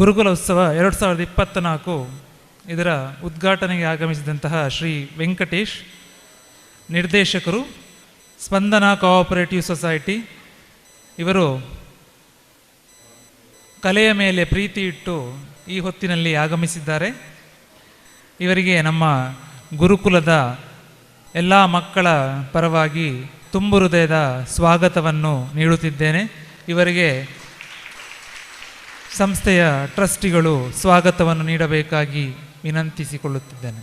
ಗುರುಕುಲ ಉತ್ಸವ 2024 ಇದರ ಉದ್ಘಾಟನೆಗೆ ಆಗಮಿಸಿದಂತಹ ಶ್ರೀ ವೆಂಕಟೇಶ್, ನಿರ್ದೇಶಕರು, ಸ್ಪಂದನ ಕೋಆಪರೇಟಿವ್ ಸೊಸೈಟಿ. ಇವರು ಕಲೆಯ ಮೇಲೆ ಪ್ರೀತಿ ಇಟ್ಟು ಈ ಹೊತ್ತಿನಲ್ಲಿ ಆಗಮಿಸಿದ್ದಾರೆ. ಇವರಿಗೆ ನಮ್ಮ ಗುರುಕುಲದ ಎಲ್ಲ ಮಕ್ಕಳ ಪರವಾಗಿ ತುಂಬು ಹೃದಯದ ಸ್ವಾಗತವನ್ನು ನೀಡುತ್ತಿದ್ದೇನೆ. ಇವರಿಗೆ ಸಂಸ್ಥೆಯ ಟ್ರಸ್ಟಿಗಳು ಸ್ವಾಗತವನ್ನು ನೀಡಬೇಕಾಗಿ ವಿನಂತಿಸಿಕೊಳ್ಳುತ್ತಿದ್ದೇನೆ.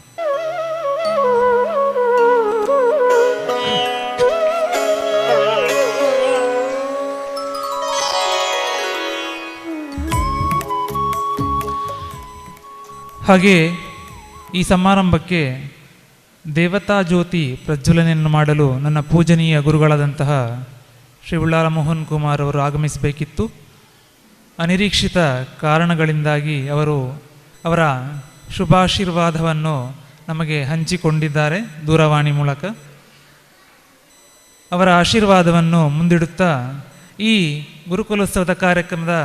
ಹಾಗೆ ಈ ಸಮಾರಂಭಕ್ಕೆ ದೇವತಾ ಜ್ಯೋತಿ ಪ್ರಜ್ವಲನೆಯನ್ನು ಮಾಡಲು ನನ್ನ ಪೂಜನೀಯ ಗುರುಗಳಾದಂತಹ ಶ್ರೀ ಉಳ್ಳಾಲ ಮೋಹನ್ ಕುಮಾರ್ ಅವರು ಆಗಮಿಸಬೇಕಿತ್ತು. ಅನಿರೀಕ್ಷಿತ ಕಾರಣಗಳಿಂದಾಗಿ ಅವರು ಅವರ ಶುಭಾಶೀರ್ವಾದವನ್ನು ನಮಗೆ ಹಂಚಿಕೊಂಡಿದ್ದಾರೆ ದೂರವಾಣಿ ಮೂಲಕ. ಅವರ ಆಶೀರ್ವಾದವನ್ನು ಮುಂದಿಡುತ್ತಾ ಈ ಗುರುಕುಲೋತ್ಸವದ ಕಾರ್ಯಕ್ರಮದ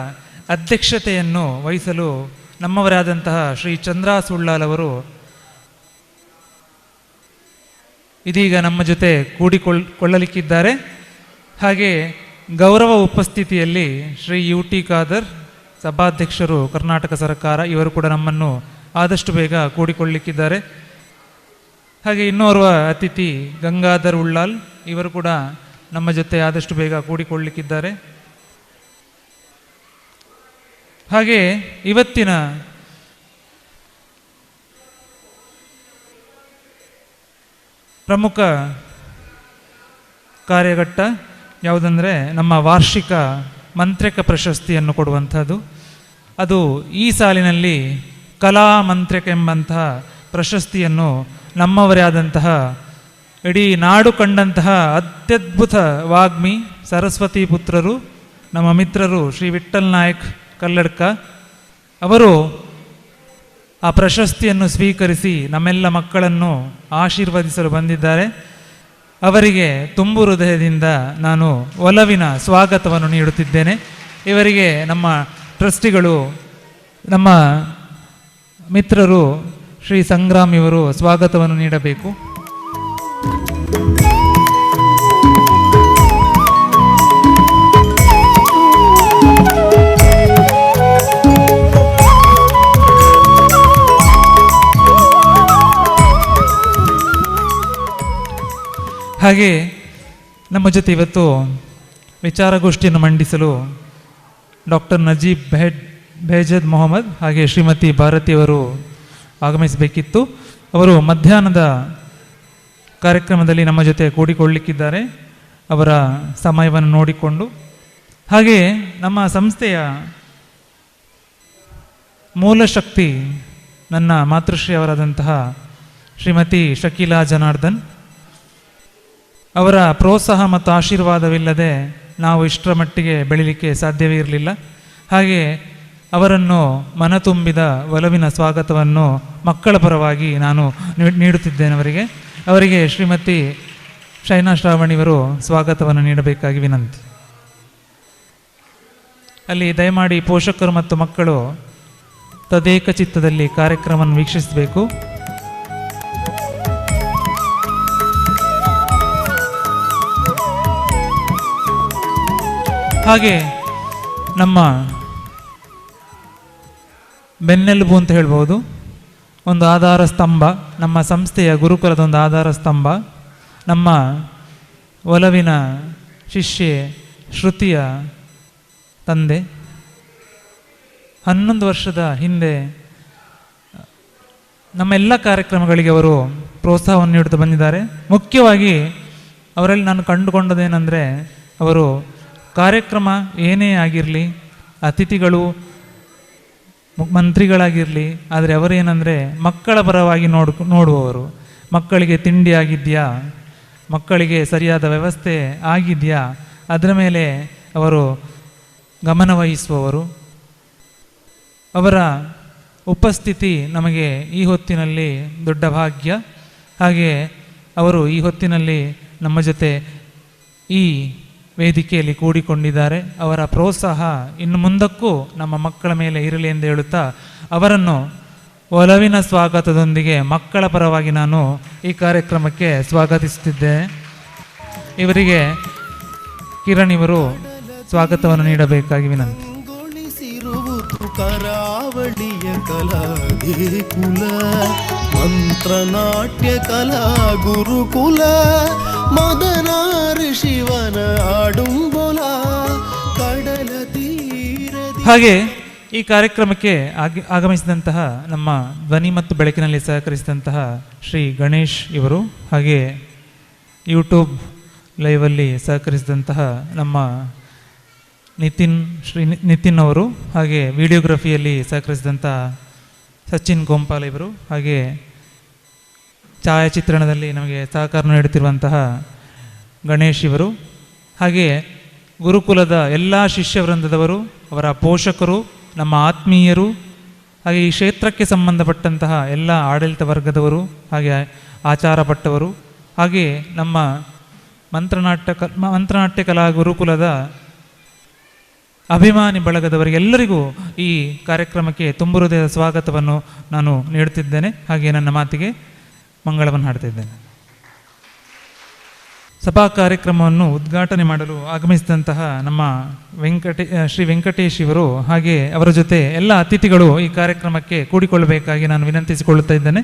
ಅಧ್ಯಕ್ಷತೆಯನ್ನು ವಹಿಸಲು ನಮ್ಮವರಾದಂತಹ ಶ್ರೀ ಚಂದ್ರ ಸುಳ್ಳಾಲ್ ಅವರು ಇದೀಗ ನಮ್ಮ ಜೊತೆ ಕೂಡಿಕೊಳ್ಳಲಿಕ್ಕಿದ್ದಾರೆ. ಹಾಗೆ ಗೌರವ ಉಪಸ್ಥಿತಿಯಲ್ಲಿ ಶ್ರೀ ಯು ಟಿ ಖಾದರ್, ಸಭಾಧ್ಯಕ್ಷರು, ಕರ್ನಾಟಕ ಸರ್ಕಾರ, ಇವರು ಕೂಡ ನಮ್ಮನ್ನು ಆದಷ್ಟು ಬೇಗ ಕೂಡಿಕೊಳ್ಳಲಿಕ್ಕಿದ್ದಾರೆ. ಹಾಗೆ ಇನ್ನೋರ್ವ ಅತಿಥಿ ಗಂಗಾಧರ್ ಉಳ್ಳಾಲ್, ಇವರು ಕೂಡ ನಮ್ಮ ಜೊತೆ ಆದಷ್ಟು ಬೇಗ ಕೂಡಿಕೊಳ್ಳಲಿಕ್ಕಿದ್ದಾರೆ. ಹಾಗೆ ಇವತ್ತಿನ ಪ್ರಮುಖ ಕಾರ್ಯಘಟ್ಟ ಯಾವುದಂದರೆ ನಮ್ಮ ವಾರ್ಷಿಕ ಮಂತ್ರಿಕ ಪ್ರಶಸ್ತಿಯನ್ನು ಕೊಡುವಂಥದ್ದು. ಅದು ಈ ಸಾಲಿನಲ್ಲಿ ಕಲಾ ಮಂತ್ರಿಕ ಎಂಬಂತಹ ಪ್ರಶಸ್ತಿಯನ್ನು ನಮ್ಮವರೇ ಆದಂತಹ ಇಡೀ ನಾಡು ಕಂಡಂತಹ ಅತ್ಯದ್ಭುತ ವಾಗ್ಮಿ ಸರಸ್ವತಿ ಪುತ್ರರು ನಮ್ಮ ಮಿತ್ರರು ಶ್ರೀ ವಿಠ್ಠಲ್ ನಾಯಕ್ ಕಲ್ಲಡ್ಕ ಅವರು ಆ ಪ್ರಶಸ್ತಿಯನ್ನು ಸ್ವೀಕರಿಸಿ ನಮ್ಮೆಲ್ಲ ಮಕ್ಕಳನ್ನು ಆಶೀರ್ವದಿಸಲು ಬಂದಿದ್ದಾರೆ. ಅವರಿಗೆ ತುಂಬು ಹೃದಯದಿಂದ ನಾನು ಒಲವಿನ ಸ್ವಾಗತವನ್ನು ನೀಡುತ್ತಿದ್ದೇನೆ. ಇವರಿಗೆ ನಮ್ಮ ಟ್ರಸ್ಟಿಗಳು, ನಮ್ಮ ಮಿತ್ರರು ಶ್ರೀ ಸಂಗ್ರಾಮ್ ಇವರು ಸ್ವಾಗತವನ್ನು ನೀಡಬೇಕು. ಹಾಗೆ ನಮ್ಮ ಜೊತೆ ಇವತ್ತು ವಿಚಾರಗೋಷ್ಠಿಯನ್ನು ಮಂಡಿಸಲು ಡಾಕ್ಟರ್ ನಜೀಬ್ ಬೇಜದ್ ಮೊಹಮ್ಮದ್ ಹಾಗೆ ಶ್ರೀಮತಿ ಭಾರತಿಯವರು ಆಗಮಿಸಬೇಕಿತ್ತು. ಅವರು ಮಧ್ಯಾಹ್ನದ ಕಾರ್ಯಕ್ರಮದಲ್ಲಿ ನಮ್ಮ ಜೊತೆ ಕೂಡಿಕೊಳ್ಳಲಿಕ್ಕಿದ್ದಾರೆ, ಅವರ ಸಮಯವನ್ನು ನೋಡಿಕೊಂಡು. ಹಾಗೆ ನಮ್ಮ ಸಂಸ್ಥೆಯ ಮೂಲಶಕ್ತಿ ನನ್ನ ಮಾತೃಶ್ರೀ ಅವರಾದಂತಹ ಶ್ರೀಮತಿ ಶಕೀಲಾ ಜನಾರ್ದನ್ ಅವರ ಪ್ರೋತ್ಸಾಹ ಮತ್ತು ಆಶೀರ್ವಾದವಿಲ್ಲದೆ ನಾವು ಇಷ್ಟರ ಮಟ್ಟಿಗೆ ಬೆಳೀಲಿಕ್ಕೆ ಸಾಧ್ಯವೇ ಇರಲಿಲ್ಲ. ಹಾಗೆ ಅವರನ್ನು ಮನತುಂಬಿದ ಒಲವಿನ ಸ್ವಾಗತವನ್ನು ಮಕ್ಕಳ ಪರವಾಗಿ ನಾನು ನೀಡುತ್ತಿದ್ದೇನೆ. ಅವರಿಗೆ ಶ್ರೀಮತಿ ಶೈನಾ ಶ್ರಾವಣಿಯವರು ಸ್ವಾಗತವನ್ನು ನೀಡಬೇಕಾಗಿ ವಿನಂತಿ. ಅಲ್ಲಿ ದಯಮಾಡಿ ಪೋಷಕರು ಮತ್ತು ಮಕ್ಕಳು ತದೇಕ ಚಿತ್ತದಲ್ಲಿ ಕಾರ್ಯಕ್ರಮವನ್ನು ವೀಕ್ಷಿಸಬೇಕು. ಹಾಗೆ ನಮ್ಮ ಬೆನ್ನೆಲುಬು ಅಂತ ಹೇಳ್ಬೋದು, ಒಂದು ಆಧಾರ ಸ್ತಂಭ, ನಮ್ಮ ಸಂಸ್ಥೆಯ ಗುರುಕುಲದ ಒಂದು ಆಧಾರ ಸ್ತಂಭ, ನಮ್ಮ ಒಲವಿನ ಶಿಷ್ಯೆ ಶ್ರುತಿಯ ತಂದೆ. 11 ವರ್ಷದ ಹಿಂದೆ ನಮ್ಮೆಲ್ಲ ಕಾರ್ಯಕ್ರಮಗಳಿಗೆ ಅವರು ಪ್ರೋತ್ಸಾಹವನ್ನು ನೀಡುತ್ತಾ ಬಂದಿದ್ದಾರೆ. ಮುಖ್ಯವಾಗಿ ಅವರಲ್ಲಿ ನಾನು ಕಂಡುಕೊಂಡದೇನೆಂದರೆ, ಅವರು ಕಾರ್ಯಕ್ರಮ ಏನೇ ಆಗಿರಲಿ, ಅತಿಥಿಗಳು ಮಂತ್ರಿಗಳಾಗಿರಲಿ, ಆದರೆ ಅವರೇನೆಂದರೆ ಮಕ್ಕಳ ಪರವಾಗಿ ನೋಡುವವರು. ಮಕ್ಕಳಿಗೆ ತಿಂಡಿ ಆಗಿದೆಯಾ, ಮಕ್ಕಳಿಗೆ ಸರಿಯಾದ ವ್ಯವಸ್ಥೆ ಆಗಿದೆಯಾ, ಅದರ ಮೇಲೆ ಅವರು ಗಮನವಹಿಸುವವರು. ಅವರ ಉಪಸ್ಥಿತಿ ನಮಗೆ ಈ ಹೊತ್ತಿನಲ್ಲಿ ದೊಡ್ಡ ಭಾಗ್ಯ. ಹಾಗೆ ಅವರು ಈ ಹೊತ್ತಿನಲ್ಲಿ ನಮ್ಮ ಜೊತೆ ಈ ವೇದಿಕೆಯಲ್ಲಿ ಕೂಡಿಕೊಂಡಿದ್ದಾರೆ. ಅವರ ಪ್ರೋತ್ಸಾಹ ಇನ್ನು ಮುಂದಕ್ಕೂ ನಮ್ಮ ಮಕ್ಕಳ ಮೇಲೆ ಇರಲಿ ಎಂದು ಹೇಳುತ್ತಾ ಅವರನ್ನು ಒಲವಿನ ಸ್ವಾಗತದೊಂದಿಗೆ ಮಕ್ಕಳ ಪರವಾಗಿ ನಾನು ಈ ಕಾರ್ಯಕ್ರಮಕ್ಕೆ ಸ್ವಾಗತಿಸುತ್ತಿದ್ದೇನೆ. ಇವರಿಗೆ ಕಿರಣ್ ಇವರು ಸ್ವಾಗತವನ್ನು ನೀಡಬೇಕಾಗಿ ವಿನಂತಿ. ಗೊಳಿಸಿರುವುದು ಕರಾವಳಿಯ ಕಲಾ ದೇಕುಲ, ಮಂತ್ರನಾಟ್ಯ ಕಲಾ ಗುರುಕುಲ, ಮದನಾರು ಶಿವನ ಆಡುಂಬೊಲ, ಕಡಲ ತೀರದಿ. ಹಾಗೆ ಈ ಕಾರ್ಯಕ್ರಮಕ್ಕೆ ಆಗಮಿಸಿದಂತಹ ನಮ್ಮ ಧ್ವನಿ ಮತ್ತು ಬೆಳಕಿನಲ್ಲಿ ಸಹಕರಿಸಿದಂತಹ ಶ್ರೀ ಗಣೇಶ್ ಇವರು, ಹಾಗೆ ಯೂಟ್ಯೂಬ್ ಲೈವಲ್ಲಿ ಸಹಕರಿಸಿದಂತಹ ನಮ್ಮ ನಿತಿನ್, ಶ್ರೀ ನಿತಿನ್ ಅವರು, ಹಾಗೆ ವಿಡಿಯೋಗ್ರಫಿಯಲ್ಲಿ ಸಹಕರಿಸಿದಂತಹ ಸಚಿನ್ ಗೋಂಪಾಲ್ ಇವರು, ಹಾಗೆ ಛಾಯಾಚಿತ್ರಣದಲ್ಲಿ ನಮಗೆ ಸಹಕಾರ ನೀಡುತ್ತಿರುವಂತಹ ಗಣೇಶ್ ಇವರು, ಹಾಗೆ ಗುರುಕುಲದ ಎಲ್ಲ ಶಿಷ್ಯವೃಂದದವರು, ಅವರ ಪೋಷಕರು, ನಮ್ಮ ಆತ್ಮೀಯರು, ಹಾಗೆ ಈ ಕ್ಷೇತ್ರಕ್ಕೆ ಸಂಬಂಧಪಟ್ಟಂತಹ ಎಲ್ಲ ಆಡಳಿತ ವರ್ಗದವರು, ಹಾಗೆ ಆಚಾರಪಟ್ಟವರು, ಹಾಗೆ ನಮ್ಮ ಮಂತ್ರನಾಟ್ಯ ಕಲಾ ಗುರುಕುಲದ ಅಭಿಮಾನಿ ಬಳಗದವರಿಗೆಲ್ಲರಿಗೂ ಈ ಕಾರ್ಯಕ್ರಮಕ್ಕೆ ತುಂಬು ಹೃದಯದ ಸ್ವಾಗತವನ್ನು ನಾನು ನೀಡುತ್ತಿದ್ದೇನೆ. ಹಾಗೆ ನನ್ನ ಮಾತಿಗೆ ಮಂಗಳವನ್ನು ಹಾಡುತ್ತಿದ್ದೇನೆ. ಸಭಾ ಕಾರ್ಯಕ್ರಮವನ್ನು ಉದ್ಘಾಟನೆ ಮಾಡಲು ಆಗಮಿಸಿದಂತಹ ನಮ್ಮ ಶ್ರೀ ವೆಂಕಟೇಶ್ ಇವರು, ಹಾಗೆ ಅವರ ಜೊತೆ ಎಲ್ಲ ಅತಿಥಿಗಳು ಈ ಕಾರ್ಯಕ್ರಮಕ್ಕೆ ಕೂಡಿಕೊಳ್ಳಬೇಕಾಗಿ ನಾನು ವಿನಂತಿಸಿಕೊಳ್ಳುತ್ತಾ ಇದ್ದೇನೆ.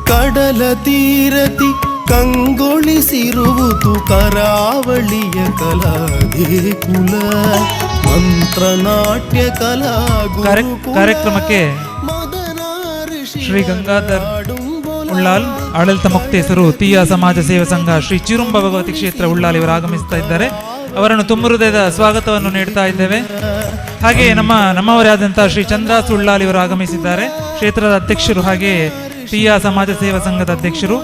ಕಡಲ ತೀರತಿ ಕಂಗೊಳಿಸಿರುವುದು ಕರಾವಳಿಯ ಕಲಾ ದೇಕುಲ, ಮಂತ್ರನಾಟ್ಯ ಕಲಾ ಗುರುಕುಲ, ಕಾರ್ಯಕ್ರಮಕ್ಕೆ ಮದನಾರು ಶ್ರೀ ಗಂಗಾಧರ್ ಆಡುಂಬೊಲ, ಉಳ್ಳಾಲ್, ಆಡಳಿತ ಮೊಕ್ತೇಸರು, ತೀಯ ಸಮಾಜ ಸೇವಾ ಸಂಘ, ಶ್ರೀ ಚಿರುಂಬ ಭಗವತಿ ಕ್ಷೇತ್ರ ಉಳ್ಳಾಲ್ ಇವರು ಆಗಮಿಸ್ತಾ ಇದ್ದಾರೆ. ಅವರನ್ನು ತುಂಬು ಹೃದಯದ ಸ್ವಾಗತವನ್ನು ನೀಡ್ತಾ ಇದ್ದೇವೆ. ಹಾಗೆ ನಮ್ಮವರೇ ಆದಂತಹ ಶ್ರೀ ಚಂದ್ರಾಸ್ ಉಳ್ಳಾಲ್ ಇವರು ಆಗಮಿಸಿದ್ದಾರೆ. ಕ್ಷೇತ್ರದ ಅಧ್ಯಕ್ಷರು ಹಾಗೆ ತೀಯ ಸಮಾಜ ಸೇವಾ ಸಂಘದ ಅಧ್ಯಕ್ಷರು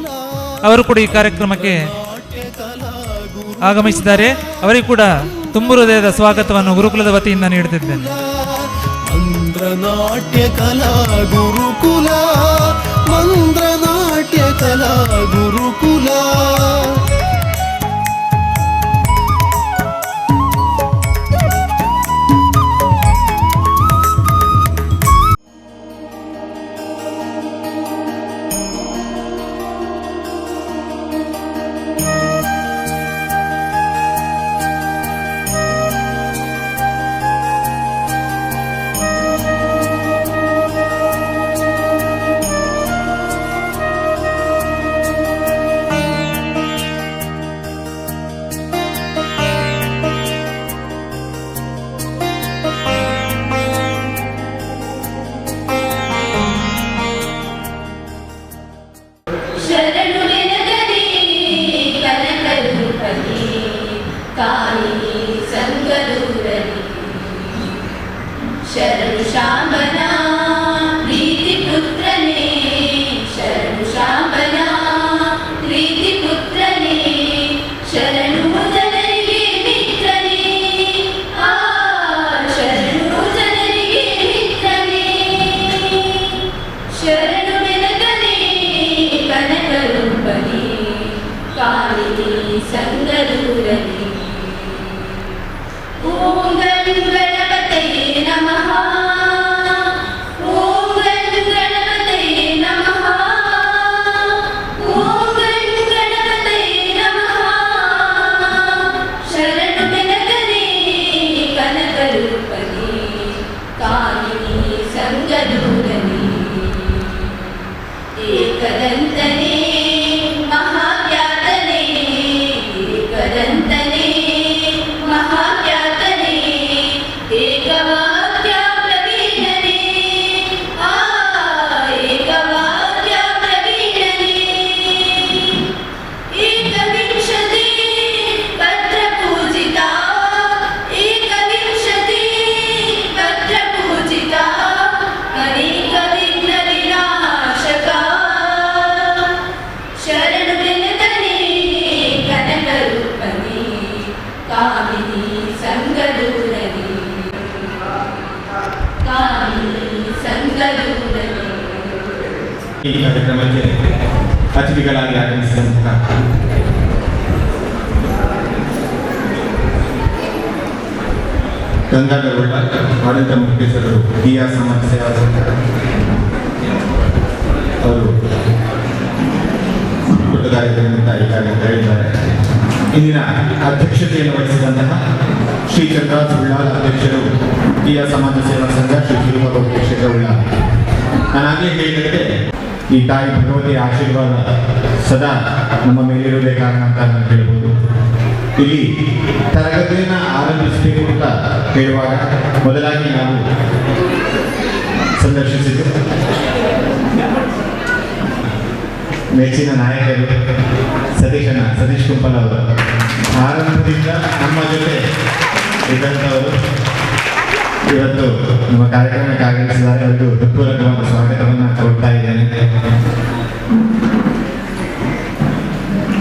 ಅವರು ಕೂಡ ಈ ಕಾರ್ಯಕ್ರಮಕ್ಕೆ ಆಗಮಿಸಿದ್ದಾರೆ. ಅವರಿಗೂ ಕೂಡ ತುಂಬು ಹೃದಯದ ಸ್ವಾಗತವನ್ನು ಗುರುಕುಲದ ವತಿಯಿಂದ ನೀಡುತ್ತಿದ್ದೇನೆ. ಮಂತ್ರನಾಟ್ಯ ಕಲಾ ಗುರುಕುಲ, ಮಂತ್ರನಾಟ್ಯ ಕಲಾ ಗುರುಕುಲ. ಶರಣು ವೆನಗನೇ ಕನಕರೂಪನೇ, ಕಾಮಿನಿ ಸಂಗದೂರನೇ, ಶರಣು ಶಾಂಬನ ಪ್ರೀತಿ ಪುತ್ರನೇ, ಶರಣು ಶಾಂಬನ ಪ್ರೀತಿ ಪುತ್ರನೇ, ಶರಣು ಜನರಿಗೆ ಮಿತ್ರನೇ, ಆ ಶರಣು ಜನರಿಗೆ ಮಿತ್ರನೇ, ಶರಣು ಬೆನಗನೇ ಕನಕರೂಪನೇ, ಕಾಮಿನಿ ಸಂಗದೂರನೇ. ಓಂ ಗಂ ಗಣಪತಯೇ ನಮಃ, ಓಂ ಗಂ ಗಣಪತಯೇ ನಮಃ, ಓಂ ಗಂ ಗಣಪತಯೇ ನಮಃ. ಶರಣು ಬೆನಗನೇ ಕನಕರೂಪನೇ, ಕಾಮಿನಿ ಸಂಗದೂರನೇ. ಏಕದಂತನೇ ಮಹಾಖ್ಯಾತನೇ, ಏಕದಂತನೇ ಮಹಾಖ್ಯಾತನೇ, ಈ ಕಾರ್ಯಕ್ರಮಕ್ಕೆ ಅತಿಥಿಗಳಾಗಿ ಆಗಮಿಸಿದಂತಹ ಗಂಗಾಧರ್ ಉಳ್ಳಾಲ್, ಆಡಳಿತ ಮುಖ್ಯಸ್ಥರು ಟಿ ಆರ್ ಸಮಾಜ ಸೇವಾ ಸಂಘ ಅವರು ಪುಟ್ಟ ಕಾರ್ಯಕ್ರಮದಿಂದ ಈ ಕಾರ್ಯಕ್ರಮ ಹೇಳಿದ್ದಾರೆ. ಇಂದಿನ ಅಧ್ಯಕ್ಷತೆಯನ್ನು ವಹಿಸಿದಂತಹ ಶ್ರೀ ಚಂದ್ರರಾಜ್ ಉಳ್ಳಾಲ್, ಅಧ್ಯಕ್ಷರು ಟಿ ಆರ್ ಸಮಾಜ ಸೇವಾ ಸಂಘ, ಶ್ರೀ ತಿರುಮಲ ಕ್ಷೇತ್ರ ಉಳ್ಳಾಲ್. ನಾನಾಗಲೇ ಹೇಳಿದಂತೆ ಈ ತಾಯಿ ಭಗವತಿಯ ಆಶೀರ್ವಾದ ಸದಾ ನಮ್ಮ ಮೇಲಿರುವುದೇ ಕಾರಣ ಅಂತ ನಾನು ಹೇಳ್ಬೋದು. ಇಲ್ಲಿ ತರಗತಿಯನ್ನು ಆರಂಭಿಸಬೇಕು ಅಂತ ಹೇಳುವಾಗ ಮೊದಲಾಗಿ ನಾವು ಸಂದರ್ಶಿಸಿದ್ದು ನೆಚ್ಚಿನ ನಾಯಕರು ಸತೀಶನ ಸತೀಶ್ ಕುಂಪಲ್ ಅವರು. ಆರಂಭದಿಂದ ನಮ್ಮ ಜೊತೆ ಇದ್ದಂಥವರು ಇವತ್ತು ನಮ್ಮ ಕಾರ್ಯಕ್ರಮಕ್ಕೆ ಆಗಮಿಸಿದ್ದಾರೆ. ಅವರಿಗೂ ಹೃತ್ಪೂರ್ವಕವಾದ ಸ್ವಾಗತವನ್ನು ಕೊಡ್ತಾ ಇದ್ದೇನೆ.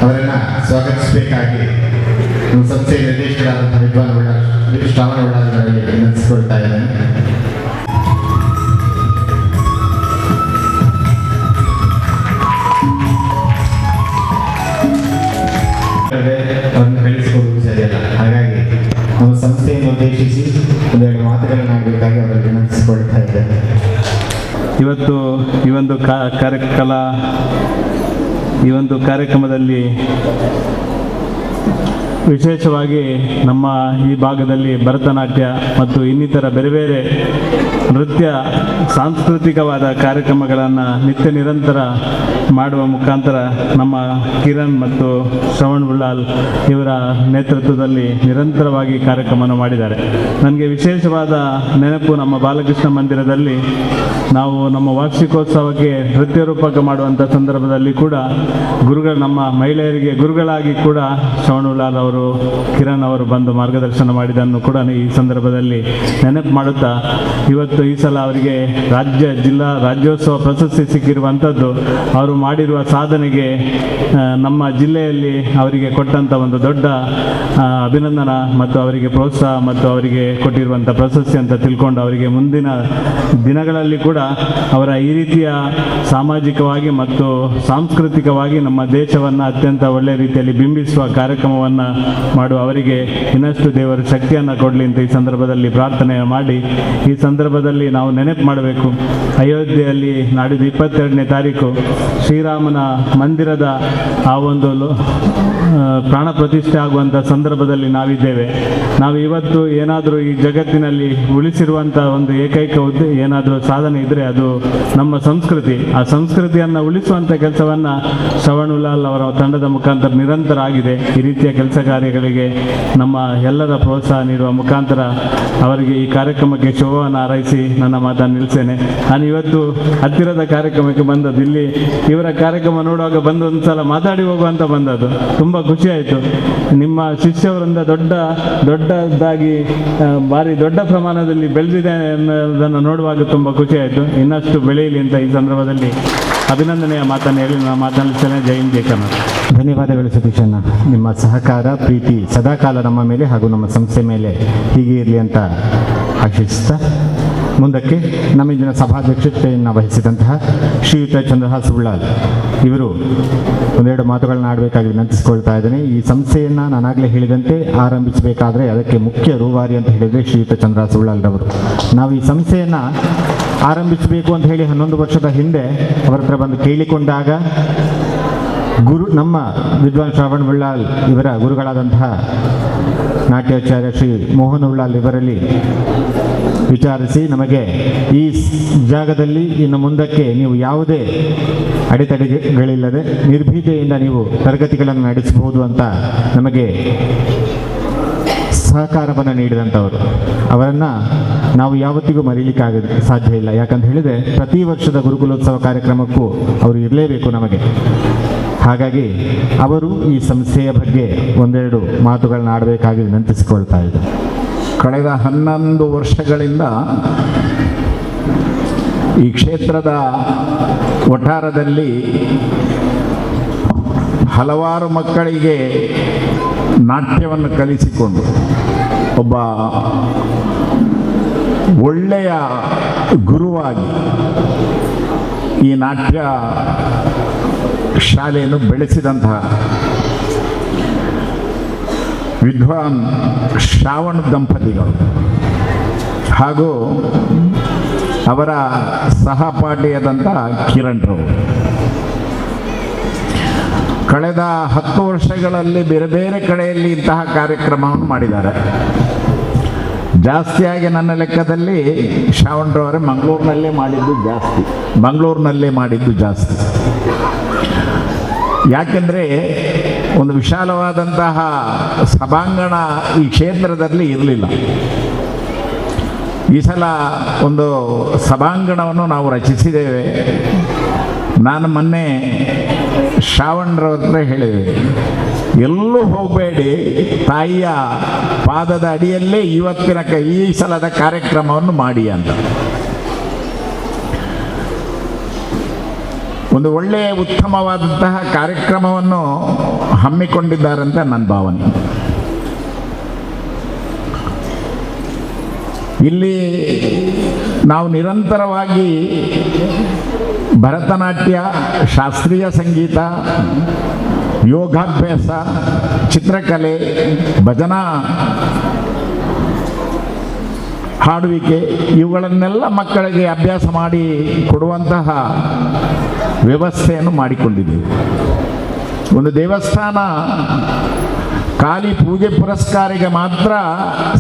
ಅವರನ್ನು ಸ್ವಾಗತಿಸಬೇಕಾಗಿ ನಮ್ಮ ಸಂಸ್ಥೆಯ ನಿರ್ದೇಶಕರಾದಂಥ ವಿದ್ವಾನ್ ಉಳ್ಳಾಲ್ ಶ್ರಾವಣ ಉಳ್ಳಾಲ್ ಅವರಲ್ಲಿ ವಿನಂತಿಸಿಕೊಳ್ತಾ ಇದ್ದೇನೆ. ಅವರನ್ನು ಕಳಿಸಿಕೊಡುವುದು ಸರಿಯಲ್ಲ. ಹಾಗಾಗಿ ನಮ್ಮ ಸಂಸ್ಥೆಯನ್ನು ಉದ್ದೇಶಿಸಿ ಒಂದೆರಡು ಮಾತುಗಳನ್ನು ಆಡಬೇಕಾಗಿ ಅವರಲ್ಲಿ ವಿನಂತಿಸಿಕೊಳ್ತಾ ಇದ್ದೇನೆ. ಇವತ್ತು ಈ ಒಂದು ಈ ಒಂದು ಕಾರ್ಯಕ್ರಮದಲ್ಲಿ ವಿಶೇಷವಾಗಿ ನಮ್ಮ ಈ ಭಾಗದಲ್ಲಿ ಭರತನಾಟ್ಯ ಮತ್ತು ಇನ್ನಿತರ ಬೇರೆ ಬೇರೆ ನೃತ್ಯ ಸಾಂಸ್ಕೃತಿಕವಾದ ಕಾರ್ಯಕ್ರಮಗಳನ್ನು ನಿತ್ಯ ನಿರಂತರ ಮಾಡುವ ಮುಖಾಂತರ ನಮ್ಮ ಕಿರಣ್ ಮತ್ತು ಶ್ರವಣ್ ಉಳ್ಳಾಲ್ ಇವರ ನೇತೃತ್ವದಲ್ಲಿ ನಿರಂತರವಾಗಿ ಕಾರ್ಯಕ್ರಮವನ್ನು ಮಾಡಿದ್ದಾರೆ. ನನಗೆ ವಿಶೇಷವಾದ ನೆನಪು, ನಮ್ಮ ಬಾಲಕೃಷ್ಣ ಮಂದಿರದಲ್ಲಿ ನಾವು ನಮ್ಮ ವಾರ್ಷಿಕೋತ್ಸವಕ್ಕೆ ನೃತ್ಯ ರೂಪಕ ಮಾಡುವಂಥ ಸಂದರ್ಭದಲ್ಲಿ ಕೂಡ ಗುರುಗಳು, ನಮ್ಮ ಮಹಿಳೆಯರಿಗೆ ಗುರುಗಳಾಗಿ ಕೂಡ ಶ್ರವಣ್ ಉಳ್ಳಾಲ್ ಅವರು, ಕಿರಣ್ ಅವರು ಬಂದು ಮಾರ್ಗದರ್ಶನ ಮಾಡಿದ್ದನ್ನು ಕೂಡ ಈ ಸಂದರ್ಭದಲ್ಲಿ ನೆನಪು ಮಾಡುತ್ತಾ, ಇವತ್ತು ಈ ಸಲ ಅವರಿಗೆ ರಾಜ್ಯ ಜಿಲ್ಲಾ ರಾಜ್ಯೋತ್ಸವ ಪ್ರಶಸ್ತಿ ಸಿಕ್ಕಿರುವಂಥದ್ದು ಅವರು ಮಾಡಿರುವ ಸಾಧನೆಗೆ ನಮ್ಮ ಜಿಲ್ಲೆಯಲ್ಲಿ ಅವರಿಗೆ ಕೊಟ್ಟಂಥ ಒಂದು ದೊಡ್ಡ ಅಭಿನಂದನ ಮತ್ತು ಅವರಿಗೆ ಪ್ರೋತ್ಸಾಹ ಮತ್ತು ಅವರಿಗೆ ಕೊಟ್ಟಿರುವಂಥ ಪ್ರಶಸ್ತಿ ಅಂತ ತಿಳ್ಕೊಂಡು ಅವರಿಗೆ ಮುಂದಿನ ದಿನಗಳಲ್ಲಿ ಕೂಡ ಅವರ ಈ ರೀತಿಯ ಸಾಮಾಜಿಕವಾಗಿ ಮತ್ತು ಸಾಂಸ್ಕೃತಿಕವಾಗಿ ನಮ್ಮ ದೇಶವನ್ನು ಅತ್ಯಂತ ಒಳ್ಳೆಯ ರೀತಿಯಲ್ಲಿ ಬಿಂಬಿಸುವ ಕಾರ್ಯಕ್ರಮವನ್ನು ಮಾಡುವ ಅವರಿಗೆ ಇನ್ನಷ್ಟು ದೇವರು ಶಕ್ತಿಯನ್ನು ಕೊಡಲಿ ಅಂತ ಈ ಸಂದರ್ಭದಲ್ಲಿ ಪ್ರಾರ್ಥನೆ ಮಾಡಿ, ಈ ಸಂದರ್ಭದಲ್ಲಿ ನಾವು ನೆನಪು ಮಾಡಬೇಕು, ಅಯೋಧ್ಯೆಯಲ್ಲಿ ನಾಡಿದ್ದು 22ನೇ ತಾರೀಕು ಶ್ರೀರಾಮನ ಮಂದಿರದ ಆ ಒಂದು ಪ್ರಾಣ ಪ್ರತಿಷ್ಠೆ ಆಗುವಂಥ ಸಂದರ್ಭದಲ್ಲಿ ನಾವಿದ್ದೇವೆ. ನಾವು ಇವತ್ತು ಏನಾದರೂ ಈ ಜಗತ್ತಿನಲ್ಲಿ ಉಳಿಸಿರುವಂಥ ಒಂದು ಏಕೈಕ ಏನಾದರೂ ಸಾಧನೆ ಇದ್ದರೆ ಅದು ನಮ್ಮ ಸಂಸ್ಕೃತಿ. ಆ ಸಂಸ್ಕೃತಿಯನ್ನು ಉಳಿಸುವಂಥ ಕೆಲಸವನ್ನು ಶ್ರವಣ್ ಉಳ್ಳಾಲ್ ಅವರ ತಂಡದ ಮುಖಾಂತರ ನಿರಂತರ ಆಗಿದೆ. ಈ ರೀತಿಯ ಕೆಲಸ ಕಾರ್ಯಗಳಿಗೆ ನಮ್ಮ ಎಲ್ಲರ ಪ್ರೋತ್ಸಾಹ ನೀಡುವ ಮುಖಾಂತರ ಅವರಿಗೆ ಈ ಕಾರ್ಯಕ್ರಮಕ್ಕೆ ಶುಭವನ್ನು ಹಾರೈಸಿ ನನ್ನ ಮಾತನ್ನು ನಿಲ್ಲಿಸ್ತೇನೆ. ನಾನು ಇವತ್ತು ಹತ್ತಿರದ ಕಾರ್ಯಕ್ರಮಕ್ಕೆ ಬಂದದ್ದು, ಇಲ್ಲಿ ಇವರ ಕಾರ್ಯಕ್ರಮ ನೋಡುವಾಗ ಬಂದು ಒಂದು ಸಲ ಮಾತಾಡಿ ಹೋಗುವಂತ ಬಂದದ್ದು, ತುಂಬ ಖುಷಿಯಾಯಿತು. ನಿಮ್ಮ ಶಿಷ್ಯವರಿಂದ ದೊಡ್ಡದಾಗಿ ಭಾರಿ ದೊಡ್ಡ ಪ್ರಮಾಣದಲ್ಲಿ ಬೆಳೆದಿದೆ ಅನ್ನೋದನ್ನು ನೋಡುವಾಗ ತುಂಬ ಖುಷಿಯಾಯಿತು. ಇನ್ನಷ್ಟು ಬೆಳೆಯಲಿ ಅಂತ ಈ ಸಂದರ್ಭದಲ್ಲಿ ಅಭಿನಂದನೆಯ ಮಾತನ್ನು ಹೇಳಿ ನಾನು ಮಾತನಾಡುತ್ತೇನೆ. ಜೈ ಹಿಂದ್, ಜೈ ಕರ್ನಾಟಕ. ಧನ್ಯವಾದಗಳು ಸತೀಶಣ್ಣ. ನಿಮ್ಮ ಸಹಕಾರ, ಪ್ರೀತಿ ಸದಾಕಾಲ ನಮ್ಮ ಮೇಲೆ ಹಾಗೂ ನಮ್ಮ ಸಂಸ್ಥೆ ಮೇಲೆ ಹೀಗೆ ಇರಲಿ ಅಂತ ಆಶಿಸ್ತಾ ಮುಂದಕ್ಕೆ ನಮ್ಮ ಇಂದಿನ ಸಭಾಧ್ಯಕ್ಷತೆಯನ್ನು ವಹಿಸಿದಂತಹ ಶ್ರೀಯುತ ಚಂದ್ರಹಾಸ್ ಉಳ್ಳಾಲ್ ಇವರು ಒಂದೆರಡು ಮಾತುಗಳನ್ನ ಆಡಬೇಕಾಗಿ ವಿನಂತಿಸಿಕೊಳ್ತಾ ಇದ್ದೇನೆ. ಈ ಸಂಸ್ಥೆಯನ್ನು ನಾನಾಗಲೇ ಹೇಳಿದಂತೆ ಆರಂಭಿಸಬೇಕಾದರೆ ಅದಕ್ಕೆ ಮುಖ್ಯ ರೂವಾರಿ ಅಂತ ಹೇಳಿದರೆ ಶ್ರೀಯುತ ಚಂದ್ರಹಾಸ್ ಉಳ್ಳಾಲ್ರವರು. ನಾವು ಈ ಸಂಸ್ಥೆಯನ್ನು ಆರಂಭಿಸಬೇಕು ಅಂತ ಹೇಳಿ 11 ವರ್ಷದ ಹಿಂದೆ ಅವರ ಹತ್ರ ಬಂದು ಕೇಳಿಕೊಂಡಾಗ ನಮ್ಮ ವಿದ್ವಾನ್ ಶ್ರವಣ್ ಉಳ್ಳಾಲ್ ಇವರ ಗುರುಗಳಾದಂತಹ ನಾಟ್ಯಾಚಾರ್ಯ ಶ್ರೀ ಮೋಹನ್ ಉಳ್ಳಾಲ್ ಇವರಲ್ಲಿ ವಿಚಾರಿಸಿ ನಮಗೆ ಈ ಜಾಗದಲ್ಲಿ ಇನ್ನು ಮುಂದಕ್ಕೆ ನೀವು ಯಾವುದೇ ಅಡೆತಡೆಗಳಿಲ್ಲದೆ ನಿರ್ಭೀತೆಯಿಂದ ನೀವು ತರಗತಿಗಳನ್ನು ನಡೆಸಬಹುದು ಅಂತ ನಮಗೆ ಸಹಕಾರವನ್ನು ನೀಡಿದಂಥವರು. ಅವರನ್ನು ನಾವು ಯಾವತ್ತಿಗೂ ಮರೀಲಿಕ್ಕಾಗ ಸಾಧ್ಯ ಇಲ್ಲ. ಯಾಕಂತ ಹೇಳಿದರೆ ಪ್ರತಿ ವರ್ಷದ ಗುರುಕುಲೋತ್ಸವ ಕಾರ್ಯಕ್ರಮಕ್ಕೂ ಅವರು ಇರಲೇಬೇಕು ನಮಗೆ. ಹಾಗಾಗಿ ಅವರು ಈ ಸಂಸ್ಥೆಯ ಬಗ್ಗೆ ಒಂದೆರಡು ಮಾತುಗಳನ್ನ ಆಡಬೇಕಾಗಿ ವಿನಂತಿಸಿಕೊಳ್ತಾ ಇದ್ದಾರೆ. ಕಳೆದ 11 ವರ್ಷಗಳಿಂದ ಈ ಕ್ಷೇತ್ರದ ವಠಾರದಲ್ಲಿ ಹಲವಾರು ಮಕ್ಕಳಿಗೆ ನಾಟ್ಯವನ್ನು ಕಲಿಸಿಕೊಂಡು ಒಬ್ಬ ಒಳ್ಳೆಯ ಗುರುವಾಗಿ ಈ ನಾಟ್ಯ ಶಾಲೆಯನ್ನು ಬೆಳೆಸಿದಂತಹ ವಿದ್ವಾನ್ ಶ್ರಾವಣ್ ದಂಪತಿಗಳು ಹಾಗೂ ಅವರ ಸಹಪಾಠಿಯಾದಂಥ ಕಿರಣ್ರವರು ಕಳೆದ 10 ವರ್ಷಗಳಲ್ಲಿ ಬೇರೆ ಬೇರೆ ಕಡೆಯಲ್ಲಿ ಇಂತಹ ಕಾರ್ಯಕ್ರಮವನ್ನು ಮಾಡಿದ್ದಾರೆ. ಜಾಸ್ತಿಯಾಗಿ ನನ್ನ ಲೆಕ್ಕದಲ್ಲಿ ಶ್ರಾವಣ್ರವರೇ ಮಂಗಳೂರಿನಲ್ಲೇ ಮಾಡಿದ್ದು ಜಾಸ್ತಿ, ಯಾಕೆಂದರೆ ಒಂದು ವಿಶಾಲವಾದಂತಹ ಸಭಾಂಗಣ ಈ ಕ್ಷೇತ್ರದಲ್ಲಿ ಇರಲಿಲ್ಲ. ಈ ಸಲ ಒಂದು ಸಭಾಂಗಣವನ್ನು ನಾವು ರಚಿಸಿದ್ದೇವೆ. ನಾನು ಮೊನ್ನೆ ಶ್ರಾವಣ್ರವ್ರ ಹತ್ರ ಹೇಳಿದೆ, ಎಲ್ಲೂ ಹೋಗಬೇಡಿ, ತಾಯಿಯ ಪಾದದ ಅಡಿಯಲ್ಲೇ ಇವತ್ತಿನ ಈ ಸಲದ ಕಾರ್ಯಕ್ರಮವನ್ನು ಮಾಡಿ ಅಂತ. ಒಂದು ಒಳ್ಳೆಯ ಉತ್ತಮವಾದಂತಹ ಕಾರ್ಯಕ್ರಮವನ್ನು ಹಮ್ಮಿಕೊಂಡಿದ್ದಾರಂತ ನನ್ನ ಭಾವನೆ. ಇಲ್ಲಿ ನಾವು ನಿರಂತರವಾಗಿ ಭರತನಾಟ್ಯ, ಶಾಸ್ತ್ರೀಯ ಸಂಗೀತ, ಯೋಗಾಭ್ಯಾಸ, ಚಿತ್ರಕಲೆ, ಭಜನಾ ಹಾಡುವಿಕೆ ಇವುಗಳನ್ನೆಲ್ಲ ಮಕ್ಕಳಿಗೆ ಅಭ್ಯಾಸ ಮಾಡಿ ಕೊಡುವಂತಹ ವ್ಯವಸ್ಥೆಯನ್ನು ಮಾಡಿಕೊಂಡಿದ್ದೇವೆ. ಒಂದು ದೇವಸ್ಥಾನ ಖಾಲಿ ಪೂಜೆ ಪುರಸ್ಕಾರಿಗೆ ಮಾತ್ರ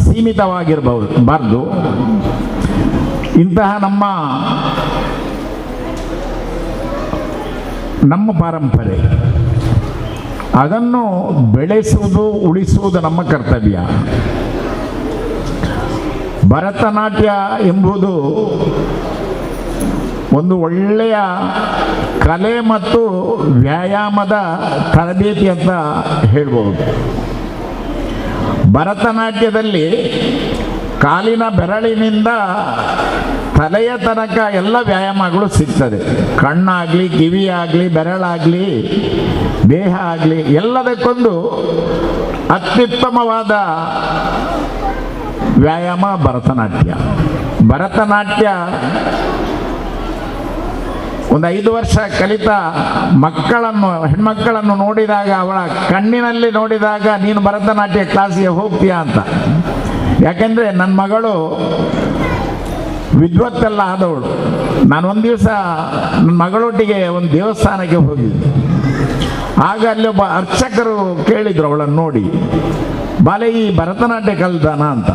ಸೀಮಿತವಾಗಿರಬಹುದು ಬಾರ್ದು. ಇಂತಹ ನಮ್ಮ ನಮ್ಮ ಪಾರಂಪರೆ ಅದನ್ನು ಬೆಳೆಸುವುದು, ಉಳಿಸುವುದು ನಮ್ಮ ಕರ್ತವ್ಯ. ಭರತನಾಟ್ಯ ಎಂಬುದು ಒಂದು ಒಳ್ಳೆಯ ಕಲೆ ಮತ್ತು ವ್ಯಾಯಾಮದ ತರಬೇತಿ ಅಂತ ಹೇಳ್ಬೋದು. ಭರತನಾಟ್ಯದಲ್ಲಿ ಕಾಲಿನ ಬೆರಳಿನಿಂದ ತಲೆಯ ತನಕ ಎಲ್ಲ ವ್ಯಾಯಾಮಗಳು ಸಿಗ್ತದೆ. ಕಣ್ಣಾಗಲಿ, ಕಿವಿಯಾಗಲಿ, ಬೆರಳಾಗಲಿ, ದೇಹ ಆಗಲಿ, ಎಲ್ಲದಕ್ಕೊಂದು ಅತ್ಯುತ್ತಮವಾದ ವ್ಯಾಯಾಮ ಭರತನಾಟ್ಯ. ಭರತನಾಟ್ಯ ಒಂದು 5 ವರ್ಷ ಕಲಿತ ಮಕ್ಕಳನ್ನು, ಹೆಣ್ಮಕ್ಕಳನ್ನು ನೋಡಿದಾಗ, ಅವಳ ಕಣ್ಣಿನಲ್ಲಿ ನೋಡಿದಾಗ ನೀನು ಭರತನಾಟ್ಯ ಕ್ಲಾಸಿಗೆ ಹೋಗ್ತೀಯಾ ಅಂತ. ಯಾಕೆಂದರೆ ನನ್ನ ಮಗಳು ವಿದ್ವತ್ತೆಲ್ಲ ಆದವಳು. ನಾನು ಒಂದು ದಿವಸ ನನ್ನ ಮಗಳೊಟ್ಟಿಗೆ ಒಂದು ದೇವಸ್ಥಾನಕ್ಕೆ ಹೋಗಿದ್ದೆ. ಆಗ ಅಲ್ಲಿ ಒಬ್ಬ ಅರ್ಚಕರು ಕೇಳಿದರು ಅವಳನ್ನು ನೋಡಿ, ಬಾಲೆ ಈ ಭರತನಾಟ್ಯ ಕಲ್ತಾನ ಅಂತ.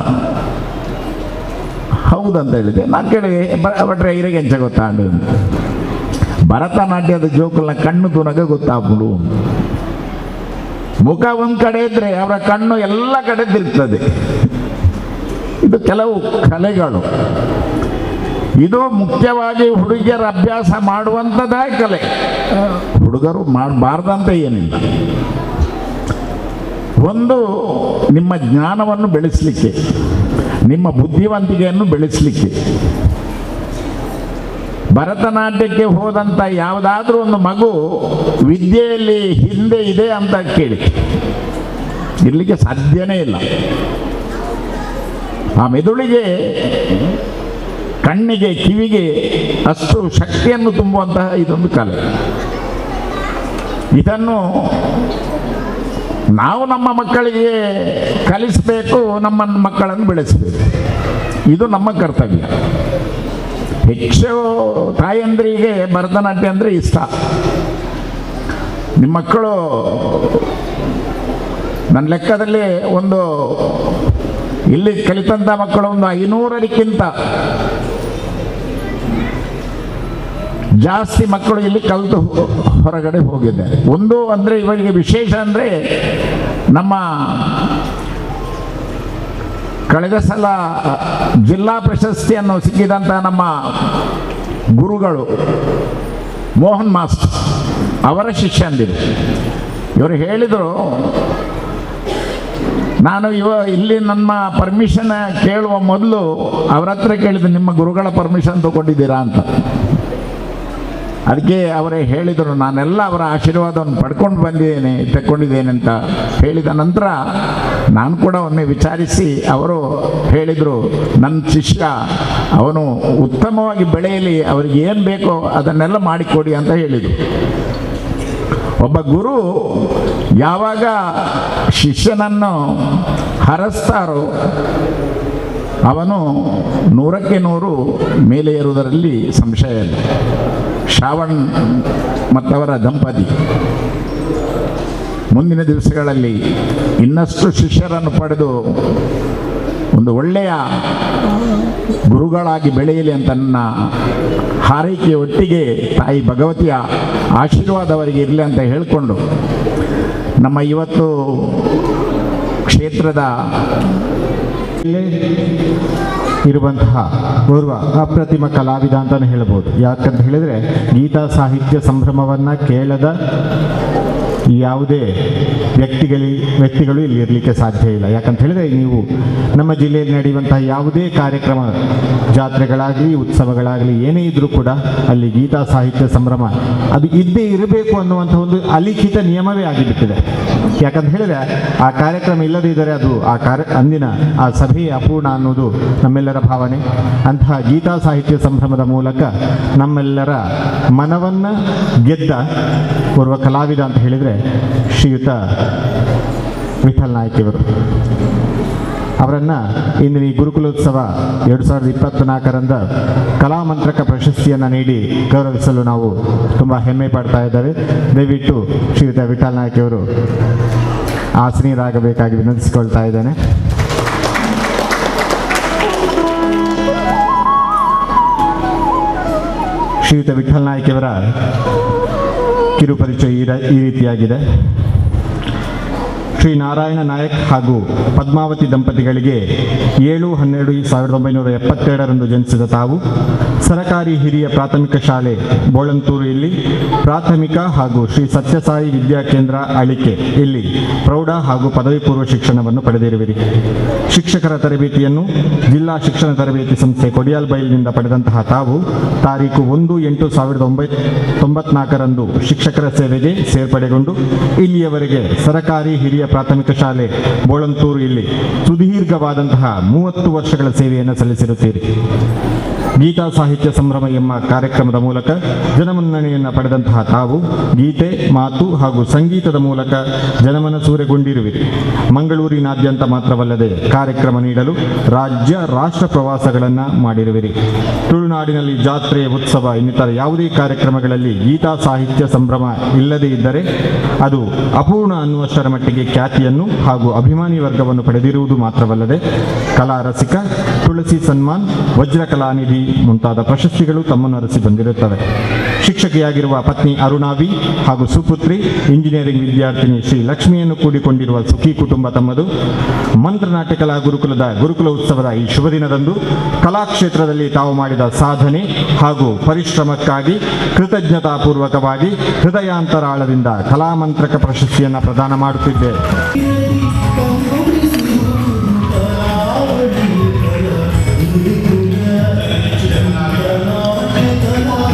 ಹೌದಂತ ಹೇಳಿದೆ. ನಾನು ಕೇಳಿದೆ, ಭಟ್ರೆ ಇರಗೆ ಎಂಚ ಗೊತ್ತಾಂಡು? ಭರತನಾಟ್ಯದ ಜೋಕುಲ್ನ ಕಣ್ಣು ತುನಗ ಗೊತ್ತಾಗ್ಬಿಡು. ಮುಖ ಒಂದು ಕಡೆ ಇದ್ದರೆ ಅವರ ಕಣ್ಣು ಎಲ್ಲ ಕಡೆ ತಿರುಗ್ತದೆ. ಇದು ಕೆಲವು ಕಲೆಗಳು. ಇದು ಮುಖ್ಯವಾಗಿ ಹುಡುಗಿಯರ ಅಭ್ಯಾಸ ಮಾಡುವಂಥದ್ದೇ ಕಲೆ. ಹುಡುಗರು ಮಾಡಬಾರ್ದಂತ ಏನಿಲ್ಲ. ಒಂದು ನಿಮ್ಮ ಜ್ಞಾನವನ್ನು ಬೆಳೆಸಲಿಕ್ಕೆ, ನಿಮ್ಮ ಬುದ್ಧಿವಂತಿಕೆಯನ್ನು ಬೆಳೆಸಲಿಕ್ಕೆ ಭರತನಾಟ್ಯಕ್ಕೆ ಹೋದಂಥ ಯಾವುದಾದ್ರೂ ಒಂದು ಮಗು ವಿದ್ಯೆಯಲ್ಲಿ ಹಿಂದೆ ಇದೆ ಅಂತ ಕೇಳಿ ಇರಲಿಕ್ಕೆ ಸಾಧ್ಯನೇ ಇಲ್ಲ. ಆ ಮೆದುಳಿಗೆ, ಕಣ್ಣಿಗೆ, ಕಿವಿಗೆ ಅಷ್ಟು ಶಕ್ತಿಯನ್ನು ತುಂಬುವಂತಹ ಇದೊಂದು ಕಲೆ. ಇದನ್ನು ನಾವು ನಮ್ಮ ಮಕ್ಕಳಿಗೆ ಕಲಿಸಬೇಕು, ನಮ್ಮ ಮಕ್ಕಳನ್ನು ಬೆಳೆಸಬೇಕು. ಇದು ನಮ್ಮ ಕರ್ತವ್ಯ. ಹೆಚ್ಚು ತಾಯಂದ್ರಿಗೆ ಭರತನಾಟ್ಯ ಅಂದರೆ ಇಷ್ಟ. ನಿಮ್ಮ ಮಕ್ಕಳು ನನ್ನ ಲೆಕ್ಕದಲ್ಲಿ ಒಂದು ಇಲ್ಲಿ ಕಲಿತಂಥ ಮಕ್ಕಳು ಒಂದು 500ಕ್ಕಿಂತ ಜಾಸ್ತಿ ಮಕ್ಕಳು ಇಲ್ಲಿ ಕಲಿತು ಹೊರಗಡೆ ಹೋಗಿದ್ದಾರೆ. ಒಂದು ಅಂದರೆ ಇವರಿಗೆ ವಿಶೇಷ ಅಂದರೆ ನಮ್ಮ ಕಳೆದ ಸಲ ಜಿಲ್ಲಾ ಪ್ರಶಸ್ತಿಯನ್ನು ಸಿಕ್ಕಿದಂಥ ನಮ್ಮ ಗುರುಗಳು ಮೋಹನ್ ಮಾಸ್ಟರ್ ಅವರ ಶಿಷ್ಯಂದಿರು. ಇವರು ಹೇಳಿದರು, ನಾನು ಇಲ್ಲಿ ನಮ್ಮ ಪರ್ಮಿಷನ್ ಕೇಳುವ ಮೊದಲು ಅವರ ಹತ್ರ ಕೇಳಿದೆ, ನಿಮ್ಮ ಗುರುಗಳ ಪರ್ಮಿಷನ್ ತಗೊಂಡಿದ್ದೀರಾ ಅಂತ. ಅದಕ್ಕೆ ಅವರೇ ಹೇಳಿದರು, ನಾನೆಲ್ಲ ಅವರ ಆಶೀರ್ವಾದವನ್ನು ಪಡ್ಕೊಂಡು ಬಂದಿದ್ದೇನೆ, ತಕ್ಕೊಂಡಿದ್ದೇನೆ ಅಂತ ಹೇಳಿದ ನಂತರ ನಾನು ಕೂಡ ಒಮ್ಮೆ ವಿಚಾರಿಸಿ ಅವರು ಹೇಳಿದರು, ನನ್ನ ಶಿಷ್ಯ ಅವನು ಉತ್ತಮವಾಗಿ ಬೆಳೆಯಲಿ, ಅವರಿಗೆ ಏನು ಬೇಕೋ ಅದನ್ನೆಲ್ಲ ಮಾಡಿಕೊಡಿ ಅಂತ ಹೇಳಿದರು. ಒಬ್ಬ ಗುರು ಯಾವಾಗ ಶಿಷ್ಯನನ್ನು ಹರಸ್ತಾರೋ ಅವನು 100ಕ್ಕೆ 100 ಮೇಲೆ ಏರುವುದರಲ್ಲಿ ಸಂಶಯ ಇಲ್ಲ. ಶ್ರಾವಣ್ ಮತ್ತವರ ದಂಪತಿ ಮುಂದಿನ ದಿವಸಗಳಲ್ಲಿ ಇನ್ನಷ್ಟು ಶಿಷ್ಯರನ್ನು ಪಡೆದು ಒಂದು ಒಳ್ಳೆಯ ಗುರುಗಳಾಗಿ ಬೆಳೆಯಲಿ ಅಂತ ನನ್ನ ಹಾರೈಕೆಯ ಒಟ್ಟಿಗೆ ತಾಯಿ ಭಗವತಿಯ ಆಶೀರ್ವಾದ ಅವರಿಗೆ ಇರಲಿ ಅಂತ ಹೇಳಿಕೊಂಡು ನಮ್ಮ ಇವತ್ತು ಕ್ಷೇತ್ರದ ಇರುವಂತಹ ಓರ್ವ ಅಪ್ರತಿಮ ಕಲಾವಿದ ಅಂತಲೇ ಹೇಳ್ಬೋದು. ಯಾಕಂತ ಹೇಳಿದರೆ ಗೀತಾ ಸಾಹಿತ್ಯ ಸಂಭ್ರಮವನ್ನು ಕೇಳದ ಯಾವುದೇ ವ್ಯಕ್ತಿಗಳು ಇಲ್ಲಿ ಇರಲಿಕ್ಕೆ ಸಾಧ್ಯ ಇಲ್ಲ. ಯಾಕಂತ ಹೇಳಿದರೆ ನೀವು ನಮ್ಮ ಜಿಲ್ಲೆಯಲ್ಲಿ ನಡೆಯುವಂತಹ ಯಾವುದೇ ಕಾರ್ಯಕ್ರಮ, ಜಾತ್ರೆಗಳಾಗಲಿ ಉತ್ಸವಗಳಾಗಲಿ ಏನೇ ಇದ್ದರೂ ಕೂಡ ಅಲ್ಲಿ ಗೀತಾ ಸಾಹಿತ್ಯ ಸಂಭ್ರಮ ಅದು ಇದ್ದೇ ಇರಬೇಕು ಅನ್ನುವಂಥ ಒಂದು ಅಲಿಖಿತ ನಿಯಮವೇ ಆಗಿಬಿಟ್ಟಿದೆ. ಯಾಕಂತ ಹೇಳಿದರೆ ಆ ಕಾರ್ಯಕ್ರಮ ಇಲ್ಲದೇ ಇದ್ದರೆ ಅದು ಆ ಅಂದಿನ ಆ ಸಭೆಯೇ ಅಪೂರ್ಣ ಅನ್ನೋದು ನಮ್ಮೆಲ್ಲರ ಭಾವನೆ. ಅಂತಹ ಗೀತಾ ಸಾಹಿತ್ಯ ಸಂಭ್ರಮದ ಮೂಲಕ ನಮ್ಮೆಲ್ಲರ ಮನವನ್ನು ಗೆದ್ದ ಓರ್ವ ಕಲಾವಿದ ಅಂತ ಹೇಳಿದರೆ ಶ್ರೀಯುತ ವಿಠಲ್ ನಾಯ್ಕ ಇವರು. ಅವರನ್ನು ಇಂದಿನ ಈ ಗುರುಕುಲೋತ್ಸವ 2024ರಂದು ಕಲಾಮಂತ್ರಕ ಪ್ರಶಸ್ತಿಯನ್ನು ನೀಡಿ ಗೌರವಿಸಲು ನಾವು ತುಂಬ ಹೆಮ್ಮೆ ಪಡ್ತಾ ಇದ್ದೇವೆ. ದಯವಿಟ್ಟು ಶ್ರೀಯುತ ವಿಠಲ್ ನಾಯ್ಕ ಅವರು ಆಸನೀಯರಾಗಬೇಕಾಗಿ ವಿನಂತಿಸಿಕೊಳ್ತಾ ಇದ್ದೇನೆ. ಶ್ರೀಯುತ ವಿಠಲ್ ನಾಯ್ಕವರ ಕಿರುಪರಿಚಯ ಈ ರೀತಿಯಾಗಿದೆ. ಶ್ರೀ ನಾರಾಯಣ ನಾಯಕ್ ಹಾಗೂ ಪದ್ಮಾವತಿ ದಂಪತಿಗಳಿಗೆ 7-12-1972ರಂದು ಜನಿಸಿದ ತಾವು ಸರಕಾರಿ ಹಿರಿಯ ಪ್ರಾಥಮಿಕ ಶಾಲೆ ಬೋಳಂತೂರು ಇಲ್ಲಿ ಪ್ರಾಥಮಿಕ ಹಾಗೂ ಶ್ರೀ ಸತ್ಯಸಾಯಿ ವಿದ್ಯಾಕೇಂದ್ರ ಅಳಿಕೆ ಇಲ್ಲಿ ಪ್ರೌಢ ಹಾಗೂ ಪದವಿ ಪೂರ್ವ ಶಿಕ್ಷಣವನ್ನು ಪಡೆದಿರುವಿರಿ. ಶಿಕ್ಷಕರ ತರಬೇತಿಯನ್ನು ಜಿಲ್ಲಾ ಶಿಕ್ಷಣ ತರಬೇತಿ ಸಂಸ್ಥೆ ಕೊಡಿಯಾಲ್ಬೈಲ್ನಿಂದ ಪಡೆದಂತಹ ತಾವು ತಾರೀಕು 1-8-1994ರಂದು ಶಿಕ್ಷಕರ ಸೇವೆಗೆ ಸೇರ್ಪಡೆಗೊಂಡು ಇಲ್ಲಿಯವರೆಗೆ ಸರಕಾರಿ ಹಿರಿಯ ಪ್ರಾಥಮಿಕ ಶಾಲೆ ಬೋಳಂತೂರು ಇಲ್ಲಿ ಸುದೀರ್ಘವಾದಂತಹ 30 ವರ್ಷಗಳ ಸೇವೆಯನ್ನು ಸಲ್ಲಿಸಿರುತ್ತೀರಿ. ಗೀತಾ ಸಾಹಿತ್ಯ ಸಂಭ್ರಮ ಎಂಬ ಕಾರ್ಯಕ್ರಮದ ಮೂಲಕ ಜನಮನ್ನಣೆಯನ್ನು ಪಡೆದಂತಹ ತಾವು ಗೀತೆ, ಮಾತು ಹಾಗೂ ಸಂಗೀತದ ಮೂಲಕ ಜನಮನಸೂರೆಗೊಂಡಿರುವಿರಿ. ಮಂಗಳೂರಿನಾದ್ಯಂತ ಮಾತ್ರವಲ್ಲದೆ ಕಾರ್ಯಕ್ರಮ ನೀಡಲು ರಾಜ್ಯ ರಾಷ್ಟ್ರ ಪ್ರವಾಸಗಳನ್ನು ಮಾಡಿರುವಿರಿ. ತುಳುನಾಡಿನಲ್ಲಿ ಜಾತ್ರೆ, ಉತ್ಸವ ಇನ್ನಿತರ ಯಾವುದೇ ಕಾರ್ಯಕ್ರಮಗಳಲ್ಲಿ ಗೀತಾ ಸಾಹಿತ್ಯ ಸಂಭ್ರಮ ಇಲ್ಲದೇ ಇದ್ದರೆ ಅದು ಅಪೂರ್ಣ ಅನ್ನುವಷ್ಟರ ಮಟ್ಟಿಗೆ ಖ್ಯಾತಿಯನ್ನು ಹಾಗೂ ಅಭಿಮಾನಿ ವರ್ಗವನ್ನು ಪಡೆದಿರುವುದು ಮಾತ್ರವಲ್ಲದೆ ಕಲಾ ರಸಿಕ, ತುಳಸಿ ಸನ್ಮಾನ್, ವಜ್ರ ಕಲಾನಿಧಿ ಮುಂತಾದ ಪ್ರಶಸ್ತಿಗಳು ತಮ್ಮನ್ನು ಅರಸಿ ಬಂದಿರುತ್ತವೆ. ಶಿಕ್ಷಕಿಯಾಗಿರುವ ಪತ್ನಿ ಅರುಣಾವಿ ಹಾಗೂ ಸುಪುತ್ರಿ ಇಂಜಿನಿಯರಿಂಗ್ ವಿದ್ಯಾರ್ಥಿನಿ ಶ್ರೀ ಲಕ್ಷ್ಮಿಯನ್ನು ಕೂಡಿಕೊಂಡಿರುವ ಸುಖಿ ಕುಟುಂಬ ತಮ್ಮದು. ಮಂತ್ರನಾಟ್ಯ ಕಲಾ ಗುರುಕುಲದ ಗುರುಕುಲ ಉತ್ಸವದ ಈ ಶುಭ ದಿನದಂದು ಕಲಾಕ್ಷೇತ್ರದಲ್ಲಿ ತಾವು ಮಾಡಿದ ಸಾಧನೆ ಹಾಗೂ ಪರಿಶ್ರಮಕ್ಕಾಗಿ ಕೃತಜ್ಞತಾಪೂರ್ವಕವಾಗಿ ಹೃದಯಾಂತರಾಳದಿಂದ ಕಲಾಮಂತ್ರಕ ಪ್ರಶಸ್ತಿಯನ್ನು ಪ್ರದಾನ ಮಾಡುತ್ತಿದ್ದೆ.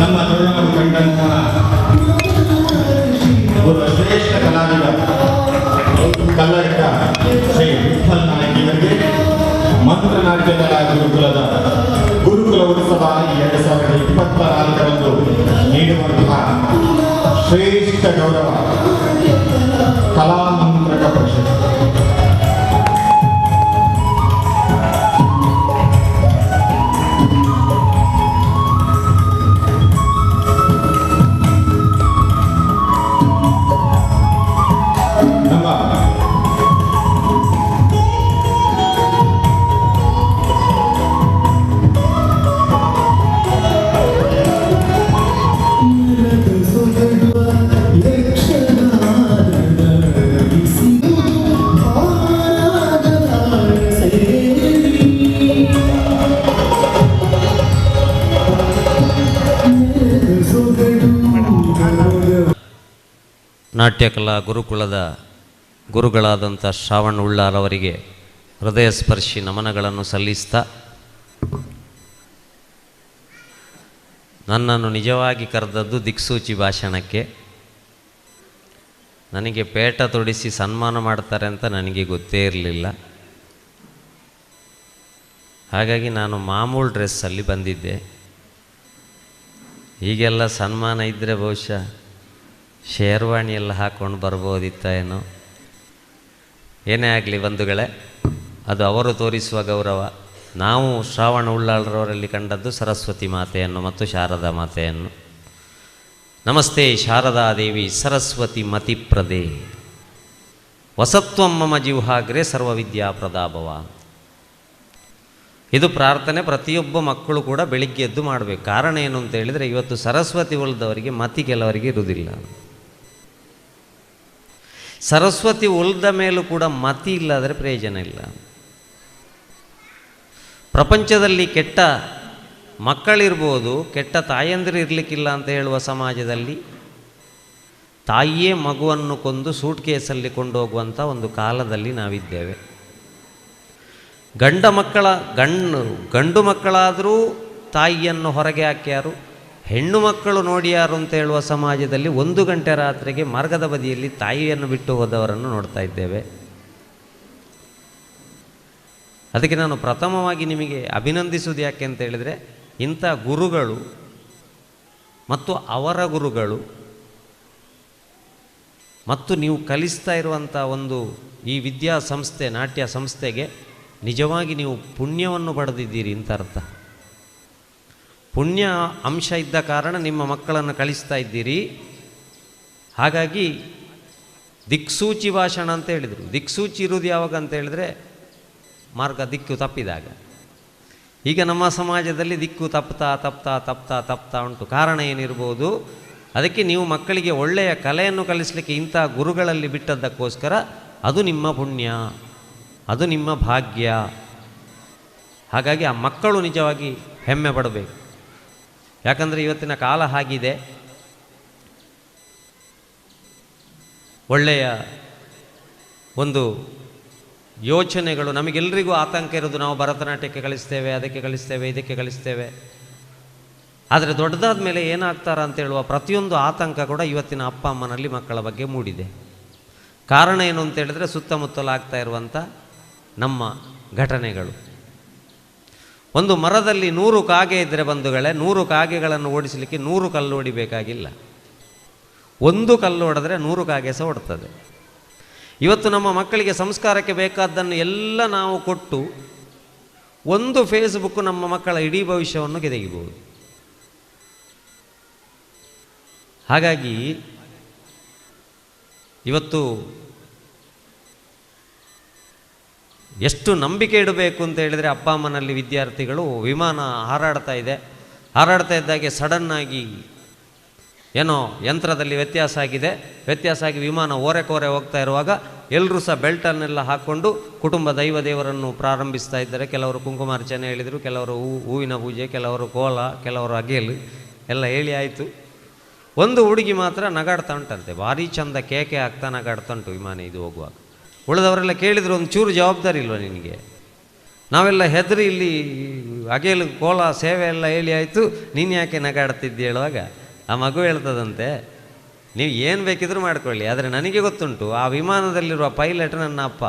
ನಮ್ಮ ತುಳುನಾಡು ಕಂಡಂತಹ ಒಬ್ಬ ಶ್ರೇಷ್ಠ ಕಲಾವಿದ ಕಲ್ಲಡ್ಕ ಶ್ರೀ ವಿಠಲ್ ನಾಯ್ಕ ಇವರಿಗೆ ಮಂತ್ರನಾಟ್ಯ ಕಲಾ ಗುರುಕುಲದ ಗುರುಕುಲ ಉತ್ಸವ 2024ರಂದು ನೀಡುವಂತಹ ಶ್ರೇಷ್ಠ ಗೌರವ ಕಲಾಮಂತ್ರಕ ಪ್ರಶಸ್ತಿ. ನಮ್ಮ ನಾಟ್ಯಕಲಾ ಗುರುಕುಲದ ಗುರುಗಳಾದಂಥ ಶ್ರಾವಣ್ ಉಳ್ಳಾಲ್ ಅವರಿಗೆ ಹೃದಯ ಸ್ಪರ್ಶಿ ನಮನಗಳನ್ನು ಸಲ್ಲಿಸ್ತಾ, ನನ್ನನ್ನು ನಿಜವಾಗಿ ಕರೆದದ್ದು ದಿಕ್ಸೂಚಿ ಭಾಷಣಕ್ಕೆ. ನನಗೆ ಪೇಟ ತೊಡಿಸಿ ಸನ್ಮಾನ ಮಾಡ್ತಾರೆ ಅಂತ ನನಗೆ ಗೊತ್ತೇ ಇರಲಿಲ್ಲ. ಹಾಗಾಗಿ ನಾನು ಮಾಮೂಲು ಡ್ರೆಸ್ಸಲ್ಲಿ ಬಂದಿದ್ದೆ. ಈಗೆಲ್ಲ ಸನ್ಮಾನ ಇದ್ದರೆ ಬಹುಶಃ ಶೇರ್ವಾಣಿ ಎಲ್ಲ ಹಾಕ್ಕೊಂಡು ಬರ್ಬೋದಿತ್ತ ಏನೋ. ಏನೇ ಆಗಲಿ ಬಂಧುಗಳೇ, ಅದು ಅವರು ತೋರಿಸುವ ಗೌರವ. ನಾವು ಶ್ರಾವಣ ಉಳ್ಳಾಳ್ರವರಲ್ಲಿ ಕಂಡದ್ದು ಸರಸ್ವತಿ ಮಾತೆಯನ್ನು ಮತ್ತು ಶಾರದಾ ಮಾತೆಯನ್ನು. ನಮಸ್ತೆ ಶಾರದಾದೇವಿ ಸರಸ್ವತಿ ಮತಿಪ್ರದೇ ವಸತ್ವಂ ಮಮ ಜಿಹ್ವಾಗ್ರೆ ಸರ್ವವಿದ್ಯಾ ಪ್ರದಾಭವ. ಇದು ಪ್ರಾರ್ಥನೆ ಪ್ರತಿಯೊಬ್ಬ ಮಕ್ಕಳು ಕೂಡ ಬೆಳಿಗ್ಗೆ ಎದ್ದು ಮಾಡಬೇಕು. ಕಾರಣ ಏನು ಅಂತ ಹೇಳಿದರೆ, ಇವತ್ತು ಸರಸ್ವತಿ ಉಳಿದವರಿಗೆ ಮತಿ ಕೆಲವರಿಗೆ ಇರುವುದಿಲ್ಲ. ಸರಸ್ವತಿ ಉಳಿದ ಮೇಲೂ ಕೂಡ ಮತಿ ಇಲ್ಲಾದರೆ ಪ್ರಯೋಜನ ಇಲ್ಲ. ಪ್ರಪಂಚದಲ್ಲಿ ಕೆಟ್ಟ ಮಕ್ಕಳಿರ್ಬೋದು, ಕೆಟ್ಟ ತಾಯಂದಿರು ಇರಲಿಕ್ಕಿಲ್ಲ ಅಂತ ಹೇಳುವ ಸಮಾಜದಲ್ಲಿ ತಾಯಿಯೇ ಮಗುವನ್ನು ಕೊಂದು ಸೂಟ್ ಕೇಸಲ್ಲಿ ಕೊಂಡೋಗುವಂಥ ಒಂದು ಕಾಲದಲ್ಲಿ ನಾವಿದ್ದೇವೆ. ಗಂಡು ಮಕ್ಕಳಾದರೂ ತಾಯಿಯನ್ನು ಹೊರಗೆ ಹಾಕ್ಯಾರು, ಹೆಣ್ಣು ಮಕ್ಕಳು ನೋಡಿಯಾರು ಅಂತ ಹೇಳುವ ಸಮಾಜದಲ್ಲಿ 1 ಗಂಟೆ ರಾತ್ರಿಗೆ ಮಾರ್ಗದ ಬದಿಯಲ್ಲಿ ತಾಯಿಯನ್ನು ಬಿಟ್ಟು ಹೋದವರನ್ನು ನೋಡ್ತಾ ಇದ್ದೇವೆ. ಅದಕ್ಕೆ ನಾನು ಪ್ರಥಮವಾಗಿ ನಿಮಗೆ ಅಭಿನಂದಿಸುವುದು ಯಾಕೆ ಅಂತ ಹೇಳಿದರೆ, ಇಂಥ ಗುರುಗಳು ಮತ್ತು ಅವರ ಗುರುಗಳು ಮತ್ತು ನೀವು ಕಲಿಸ್ತಾ ಇರುವಂಥ ಒಂದು ಈ ವಿದ್ಯಾಸಂಸ್ಥೆ, ನಾಟ್ಯ ಸಂಸ್ಥೆಗೆ ನಿಜವಾಗಿ ನೀವು ಪುಣ್ಯವನ್ನು ಪಡೆದಿದ್ದೀರಿ ಅಂತ ಅರ್ಥ. ಪುಣ್ಯ ಅಂಶ ಇದ್ದ ಕಾರಣ ನಿಮ್ಮ ಮಕ್ಕಳನ್ನು ಕಳಿಸ್ತಾ ಇದ್ದೀರಿ. ಹಾಗಾಗಿ ದಿಕ್ಸೂಚಿ ಭಾಷಣ ಅಂತ ಹೇಳಿದರು. ದಿಕ್ಸೂಚಿ ಇರುವುದು ಯಾವಾಗ ಅಂತ ಹೇಳಿದರೆ ಮಾರ್ಗ ದಿಕ್ಕು ತಪ್ಪಿದಾಗ. ಈಗ ನಮ್ಮ ಸಮಾಜದಲ್ಲಿ ದಿಕ್ಕು ತಪ್ತಾ ತಪ್ತಾ ತಪ್ತಾ ತಪ್ತಾ ಉಂಟು. ಕಾರಣ ಏನಿರ್ಬೋದು? ಅದಕ್ಕೆ ನೀವು ಮಕ್ಕಳಿಗೆ ಒಳ್ಳೆಯ ಕಲೆಯನ್ನು ಕಲಿಸಲಿಕ್ಕೆ ಇಂಥ ಗುರುಗಳಲ್ಲಿ ಬಿಟ್ಟದ್ದಕ್ಕೋಸ್ಕರ ಅದು ನಿಮ್ಮ ಪುಣ್ಯ, ಅದು ನಿಮ್ಮ ಭಾಗ್ಯ. ಹಾಗಾಗಿ ಆ ಮಕ್ಕಳು ನಿಜವಾಗಿ ಹೆಮ್ಮೆ ಪಡಬೇಕು. ಯಾಕಂದರೆ ಇವತ್ತಿನ ಕಾಲ ಹಾಗಿದೆ. ಒಳ್ಳೆಯ ಒಂದು ಯೋಚನೆಗಳು ನಮಗೆಲ್ಲರಿಗೂ ಆತಂಕ ಇರೋದು, ನಾವು ಭರತನಾಟ್ಯಕ್ಕೆ ಕಳಿಸ್ತೇವೆ, ಅದಕ್ಕೆ ಕಳಿಸ್ತೇವೆ, ಇದಕ್ಕೆ ಕಳಿಸ್ತೇವೆ. ಆದರೆ ದೊಡ್ಡದಾದ ಮೇಲೆ ಏನಾಗ್ತಾರ ಅಂತೇಳುವ ಪ್ರತಿಯೊಂದು ಆತಂಕ ಕೂಡ ಇವತ್ತಿನ ಅಪ್ಪ ಅಮ್ಮನಲ್ಲಿ ಮಕ್ಕಳ ಬಗ್ಗೆ ಮೂಡಿದೆ. ಕಾರಣ ಏನು ಅಂತೇಳಿದರೆ ಸುತ್ತಮುತ್ತಲಾಗ್ತಾ ಇರುವಂಥ ನಮ್ಮ ಘಟನೆಗಳು. ಒಂದು ಮರದಲ್ಲಿ 100 ಕಾಗೆ ಇದ್ದರೆ ಬಂಧುಗಳೇ, 100 ಕಾಗೆಗಳನ್ನು ಓಡಿಸಲಿಕ್ಕೆ 100 ಕಲ್ಲು ಹೊಡಿಬೇಕಾಗಿಲ್ಲ. ಒಂದು ಕಲ್ಲು ಹೊಡೆದ್ರೆ 100 ಕಾಗೆ ಸಹ ಓಡ್ತದೆ. ಇವತ್ತು ನಮ್ಮ ಮಕ್ಕಳಿಗೆ ಸಂಸ್ಕಾರಕ್ಕೆ ಬೇಕಾದ್ದನ್ನು ಎಲ್ಲ ನಾವು ಕೊಟ್ಟು ಒಂದು ಫೇಸ್ಬುಕ್ ನಮ್ಮ ಮಕ್ಕಳ ಇಡೀ ಭವಿಷ್ಯವನ್ನು ಕೆದಗಿಬಹುದು. ಹಾಗಾಗಿ ಇವತ್ತು ಎಷ್ಟು ನಂಬಿಕೆ ಇಡಬೇಕು ಅಂತ ಹೇಳಿದರೆ, ಅಪ್ಪ ಅಮ್ಮನಲ್ಲಿ ವಿದ್ಯಾರ್ಥಿಗಳು ವಿಮಾನ ಹಾರಾಡ್ತಾ ಇದೆ, ಹಾರಾಡ್ತಾ ಇದ್ದಾಗೆ ಸಡನ್ನಾಗಿ ಏನೋ ಯಂತ್ರದಲ್ಲಿ ವ್ಯತ್ಯಾಸ ಆಗಿದೆ, ವ್ಯತ್ಯಾಸ ಆಗಿ ವಿಮಾನ ಓರೆಕೋರೆ ಹೋಗ್ತಾ ಇರುವಾಗ ಎಲ್ಲರೂ ಸಹ ಬೆಲ್ಟನ್ನೆಲ್ಲ ಹಾಕ್ಕೊಂಡು ಕುಟುಂಬ ದೈವ ದೇವರನ್ನು ಪ್ರಾರಂಭಿಸ್ತಾ ಇದ್ದಾರೆ. ಕೆಲವರು ಕುಂಕುಮಾರ್ಚನೆ ಹೇಳಿದರು, ಕೆಲವರು ಹೂವಿನ ಪೂಜೆ, ಕೆಲವರು ಕೋಲ, ಕೆಲವರು ಅಗೇಲು ಎಲ್ಲ ಹೇಳಿ ಆಯಿತು. ಒಂದು ಹುಡುಗಿ ಮಾತ್ರ ನಗಾಡ್ತಾ ಉಂಟಂತೆ, ಭಾರಿ ಚಂದ ಕೇಕೆ ಆಗ್ತಾ ನಗಾಡ್ತಾ ಉಂಟು ವಿಮಾನ ಇದು ಹೋಗುವಾಗ. ಉಳಿದವರೆಲ್ಲ ಕೇಳಿದರು, ಒಂದು ಚೂರು ಜವಾಬ್ದಾರಿ ಇಲ್ವ ನಿನಗೆ? ನಾವೆಲ್ಲ ಹೆದರಿ ಇಲ್ಲಿ ಅಗೇಲು ಕೋಲ ಸೇವೆ ಎಲ್ಲ ಹೇಳಿ ಆಯಿತು, ನೀನು ಯಾಕೆ ನಗಾಡ್ತಿದ್ದಿ ಹೇಳುವಾಗ ಆ ಮಗು ಹೇಳ್ತದಂತೆ, ನೀವು ಏನು ಬೇಕಿದ್ರೂ ಮಾಡ್ಕೊಳ್ಳಿ, ಆದರೆ ನನಗೆ ಗೊತ್ತುಂಟು ಆ ವಿಮಾನದಲ್ಲಿರುವ ಪೈಲಟ್ ನನ್ನ ಅಪ್ಪ,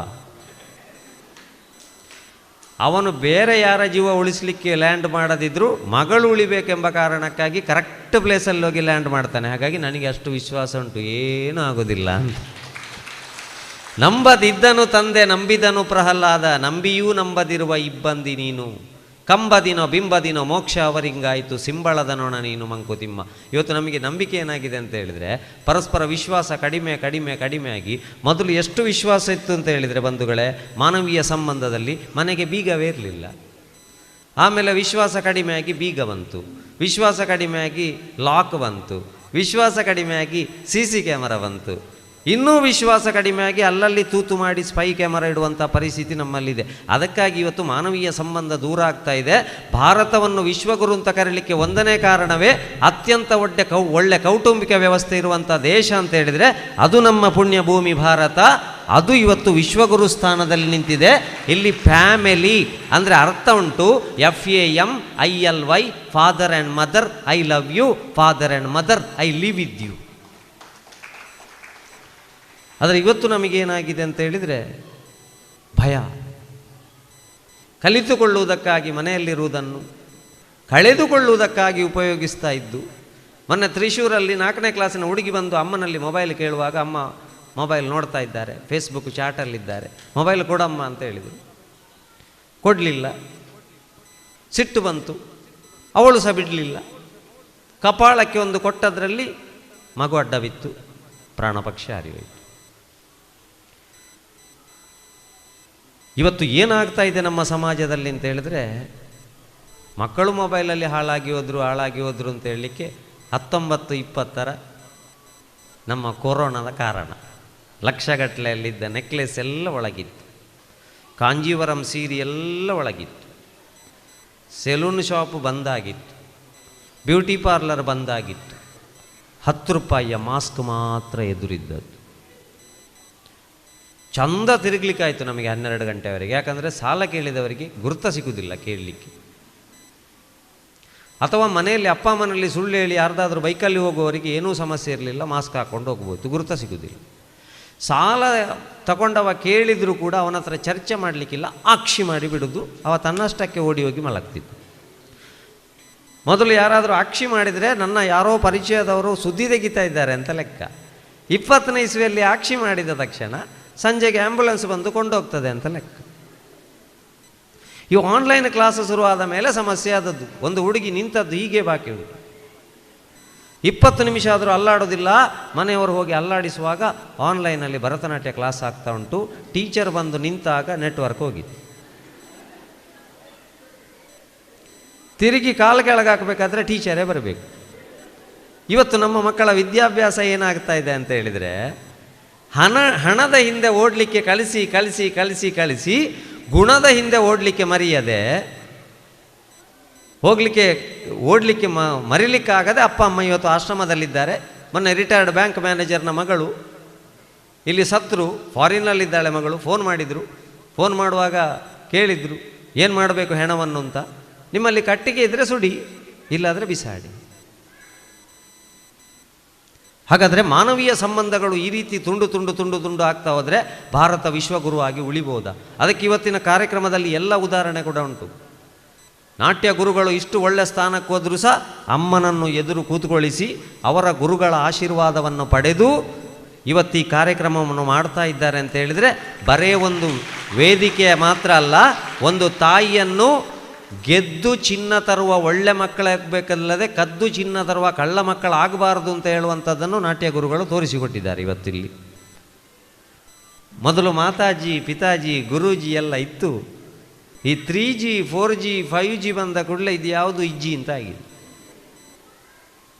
ಅವನು ಬೇರೆ ಯಾರ ಜೀವ ಉಳಿಸಲಿಕ್ಕೆ ಲ್ಯಾಂಡ್ ಮಾಡದಿದ್ದರೂ ಮಗಳು ಉಳಿಬೇಕೆಂಬ ಕಾರಣಕ್ಕಾಗಿ ಕರೆಕ್ಟ್ ಪ್ಲೇಸಲ್ಲಿ ಹೋಗಿ ಲ್ಯಾಂಡ್ ಮಾಡ್ತಾನೆ, ಹಾಗಾಗಿ ನನಗೆ ಅಷ್ಟು ವಿಶ್ವಾಸ ಉಂಟು, ಏನೂ ಆಗೋದಿಲ್ಲ ಅಂತ. ನಂಬದಿದ್ದನು ತಂದೆ ನಂಬಿದನು ಪ್ರಹ್ಲಾದ, ನಂಬಿಯೂ ನಂಬದಿರುವ ಇಬ್ಬಂದಿ ನೀನು, ಕಂಬದಿನೋ ಬಿಂಬದಿನೋ ಮೋಕ್ಷ ಅವರಿಂಗಾಯಿತು, ಸಿಂಬಳದ ನೋಣ ನೀನು ಮಂಕುತಿಮ್ಮ. ಇವತ್ತು ನಮಗೆ ನಂಬಿಕೆ ಏನಾಗಿದೆ ಅಂತ ಹೇಳಿದರೆ, ಪರಸ್ಪರ ವಿಶ್ವಾಸ ಕಡಿಮೆ ಕಡಿಮೆ ಕಡಿಮೆ ಆಗಿ, ಮೊದಲು ಎಷ್ಟು ವಿಶ್ವಾಸ ಇತ್ತು ಅಂತ ಹೇಳಿದರೆ ಬಂಧುಗಳೇ, ಮಾನವೀಯ ಸಂಬಂಧದಲ್ಲಿ ಮನೆಗೆ ಬೀಗವೇ ಇರಲಿಲ್ಲ. ಆಮೇಲೆ ವಿಶ್ವಾಸ ಕಡಿಮೆಯಾಗಿ ಬೀಗ ಬಂತು, ವಿಶ್ವಾಸ ಕಡಿಮೆಯಾಗಿ ಲಾಕ್ ಬಂತು, ವಿಶ್ವಾಸ ಕಡಿಮೆಯಾಗಿ ಸಿ ಸಿ ಕ್ಯಾಮರಾ ಬಂತು, ಇನ್ನೂ ವಿಶ್ವಾಸ ಕಡಿಮೆಯಾಗಿ ಅಲ್ಲಲ್ಲಿ ತೂತು ಮಾಡಿ ಸ್ಪೈ ಕ್ಯಾಮರಾ ಇಡುವಂಥ ಪರಿಸ್ಥಿತಿ ನಮ್ಮಲ್ಲಿದೆ. ಅದಕ್ಕಾಗಿ ಇವತ್ತು ಮಾನವೀಯ ಸಂಬಂಧ ದೂರ ಆಗ್ತಾ ಇದೆ. ಭಾರತವನ್ನು ವಿಶ್ವಗುರು ಅಂತ ಕರೀಲಿಕ್ಕೆ ಒಂದನೇ ಕಾರಣವೇ ಅತ್ಯಂತ ಒಳ್ಳೆ ಕೌಟುಂಬಿಕ ವ್ಯವಸ್ಥೆ ಇರುವಂಥ ದೇಶ ಅಂತ ಹೇಳಿದರೆ ಅದು ನಮ್ಮ ಪುಣ್ಯ ಭೂಮಿ ಭಾರತ. ಅದು ಇವತ್ತು ವಿಶ್ವಗುರು ಸ್ಥಾನದಲ್ಲಿ ನಿಂತಿದೆ. ಇಲ್ಲಿ ಫ್ಯಾಮಿಲಿ ಅಂದರೆ ಅರ್ಥ ಉಂಟು, FAMILY, father and mother I love you, father and mother I live with you. ಆದರೆ ಇವತ್ತು ನಮಗೇನಾಗಿದೆ ಅಂತ ಹೇಳಿದರೆ ಭಯ. ಕಲಿತುಕೊಳ್ಳುವುದಕ್ಕಾಗಿ ಮನೆಯಲ್ಲಿರುವುದನ್ನು ಕಳೆದುಕೊಳ್ಳುವುದಕ್ಕಾಗಿ ಉಪಯೋಗಿಸ್ತಾ ಇದ್ದು, ಮೊನ್ನೆ ತ್ರಿಶೂರಲ್ಲಿ 4ನೇ ಕ್ಲಾಸಿನ ಹುಡುಗಿ ಬಂದು ಅಮ್ಮನಲ್ಲಿ ಮೊಬೈಲ್ ಕೇಳುವಾಗ ಅಮ್ಮ ಮೊಬೈಲ್ ನೋಡ್ತಾ ಇದ್ದಾರೆ, ಫೇಸ್ಬುಕ್ ಚಾಟಲ್ಲಿದ್ದಾರೆ, ಮೊಬೈಲ್ ಕೊಡಮ್ಮ ಅಂತ ಹೇಳಿದರು. ಕೊಡಲಿಲ್ಲ, ಸಿಟ್ಟು ಬಂತು, ಅವಳು ಸಹ ಬಿಡಲಿಲ್ಲ. ಕಪಾಳಕ್ಕೆ ಒಂದು ಕೊಟ್ಟದ್ರಲ್ಲಿ ಮಗು ಅಡ್ಡ ಬಿತ್ತು, ಪ್ರಾಣಪಕ್ಷಿ ಹಾರಿಹೋಯಿತು. ಇವತ್ತು ಏನಾಗ್ತಾ ಇದೆ ನಮ್ಮ ಸಮಾಜದಲ್ಲಿ ಅಂತ ಹೇಳಿದ್ರೆ, ಮಕ್ಕಳು ಮೊಬೈಲಲ್ಲಿ ಹಾಳಾಗಿ ಹೋದರು ಅಂತ ಹೇಳಲಿಕ್ಕೆ 19, 20 ನಮ್ಮ ಕೊರೋನಾದ ಕಾರಣ. ಲಕ್ಷಗಟ್ಟಲೆಯಲ್ಲಿದ್ದ ನೆಕ್ಲೆಸ್ ಎಲ್ಲ ಒಳಗಿತ್ತು, ಕಾಂಜೀವರಂ ಸೀರೆ ಎಲ್ಲ ಒಳಗಿತ್ತು, ಸೆಲೂನ್ ಶಾಪ್ ಬಂದಾಗಿತ್ತು, ಬ್ಯೂಟಿ ಪಾರ್ಲರ್ ಬಂದಾಗಿತ್ತು, 10 ರೂಪಾಯಿಯ ಮಾಸ್ಕ್ ಮಾತ್ರ ಎದುರಿದ್ದದ್ದು. ಚಂದ ತಿರುಗಲಿಕ್ಕಾಯಿತು ನಮಗೆ 12 ಗಂಟೆವರೆಗೆ. ಯಾಕಂದರೆ ಸಾಲ ಕೇಳಿದವರಿಗೆ ಗುರುತ ಸಿಗುವುದಿಲ್ಲ ಕೇಳಲಿಕ್ಕೆ. ಅಥವಾ ಮನೆಯಲ್ಲಿ ಅಪ್ಪ ಅಮ್ಮನಲ್ಲಿ ಸುಳ್ಳು ಹೇಳಿ ಯಾರ್ದಾದ್ರೂ ಬೈಕಲ್ಲಿ ಹೋಗುವವರಿಗೆ ಏನೂ ಸಮಸ್ಯೆ ಇರಲಿಲ್ಲ, ಮಾಸ್ಕ್ ಹಾಕ್ಕೊಂಡು ಹೋಗ್ಬೋದು, ಗುರುತ ಸಿಗುವುದಿಲ್ಲ. ಸಾಲ ತಗೊಂಡವ ಕೇಳಿದರೂ ಕೂಡ ಅವನ ಹತ್ರ ಚರ್ಚೆ ಮಾಡಲಿಕ್ಕಿಲ್ಲ, ಆಕ್ಷಿ ಮಾಡಿ ಬಿಡೋದು, ಅವ ತನ್ನಷ್ಟಕ್ಕೆ ಓಡಿ ಹೋಗಿ ಮಲಗ್ತಿದ್ದ. ಮೊದಲು ಯಾರಾದರೂ ಆಕ್ಷಿ ಮಾಡಿದರೆ ನನ್ನ ಯಾರೋ ಪರಿಚಯದವರು ಸುದ್ದಿ ತೆಗಿತಾ ಇದ್ದಾರೆ ಅಂತ ಲೆಕ್ಕ. 20ನೇ ಇಸ್ವಿಯಲ್ಲಿ ಆಕ್ಷಿ ಮಾಡಿದ ತಕ್ಷಣ ಸಂಜೆಗೆ ಆ್ಯಂಬುಲೆನ್ಸ್ ಬಂದು ಕೊಂಡೋಗ್ತದೆ ಅಂತ ಲೆಕ್ಕ. ಈ ಆನ್ಲೈನ್ ಕ್ಲಾಸ್ ಶುರುವಾದ ಮೇಲೆ ಸಮಸ್ಯೆ ಆದದ್ದು. ಒಂದು ಹುಡುಗಿ ನಿಂತದ್ದು ಹೀಗೆ ಬಾಕಿ ಉಂಟು, 20 ನಿಮಿಷ ಆದರೂ ಅಲ್ಲಾಡೋದಿಲ್ಲ. ಮನೆಯವರು ಹೋಗಿ ಅಲ್ಲಾಡಿಸುವಾಗ ಆನ್ಲೈನಲ್ಲಿ ಭರತನಾಟ್ಯ ಕ್ಲಾಸ್ ಆಗ್ತಾ ಉಂಟು. ಟೀಚರ್ ಬಂದು ನಿಂತಾಗ ನೆಟ್ವರ್ಕ್ ಹೋಗಿದೆ. ತಿರುಗಿ ಕಾಲು ಕೆಳಗೆ ಹಾಕಬೇಕಾದ್ರೆ ಟೀಚರೇ ಬರಬೇಕು. ಇವತ್ತು ನಮ್ಮ ಮಕ್ಕಳ ವಿದ್ಯಾಭ್ಯಾಸ ಏನಾಗ್ತಾ ಇದೆ ಅಂತ ಹೇಳಿದರೆ, ಹಣದ ಹಿಂದೆ ಓಡಲಿಕ್ಕೆ ಕಳಿಸಿ ಕಳಿಸಿ ಕಳಿಸಿ ಕಳಿಸಿ ಗುಣದ ಹಿಂದೆ ಓಡಲಿಕ್ಕೆ ಮರೆಯದೆ, ಹೋಗಲಿಕ್ಕೆ ಓಡಲಿಕ್ಕೆ ಮರಿಲಿಕ್ಕಾಗದೆ ಅಪ್ಪ ಅಮ್ಮ ಇವತ್ತು ಆಶ್ರಮದಲ್ಲಿದ್ದಾರೆ. ಮೊನ್ನೆ ರಿಟೈರ್ಡ್ ಬ್ಯಾಂಕ್ ಮ್ಯಾನೇಜರ್ನ ಮಗಳು ಇಲ್ಲಿ ಸತ್ರು, ಫಾರಿನ್ನಲ್ಲಿದ್ದಾಳೆ ಮಗಳು. ಫೋನ್ ಮಾಡಿದರು. ಫೋನ್ ಮಾಡುವಾಗ ಕೇಳಿದರು, ಏನು ಮಾಡಬೇಕು ಹೆಣವನ್ನು ಅಂತ. ನಿಮ್ಮಲ್ಲಿ ಕಟ್ಟಿಗೆ ಇದ್ದರೆ ಸುಡಿ, ಇಲ್ಲಾದರೆ ಬಿಸಾಡಿ. ಹಾಗಾದರೆ ಮಾನವೀಯ ಸಂಬಂಧಗಳು ಈ ರೀತಿ ತುಂಡು ತುಂಡು ತುಂಡು ತುಂಡು ಆಗ್ತಾ ಹೋದರೆ ಭಾರತ ವಿಶ್ವಗುರುವಾಗಿ ಉಳಿಬೋದಾ? ಅದಕ್ಕೆ ಇವತ್ತಿನ ಕಾರ್ಯಕ್ರಮದಲ್ಲಿ ಎಲ್ಲ ಉದಾಹರಣೆ ಕೂಡ ಉಂಟು. ನಾಟ್ಯ ಗುರುಗಳು ಇಷ್ಟು ಒಳ್ಳೆಯ ಸ್ಥಾನಕ್ಕೆ ಹೋದರೂ ಸಹ ಅಮ್ಮನನ್ನು ಎದುರು ಕೂತ್ಕೊಳ್ಳಿಸಿ ಅವರ ಗುರುಗಳ ಆಶೀರ್ವಾದವನ್ನು ಪಡೆದು ಇವತ್ತು ಈ ಕಾರ್ಯಕ್ರಮವನ್ನು ಮಾಡ್ತಾ ಇದ್ದಾರೆ ಅಂತ ಹೇಳಿದರೆ, ಬರೇ ಒಂದು ವೇದಿಕೆಯ ಮಾತ್ರ ಅಲ್ಲ, ಒಂದು ತಾಯಿಯನ್ನು ಗೆದ್ದು ಚಿನ್ನ ತರುವ ಒಳ್ಳೆ ಮಕ್ಕಳಾಗಬೇಕಲ್ಲದೆ ಕದ್ದು ಚಿನ್ನ ತರುವ ಕಳ್ಳ ಮಕ್ಕಳಾಗಬಾರದು ಅಂತ ಹೇಳುವಂಥದ್ದನ್ನು ನಾಟ್ಯ ಗುರುಗಳು ತೋರಿಸಿಕೊಟ್ಟಿದ್ದಾರೆ ಇವತ್ತಿಲ್ಲಿ. ಮೊದಲು ಮಾತಾಜಿ, ಪಿತಾಜಿ, ಗುರೂಜಿ ಎಲ್ಲ ಇತ್ತು. ಈ 3G, 4G, 5G ಬಂದ ಕೂಡಲೇ ಇದು ಯಾವುದು ಇಜ್ಜಿ ಅಂತ ಆಗಿದೆ.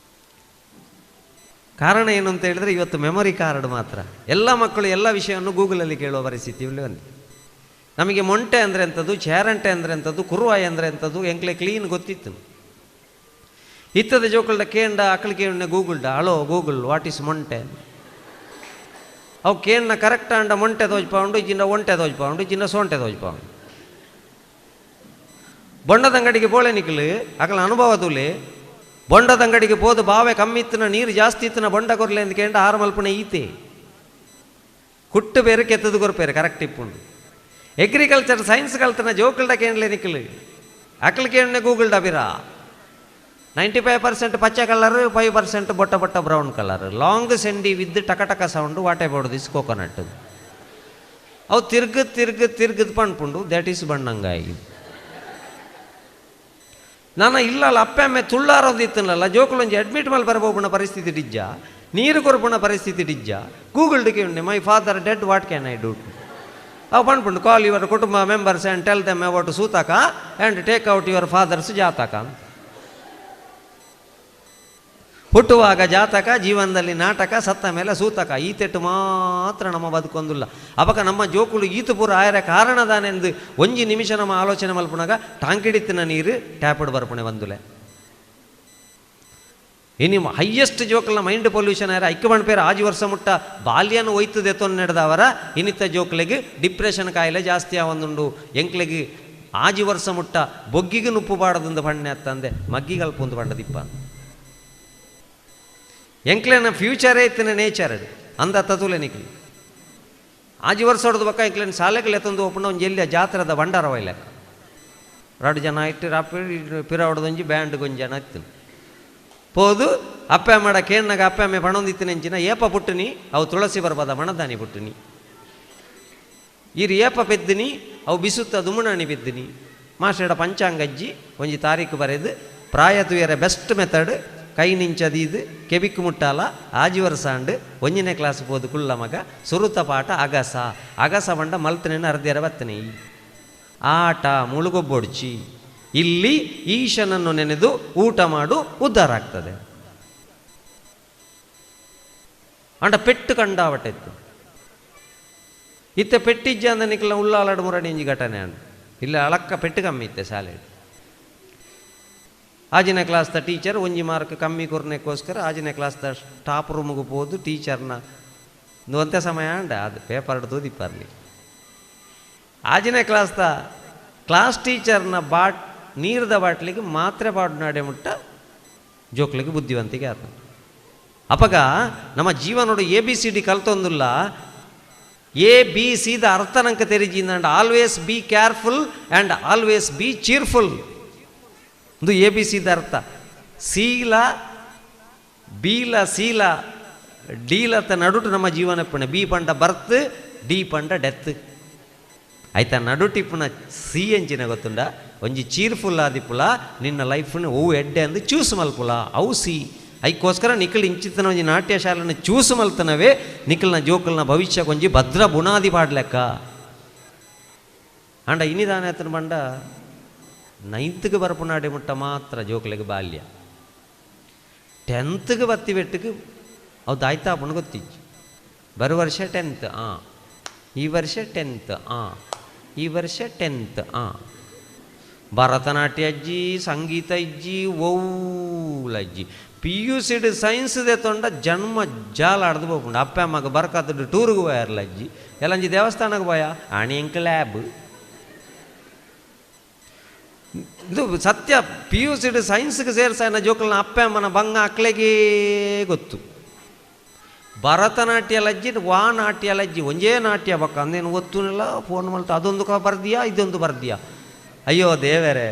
ಕಾರಣ ಏನು ಅಂತ ಹೇಳಿದರೆ, ಇವತ್ತು ಮೆಮೊರಿ ಕಾರ್ಡ್ ಮಾತ್ರ. ಎಲ್ಲ ಮಕ್ಕಳು ಎಲ್ಲ ವಿಷಯವನ್ನು ಗೂಗಲಲ್ಲಿ ಕೇಳುವ ಪರಿಸ್ಥಿತಿ ಬಂದಿದೆ. ನಮಗೆ ಮೊಂಟೆ ಅಂದರೆ ಎಂಥದ್ದು, ಚೇರಂಟೆ ಅಂದರೆ ಎಂಥದ್ದು, ಕುರುವಾಯಿ ಅಂದರೆ ಎಂಥದ್ದು ಎಂಕ್ಲೆ ಕ್ಲೀನ್ ಗೊತ್ತಿತ್ತು. ಇತ್ತದ ಜೋಕುಲ್ಡ ಕೇಂಡ Akal ಕೇಂಡ ಗೂಗಲ್ಡ, hello Google what is Monte. ಅವು ಕೇಂಡ ಕರೆಕ್ಟ್ ಅಂಡ ಮೊಂಟೆ ತೋಜ್ಪಾವುಂಡು, ಇಜ್ಜಿಂದ ಒಂಟೆ ತೋಜ್ಪಾವುಂಡು, ಇಜ್ಜಿಂದ ಸೊಂಟೆ ತೋಜ್ಪಾವುಂಡು. ಬೊಂಡದಂಗಡಿಗೆ ಬೋಳೆ ನಿಕ್ಲು ಅಕಲ ಅನುಭವ ತೂಲೆ. ಬೊಂಡದಂಗಡಿಗೆ ಪೋದು ಬಾವೆ ಕಮ್ಮಿ ಇತ್ತನ ನೀರು ಜಾಸ್ತಿ ಇತ್ತನ ಬೊಂಡ ಕೊರ್ಲೆ ಅಂತ ಕೇಂಡ ಆರು ಮಲ್ಪುಣೆ ಈತೆ ಕುಟ್ಟು ಬೇರೆ ಕೆತ್ತದು ಕೊರ್ಪೇರು ಕರೆಕ್ಟ್ ಇಪ್ಪುಂಡು. ಎಗ್ರಿಕಲ್ಚರ್ ಸೈನ್ಸ್ ಕಲ್ತನ ಜೋಕುಲ್ಡ ಕೇಂಡ್ಲೆ ನಿಕ್ಲು ಅಕಲ್ ಕೇಂಡ್ನೆ ಗೂಗಲ್ಡ ಬಿರಾ. 95% ಪಚ್ಚೆ ಕಲರ್, 5% ಬೊಟ್ಟ ಬೊಟ್ಟ brown colour, long ಸೆಂಡಿ with ಟಕಟಕ sound. What about this coconut? ಅವು ತಿರ್ಗು ತಿರ್ಗು ತಿರ್ಗದ್ ಪಣ್ಪುಂಡು, that is ಬಣ್ಣಂಗಾಯಿ. ನಾನು ಇಲ್ಲಲ್ಲ ಅಪ್ಪೆ ಅಮ್ಮೆ ತುಳ್ಳಾರೋದಿತ್ತನಲ್ಲ ಜೋಕುಲೊಂಜಿ ಅಡ್ಮಿಟ್ ಮೇಲೆ ಬರಬೋಪುಣ ಪರಿಸ್ಥಿತಿ ಡಿಜ್ಜ, ನೀರು ಕೊರ್ಪುಣ ಪರಿಸ್ಥಿತಿ ಡಿಜ್ಜ. ಗೂಗಲ್ ಡಿಕೆ my father dead, what can I do? ಅವು ಪಣ್ಪುಂಡು ಕಾಲ್ your ಕುಟುಂಬ members and tell them about ಸೂತಕ and take out your father's ಜಾತಕ. ಹುಟ್ಟುವಾಗ ಜಾತಕ, ಜೀವನದಲ್ಲಿ ನಾಟಕ, ಸತ್ತ ಮೇಲೆ ಸೂತಕ. ಈ ತೆಟ್ಟು ಮಾತ್ರ ನಮ್ಮ ಬದುಕೊಂದಿಲ್ಲ. ಅಪಕ ನಮ್ಮ ಜೋಕುಲು ಈತು ಪೂರ ಆಯರ ಕಾರಣದಾನೆಂದು ಒಂಜಿ ನಿಮಿಷ ನಮ್ಮ ಆಲೋಚನೆ ಮಲ್ಪುಣಾಗ ಟಾಂಕಿಡಿತ್ತಿನ ನೀರು ಟ್ಯಾಪಡ್ ಬರ್ಪಣೆ ಬಂದುಲೆ. ಇನ್ನು ಹೈಯೆಸ್ಟ್ ಜೋಕುಲ್ನ ಮೈಂಡ್ ಪೊಲ್ಯೂಷನ್ ಆಯರ ಐಕ್ಯ ಪೇರು ಆಜಿ ವರ್ಷ ಮುಟ್ಟ ಬಾಲ್ಯನ ಒಯ್ತದೆ ತೊನ್ನೆಡ್ದವರ ಇನ್ನಿತ್ತ ಜೋಕ್ಲೆಗೆ ಡಿಪ್ರೆಷನ್ ಕಾಯಿಲೆ ಜಾಸ್ತಿ ಆವೊಂದುಂಡು. ಎಂಕ್ಲೆಗೆ ಆಜಿ ವರ್ಷ ಮುಟ್ಟ ಬೊಗ್ಗಿಗೆ ನುಪ್ಪು ಬಾಡದೊಂದು ಬಣ್ಣೆ ಅತ್ತಂದೆ ಮಗ್ಗಿಗಲ್ಪೊಂದು ಬಣ್ಣದಿಪ್ಪ. ಎಂಕ್ಲೆನ ಫ್ಯೂಚರೇ ಇತ್ತಿನ ನೇಚರ್ ಅಂದ ತತುಲೆ ನಿಕ್ಲಿ. ಆಜಿ ವರ್ಷ ಹೊಡೆದು ಬಕ್ಕ ಇಂಕ್ಲೇನು ಶಾಲೆಗೆ ಲೆತ್ತೊಂದು ಒಪ್ಪುಂಡ ಒಂಜಿ ಎಲ್ಲಿಯ ಜಾತ್ರೆದ ಭಂಡಾರ ಒಯ್ಲೆಕ್ಕ ರಡು ಜನ ಇಟ್ಟು ರಾಪಿ ಪಿರ ಹೊಡೆದೊಂಜಿ ಬ್ಯಾಂಡ್ ಒಂಜಿ ಜನ ಇತ್ತು ಪೋದು ಅಪ್ಪೆ ಮಾಡ ಕೇಣ್ಣಾಗ ಅಪ್ಪೆ ಅಮ್ಮೆ ಪಣೊಂದಿತ್ತಿನ ಎಂಚಿನ ಏಪ ಪುಟ್ಟಿನಿ ಅವು ತುಳಸಿ ಬರ್ಬದ ಮಣದಾನಿ ಪುಟ್ಟಿನಿ ಈರು ಏಪ ಪೆದ್ದಿನಿ ಅವು ಬಿಸುತ್ತ ದುಮುಣಾಣಿ ಬಿದ್ದಿನಿ ಮಾಸ್ಟರ್ಡ ಪಂಚಾಂಗಜ್ಜಿ ಒಂಜಿ ತಾರೀಕು ಬರೆದು ಪ್ರಾಯ ತುಯರ ಬೆಸ್ಟ್ ಮೆಥಡ್ ಕೈ ನಿಂಚದೀದು ಕೆಬಿಕ್ ಮುಟ್ಟಾಲ ಆಜಿ ವರ್ಷ ಆಂಡ್ ಒಂಜನೇ ಕ್ಲಾಸ್ ಪೋದು ಕುಲ್ಲ ಮಗ ಸುರುತ ಪಾಠ ಅಗಸ ಅಗಸ ಬಂಡ ಮಲ್ತನೇನು ಅರ್ಧೆರ ಬತ್ತನೆ ಆಟ ಮುಳುಗೊಬ್ಬೊಡ್ಚಿ ಇಲ್ಲಿ ಈಶನನ್ನು ನೆನೆದು ಊಟ ಮಾಡು ಉದ್ಧಾರ ಆಗ್ತದೆ. ಅಂಡ ಪೆಟ್ಟು ಕಂಡಾವಟೆತ್ತು ಇತ್ತೆ ಪೆಟ್ಟಿಜ್ಜ ಅಂದ ನಿಕ್ಲ ಉಲ್ಲಾಲಡು ಮುರಡಿ ಇಂಜಿ ಘಟನೆ ಅಂಡ ಇಲ್ಲ ಅಳಕ್ಕ ಪೆಟ್ಟು ಕಮ್ಮಿ ಇತ್ತೆ ಶಾಲೆ ಆಜಿನ ಕ್ಲಾಸ್ದ ಟೀಚರ್ ಒಂಜಿ ಮಾರ್ಕ್ ಕಮ್ಮಿ ಕೊರ್ನೆಕ್ಕೋಸ್ಕರ ಆಜಿನ ಕ್ಲಾಸ್ದ ಸ್ಟಾಪ್ ರೂಮ್ಗೆ ಪೋದು ಟೀಚರ್ನ ಒಂತೆ ಸಮಯ ಅಂಡ ಅದು ಪೇಪರ್ ತೂದಿಪ್ಪರ್ಲಿ ಆಜಿನ ಕ್ಲಾಸ್ದ ಕ್ಲಾಸ್ ಟೀಚರ್ನ ಬಾಟ್ ನೀರ್ದ ಬಾಟ್ಲಿಗೆ ಮಾತ್ರೆ ಬಾಡು ನಾಡೆ ಮುಟ್ಟ ಜೋಕ್ಲಿಗೆ ಬುದ್ಧಿವಂತಿಕೆ ಆತ. ಅಪಗ ನಮ್ಮ ಜೀವನೋಡು ಎ ಬಿ ಸಿ ಡಿ ಕಲ್ತೊಂದುಲ್ಲ ಎ ಬಿ ಸಿದ ಅರ್ಥ ನಂಗೆ ತೆರಿಜಿಂದ always be careful and always be cheerful ಒಂದು ಎ ಬಿ ಸಿದ ಅರ್ಥ. ಸೀಲ ಬೀಲ ಸೀಲ ಡೀಲತ್ತ ನಡುಟು ನಮ್ಮ ಜೀವನ ಪುಣ ಬಿ ಪಂಡ ಬರ್ತ್ ಡಿ ಪಂಡ ಡೆತ್ ಆಯ್ತಾ ನಡುಟಿಪ್ಪುನ ಸಿ ಎಂಚಿನ ಗೊತ್ತುಂಡ ಒಂಜಿ ಚೀರ್ಫುಲ್ ಆದಿಪ್ಪುಲ ನಿನ್ನ ಲೈಫ್ನ ಅವು ಎಡ್ಡೆ ಅಂದು ಚೂಸ್ ಮಲ್ಪುಲ ಅವು ಸಿ ಐಕ್ಕೋಸ್ಕರ ನಿಖಲ್ ಇಂಚಿತನ ಒಂಜಿ ನಾಟ್ಯ ಶಾಲೆನ ಚೂಸ್ ಮಲ್ತನವೇ ನಿಖಲ್ನ ಜೋಕಲ್ನ ಭವಿಷ್ಯ ಒಂಜಿ ಭದ್ರ ಬುನಾದಿ ಪಾಡ್ಲೆಕ್ಕ ಅಂಡ ಇನಿದಾನೆ ಆತನ ಬಂಡ ನೈನ್ತ್ಗೆ ಬರಪುನಾಡಿ ಮುಟ್ಟ ಮಾತ್ರ ಜೋಕ್ಲಿಗೆ ಬಾಲ್ಯ ಟೆಂತ್ಗೆ ಬತ್ತಿ ಬೆಟ್ಟಕ್ಕೆ ಅವು ದಾಯ್ತಾ ಪುಣ ಗೊತ್ತಿಜ್ಜು ಬರೋ ವರ್ಷ ಟೆಂತ್ ಈ ವರ್ಷ ಟೆಂತ್ ಈ ವರ್ಷ ಟೆಂತ್ ಭರತನಾಟ್ಯ ಅಜ್ಜಿ ಸಂಗೀತ ಇಜ್ಜಿ ಓಲಜ್ಜಿ ಪಿ ಯು ಸಿಡ್ ಸೈನ್ಸ್ ತೊಂಡ ಜನ್ಮ ಜಾಲ ಆಡ್ದು ಹೋಗ್ಪುಂಡು ಅಪ್ಪ ಅಮ್ಮಗ ಬರ್ಕಾತುಡು ಟೂರ್ಗೆ ಹೋಯಾರಲ್ಲ ಅಜ್ಜಿ ಎಲ್ಲಂಜಿ ದೇವಸ್ಥಾನಕ್ಕೆ ಹೋಯ ಆಣಿ ಎಂಕ್ ಲ್ಯಾಬ್ ಇದು ಸತ್ಯ. ಪಿ ಯು ಸಿಡ್ ಸೈನ್ಸ್ಗೆ ಸೇರ್ಸಾಯನ ಜೋಕಲ್ನ ಅಪ್ಪ ಅಮ್ಮನ ಬಂಗ ಅಕ್ಲೆಗೇ ಗೊತ್ತು. ಭರತನಾಟ್ಯ ಲಜ್ಜಿ ವಾ ನಾಟ್ಯ ಲಜ್ಜಿ ಒಂಜೇ ನಾಟ್ಯ ಬಕ್ಕ ಅಂದೇನು ಒತ್ತುನಿಲ್ಲ ಫೋನ್ ಮಾಡ್ತಾ ಅದೊಂದು ಬರ್ದಿಯಾ ಇದೊಂದು ಬರ್ದಿಯಾ ಅಯ್ಯೋ ದೇವರೇ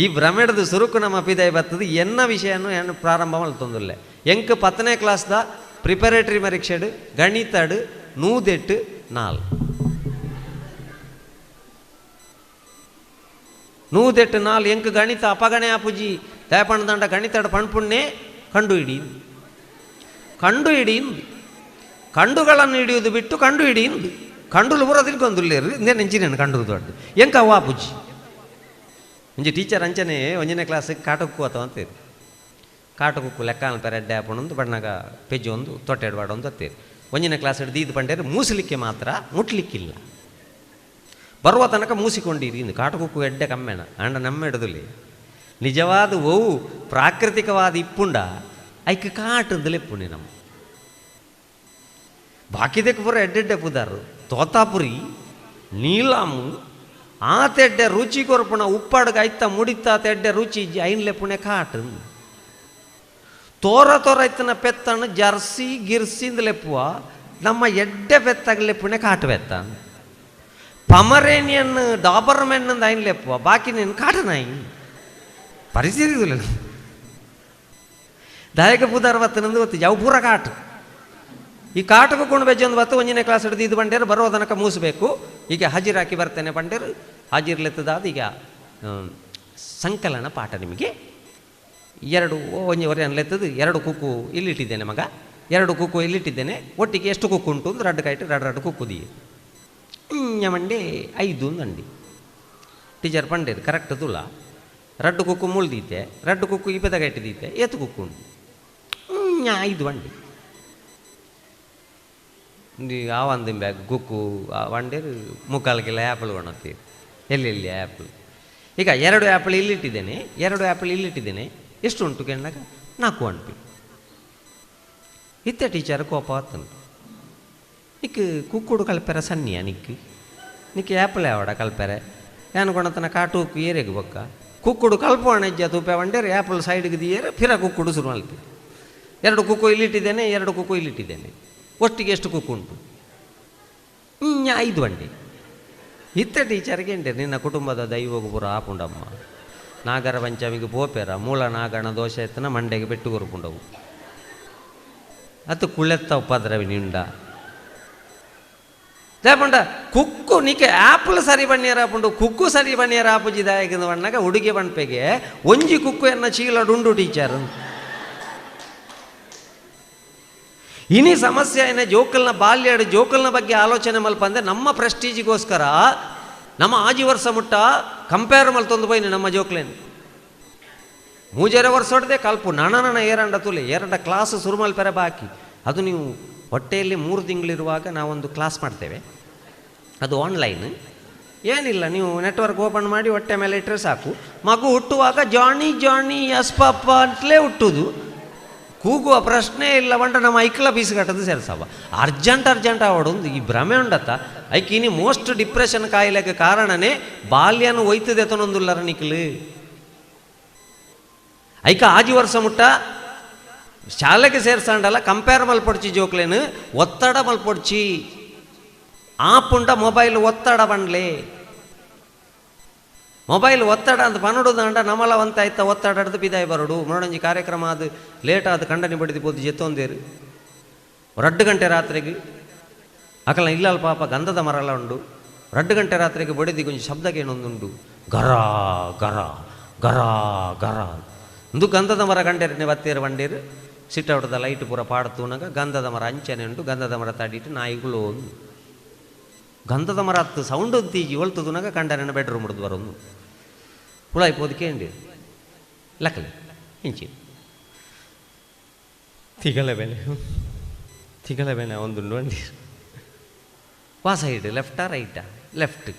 ಈ ಭ್ರಮೆಡ್ದು ಸುರುಕು ನಮ್ಮ ಪಿದಾಯಿ ಬರ್ತದೆ ಎನ್ನ ವಿಷಯನು ಏನು ಪ್ರಾರಂಭ ಮಲ್ತೊಂದುಲ್ಲೆ ಎಂಕ್ 10ನೇ ಕ್ಲಾಸ್ದ ಪ್ರಿಪರೇಟರಿ ಪರೀಕ್ಷೆಡು ಗಣಿತಡು 108 4 108 4 ಎಂಕ್ ಗಣಿತ ಅಪಗಣೆ ಆಪುಜಿ ದಯಪಣದಂಡ ಗಣಿತಡು ಪಣ್ಪುಣ್ಣೆ ಕಂಡು ಹಿಡಿ ಕಂಡು ಹಿಡಿ ಕಂಡುಗಳನ್ನು ಹಿಡಿಯುವುದು ಬಿಟ್ಟು ಕಂಡು ಹಿಡಿ ಕಂಡುಲು ಪೂರ ತಿಳ್ಕೊಂದುಲ್ಲೇರು ಇನ್ನೇನು ಇಂಚಿನೇನು ಕಂಡು ದೊಡ್ಡ ಎಂಕ ಅವು ಆಪುಜಿ ಒಂಜಿ ಟೀಚರ್ ಅಂಚನೆ ಒಂಜನೇ ಕ್ಲಾಸಿಗೆ ಕಾಟಕ್ಕು ಅಥವಾ ಅಂತೀರಿ ಕಾಟಕುಕ್ಕು ಲೆಕ್ಕ ಅನ್ಪೆರೆ ಎಡ್ಡೆ ಆಪಣೊಂದು ಬಣ್ಣಗ ಪೆಜ್ಜು ಒಂದು ತೊಟ್ಟೆಡು ಬಾಡೊಂದು ಅತ್ತೀರಿ ಒಂಜನೇ ಕ್ಲಾಸ್ ಹಿಡ್ದು ಇದು ಪಂಡೇರು ಮೂಸಲಿಕ್ಕೆ ಮಾತ್ರ ಮುಟ್ಲಿಕ್ಕಿಲ್ಲ ಬರುವ ತನಕ ಮೂಸಿಕೊಂಡಿರಿ ಇಂದು ಕಾಟಕುಕ್ಕು ಎಡ್ಡೆ ಕಮ್ಮೆಣ ಅಂಡ ನಮ್ಮ ಹಿಡ್ದುಲಿ ನಿಜವಾದ ಓವು ಪ್ರಾಕೃತಿಕವಾದ ಇಪ್ಪುಂಡ ಐಕ್ ಕಾಟದಲೆ ಪುಣಿ ನಮ್ಮ ಬಾಕಿದಕ್ಕೆ ಪೂರ ಎಡ್ಡೆಡ್ಡೆ ಪುದಾರು ತೋತಾಪುರಿ ನೀಲಾಮು ಆತೆಡ್ಡೆ ರುಚಿ ಕೊರ್ಪುಣ ಉಪ್ಪಾಡ್ಗೆ ಐತ ಮುಡಿತ ತೆಡ್ಡೆ ರುಚಿ ಐನ್ಲೆ ಪುಣೆ ಕಾಟು ತೋರ ತೋರ ಐತನ ಪೆತ್ತಣ್ಣ ಜರ್ಸಿ ಗಿರ್ಸಿಂದ ಲೆಪ್ಪುವ ನಮ್ಮ ಎಡ್ಡೆ ಪೆತ್ತಾಗಲೆ ಪುಣೆ ಕಾಟು ಪೆತ್ತ ಪಮರೇನಿಯನ್ ಡಾಬರ್ ಮೆನ್ ಅಂದ ಐನ್ ಲೆಪ್ಪುವ ಬಾಕಿ ನೀನು ಕಾಟನಾಯಿ ಪರಿಸ್ಥಿತಿ ದಾಯಕ ಪುದಾರ್ ಬತ್ತನಂದು ಗೊತ್ತು ಯಾವ ಪೂರ ಕಾಟು ಈ ಕಾಟకు ಕೊಂಡು ಬೆಜ್ಜೊಂದು ಬತ್ತು ಒಂಜನೇ ಕ್ಲಾಸ್ ಹಿಡಿದು ಇದು ಬಂಡೇರು ಬರೋ ತನಕ ಮೂಸಬೇಕು ಈಗ ಹಾಜಿರಾಕಿ ಬರ್ತೇನೆ ಬಂಡೇರು ಹಾಜಿರ್ಲೆತ್ತದಾದ ಈಗ ಸಂಕಲನ ಪಾಠ ನಿಮಗೆ ಎರಡು ಒಂಜಿ ಒರೆ ಅನ್ಲೆತ್ತದು 2 ಕುಕ್ಕು ಇಲ್ಲಿಟ್ಟಿದ್ದೇನೆ ಮಗ 2 ಕುಕ್ಕು ಇಲ್ಲಿಟ್ಟಿದ್ದೇನೆ ಒಟ್ಟಿಗೆ ಎಷ್ಟು ಕುಕ್ಕು ಉಂಟು ಒಂದು ರಡ್ಡು ಕಾಯಿಟ್ಟು ರಡ್ಡು ರಡ್ಡು ಕುಕ್ಕುದಿ ಮಂಡಿ 5 ಅಂಡಿ ಟೀಚರ್ ಪಂಡೇರು ಕರೆಕ್ಟ್ ತುಲ ರಡ್ಡು ಕುಕ್ಕು ಮುಳ್ದೀತೆ ರಡ್ಡು ಕುಕ್ಕು ಇಪ್ಪತ್ತಾಗ ಇಟ್ಟಿದ್ದೀತೆ ಏತು ಕುಕ್ಕು ಉಂಟು 5 ಅಂಡಿ ಆ ಬ್ಯಾಗ್ ಕುಕ್ಕು ಆ ವಂಡೇರು ಮುಕ್ಕಾಲು ಕಿಲೋ ಆ್ಯಪಲ್ ಕೊಣತ್ತೀರಿ ಎಲ್ಲೆಲ್ಲಿ ಆ್ಯಪಲ್ ಈಗ 2 ಆ್ಯಪಲ್ ಇಲ್ಲಿಟ್ಟಿದ್ದೇನೆ 2 ಆ್ಯಪಲ್ ಇಲ್ಲಿಟ್ಟಿದ್ದೇನೆ ಎಷ್ಟು ಉಂಟು ಕೇಳಿದಾಗ 4 ಅನ್ಪಿ ಇತ್ತೆ ಟೀಚರ್ ಕೋಪ ಆತನು ನಿಕ್ ಕುಕ್ಕುಡು ಕಲ್ಪೆರ ಸನ್ನಿಯ ನಿಕ್ ನಿಕ್ ಆ್ಯಪಲ್ ಯಾವಡ ಕಲ್ಪೆರೆ ಏನು ಕೊಣತನ ಕಾಟು ಏರೆಗ್ ಬೊಕ್ಕ ಕುಕ್ಕುಡು ಕಲ್ಪೋಣ ಇಜ್ಜ ತೂಪೆ ವಂಡೇರು ಆ್ಯಪಲ್ ಸೈಡ್ಗೆ ದಿಯೇರು ಫಿರ ಕುಕ್ಕುಡು ಶುರು ಮಲ್ಪಿ 2 ಕುಕ್ಕು ಇಲ್ಲಿಟ್ಟಿದ್ದೇನೆ 2 ಕುಕ್ಕು ಇಲ್ಲಿಟ್ಟಿದ್ದೇನೆ ಒಟ್ಟಿಗೆ ಎಷ್ಟು ಕುಕ್ಕು ಉಂಟು ಐದು ಬಂಡಿ ಇತ್ತ ಟೀಚರ್ಗೆ ಎಂಟೆ ನಿನ್ನ ಕುಟುಂಬದ ದೈವಗು ಪೂರ ಆಪುಂಡಮ್ಮ ನಾಗರ ಪಂಚಮಿಗೆ ಪೋಪೆರ ಮೂಲ ನಾಗಣ ದೋಷ ಎತ್ತನ ಮಂಡೆಗೆ ಪೆಟ್ಟು ಕೊರ್ಪುಂಡವು ಅದು ಕುಳೆತ್ತ ಉಪದ್ರವಿ ನಿಂಡ ದೇಪಂಡ ಕುಕ್ಕು ನಿಕೆ ಆ್ಯಪಲ್ ಸರಿ ಬಣ್ಣಿಯರ ಆಪುಂಡು ಕುಕ್ಕು ಸರಿ ಬಣ್ಣಿಯರ ಆಪುಜಿದಾಯಕಂದು ಬಣ್ಣಾಗ ಹುಡುಗಿ ಬಣ್ಪೆಗೆ ಒಂಜಿ ಕುಕ್ಕು ಎನ್ನ ಚೀಲಡುಂಡು ಟೀಚರ್. ಇನಿ ಸಮಸ್ಯೆ ಏನೇ ಜೋಕಲ್ನ ಬಾಲ್ಯಡು ಜೋಕಲ್ನ ಬಗ್ಗೆ ಆಲೋಚನೆ ಮಲ್ಪಂದೆ ನಮ್ಮ ಪ್ರೆಸ್ಟೀಜಿಗೋಸ್ಕರ ನಮ್ಮ ಆಜಿ ವರ್ಷ ಮುಟ್ಟ ಕಂಪೇರ್ ಮಲ್ತೊಂದು ಪೋಯಿನಿ ನಮ್ಮ ಜೋಕ್ಲೇನು ಮೂಜರೆ ವರ್ಷ ಹೊಡೆದೆ ಕಲ್ಪು ನಣ ನಣ ಏರಂಡ ತುಲೆ ಏರಂಡ ಕ್ಲಾಸ್ ಸುರು ಮಲ್ಪೆರೆ ಬಾಕಿ. ಅದು ನೀವು ಹೊಟ್ಟೆಯಲ್ಲಿ 3 ತಿಂಗಳಿರುವಾಗ ನಾವೊಂದು ಕ್ಲಾಸ್ ಮಾಡ್ತೇವೆ, ಅದು ಆನ್ಲೈನ್ ಏನಿಲ್ಲ, ನೀವು ನೆಟ್ವರ್ಕ್ ಓಪನ್ ಮಾಡಿ ಹೊಟ್ಟೆ ಮೇಲೆ ಇಟ್ಟರೆ ಸಾಕು. ಮಗು ಹುಟ್ಟುವಾಗ ಜಾನಿ ಜಾನಿ ಎಸ್ ಪಾಪ ಅಂತಲೇ ಹುಟ್ಟುದು, ಕೂಗುವ ಪ್ರಶ್ನೆ ಇಲ್ಲ. ಬಂಡ ನಮ್ಮ ಐಕ್ಲ ಪೀಸ್ ಕಟ್ಟೋದು ಸೇರ್ಸವ ಅರ್ಜೆಂಟ್ ಅರ್ಜೆಂಟ್ ಆವಡೊಂದು ಈ ಭ್ರಮೆ ಉಂಡತ್ತ. ಐಕ್ ಇನಿ ಮೋಸ್ಟ್ ಡಿಪ್ರೆಷನ್ ಕಾಯಿಲೆಗೆ ಕಾರಣನೇ ಬಾಲ್ಯನ ಒಯ್ತದೆ ತನೊಂದುಲ್ಲರ ನಿಕ್ಲು. ಐಕ ಆಜಿ ವರ್ಷ ಮುಟ್ಟ ಶಾಲೆಗೆ ಸೇರ್ಸಂಡಲ್ಲ ಕಂಪೇರ್ ಮಲ್ಪೊಡ್ಚಿ ಜೋಕ್ಲೇನು ಒತ್ತಡ ಮಲ್ಪೊಡ್ಚಿ ಆಪುಂಡ ಮೊಬೈಲ್ ಒತ್ತಡ ಬಂಡ್ಲೆ ಮೊಬೈಲ್ ಒತ್ತಡ ಅಂತ ಪನಡುದಂಡ ನಮಲವಂತ ಆಯ್ತ ಒತ್ತಡ ಹಿಡ್ದು ಬಿದಾಯಿ ಬರೋಡು. ಮನೋರಂಜಿ ಕಾರ್ಯಕ್ರಮ ಅದು ಲೇಟ್ ಆದ ಕಂಡನಿ ಬಡಿದು ಪೋದು ಜೆತ್ತೊಂದೇರು 2 ಗಂಟೆ ರಾತ್ರಿಗೆ ಅಕಲ ಇಲ್ಲ ಪಾಪ ಗಂಧದ ಮರಲ ಉಂಡು 2 ಗಂಟೆ ರಾತ್ರಿಗೆ ಬಡಿದಿ ಕೊಂಚ ಶಬ್ದಕ್ಕೆ ಏನೊಂದುಂಡು ಗರ ಗರ ಗರ ಗರ ಒಂದು ಗಂಧದ ಮರ ಗಂಡೇರನೆ ಬತ್ತೇರು ಬಂಡೇರು ಸಿಟ್ಟೌಟದ ಲೈಟ್ ಪೂರ ಪಾಡ್ತೂನಾಗ ಗಂಧದ ಮರ ಅಂಚನೆ ಉಂಟು ಗಂಧದ ಮರ ತಡಿಟ್ಟು ನಾಯಿಗಳು ಒಂದು ಗಂಧದ ಮರ ಹತ್ತು ಸೌಂಡ್ ತೀಜಿ ಒಲ್ತುನಾಗ ಕಂಡನ ಬೆಡ್ರೂಮ್ ಹಿಡಿದು ಬರೋದು ಹುಳ ಇಪ್ಪೋದಕ್ಕೆ ಕೇಂಡಿ ಲಕ್ಕಲೆ ಇಂಚಿ ತಿಗಲ ಬೆಲೆ ತಿಗಲ ಬೆಲೆ ಒಂದುಂಡು ಅಂಡಿ ವಾ ಸೈಡ್ ಲೆಫ್ಟಾ ರೈಟಾ ಲೆಫ್ಟ್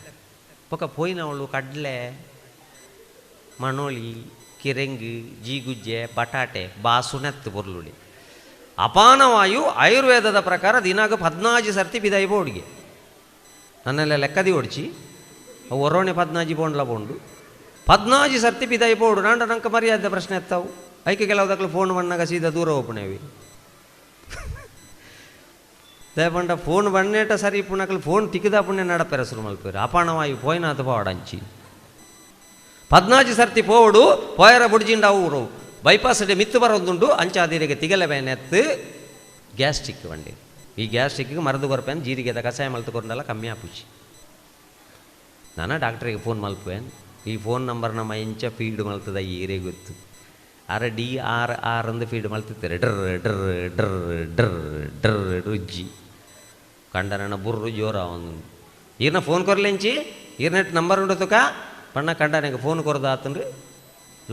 ಪೊಕ ಪೋಯಿನವಳು ಕಡಲೆ ಮಣೋಳಿ ಕಿರೆಂಗು ಜೀಗುಜ್ಜೆ ಬಟಾಟೆ ಬಾಸುನೆತ್ತು ಬೊರ್ಲುಳಿ ಅಪಾನವಾಯು ಆಯುರ್ವೇದದ ಪ್ರಕಾರ ದಿನಾಗ 14 ಸರ್ತಿ ಬಿದಾಯಿ ಬೋಡಿಗೆ ನನ್ನೆಲ್ಲ ಲೆಕ್ಕದಿ ಓಡಿಸಿ ಅವು ಒರೋಣೆ 14 ಬೋಂಡ್ಲ ಬೋಂಡು 14 ಸರ್ತಿ ಬಿದಾಯಿ ಬೋಡು ನಾಂಡ ನಂಗೆ ಮರ್ಯಾದೆ ಪ್ರಶ್ನೆ ಎತ್ತಾವು ಐಕೆ ಕೆಲವುದಕ್ಕಲು ಫೋನ್ ಬಣ್ಣಾಗ ಸೀದಾ ದೂರ ಓಪಣೇವಿ ದಯಪಂಡ ಫೋನ್ ಬಣ್ಣೇಟ ಸರಿ ಪುಣಕಲು ಫೋನ್ ತಿಕ್ಕಿದ ಪುಣ್ಯ ನಡಪೆರ ಶುರು ಮಲ್ಪೇರು ಅಪಾನವಾಯು ಪೋಯ್ನಾಥ ಪೋಡಂಚಿ 14 ಸರ್ತಿ ಪೋವಡು ಪೋಯರ ಬುಡ್ಜಿಂಡ ಊರು ಬೈಪಾಸ್ ಮಿತ್ತು ಬರೋದುಂಡು ಅಂಚಾದಿರಿಗೆ ತಿಗಲೆ ಬೇನೆತ್ತು ಗ್ಯಾಸ್ಟ್ರಿಕ್ ಬಂಡಿ ಈ ಗ್ಯಾಸ್ಟ್ರಿಕ್ಕಿಗೆ ಮರದು ಕೊರಪೇನು ಜೀರಿಗೆದ ಕಷಾಯ ಮಲ್ತುಕೊಂಡಲ್ಲ ಕಮ್ಮಿ ಆಪುಚಿ. ನಾನು ಡಾಕ್ಟ್ರಿಗೆ ಫೋನ್ ಮಲ್ಪೇನು ಈ ಫೋನ್ ನಂಬರ್ ನಮ್ಮ ಇಂಚ ಫೀಡ್ ಮಲ್ತದ ಏರೇ ಗೊತ್ತು ಅರ ಡಿ ಆರ್ ಆರ್ ಅಂದು ಫೀಡ್ ಮಲ್ತಿರ್ತಾರೆ ಡರ್ ಡರ್ ಡರ್ ಡರ್ ಡರ್ ರುಜ್ಜಿ ಕಂಡನ ಬುರ್ರು ಜೋರ ಒಂದು ಈರ್ನ ಫೋನ್ ಕೊರ್ಲೆಂಚಿ ಈರ್ನೆಟ್ ನಂಬರ್ ಉಂಡು ಪಣ್ಣ ಕಂಡನಿಗೆ ಫೋನ್ ಕೊರ್ದು ಆತಂದ್ರೆ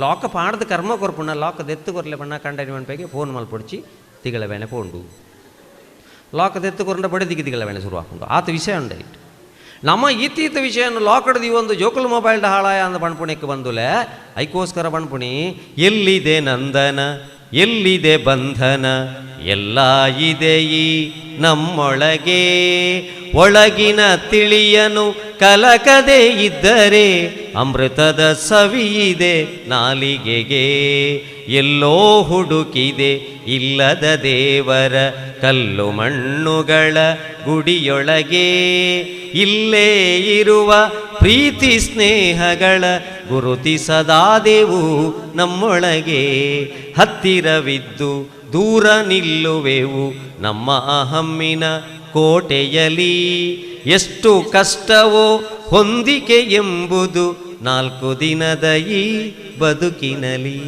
ಲಾಕ್ ಪಾಡ್ದು ಕರ್ಮ ಕೊರ್ಪುಣ್ಣ ಲಾಕ್ ದೆತ್ತು ಕೊರ್ಲೆ ಪಣ್ಣ ಕಂಡನಿ ಮನ್ಪೆಗೆ ಫೋನ್ ಮಲ್ಪೊಡ್ಚಿ ತಿಗಳ ಬೇನೆ ಪೋಂಡು ಲಾಕ್ ದೆತ್ತು ಕೊರಂಡ ಬಡಿದಿಗೆ ತಿಗಳ ಬೇನೆ ಶುರು ಹಾಕೊಂಡು ಆತ ವಿಷಯ ಉಂಡಾಯ್ತು. ನಮ್ಮ ಈತೀತ ವಿಷಯವನ್ನು ಲಾಕ್ ಹಿಡ್ದು ಈ ಒಂದು ಜೋಕುಲ್ ಮೊಬೈಲ್ ಹಾಳಾಯ ಅಂದ ಬಣ್ಪುಣಿಕ್ಕೆ ಬಂದುಲೆ ಐಕೋಸ್ಕರ ಬಣ್ಪುಣಿ ಎಲ್ಲಿದೆ ನಂದನ ಎಲ್ಲಿದೆ ಬಂಧನ ಎಲ್ಲ ಇದೆ ಈ ನಮ್ಮೊಳಗೆ ಒಳಗಿನ ತಿಳಿಯನು ಕಲಕದೆ ಇದ್ದರೆ ಅಮೃತದ ಸವಿಯಿದೆ ನಾಲಿಗೆಗೆ ಎಲ್ಲೋ ಹುಡುಕಿದೆ ಇಲ್ಲದ ದೇವರ ಕಲ್ಲು ಮಣ್ಣುಗಳ ಗುಡಿಯೊಳಗೆ ಇಲ್ಲೇ ಇರುವ ಪ್ರೀತಿ ಸ್ನೇಹಗಳ ಗುರುತಿಸದಾದೆವು ನಮ್ಮೊಳಗೆ ಹತ್ತಿರವಿದ್ದು ದೂರ ನಿಲ್ಲುವೆವು ನಮ್ಮ ಅಹಮ್ಮಿನ ಕೋಟೆಯಲಿ ಎಷ್ಟು ಕಷ್ಟವೋ ಹೊಂದಿಕೆ ಎಂಬುದು 4 ದಿನದ ಈ ಬದುಕಿನಲಿ.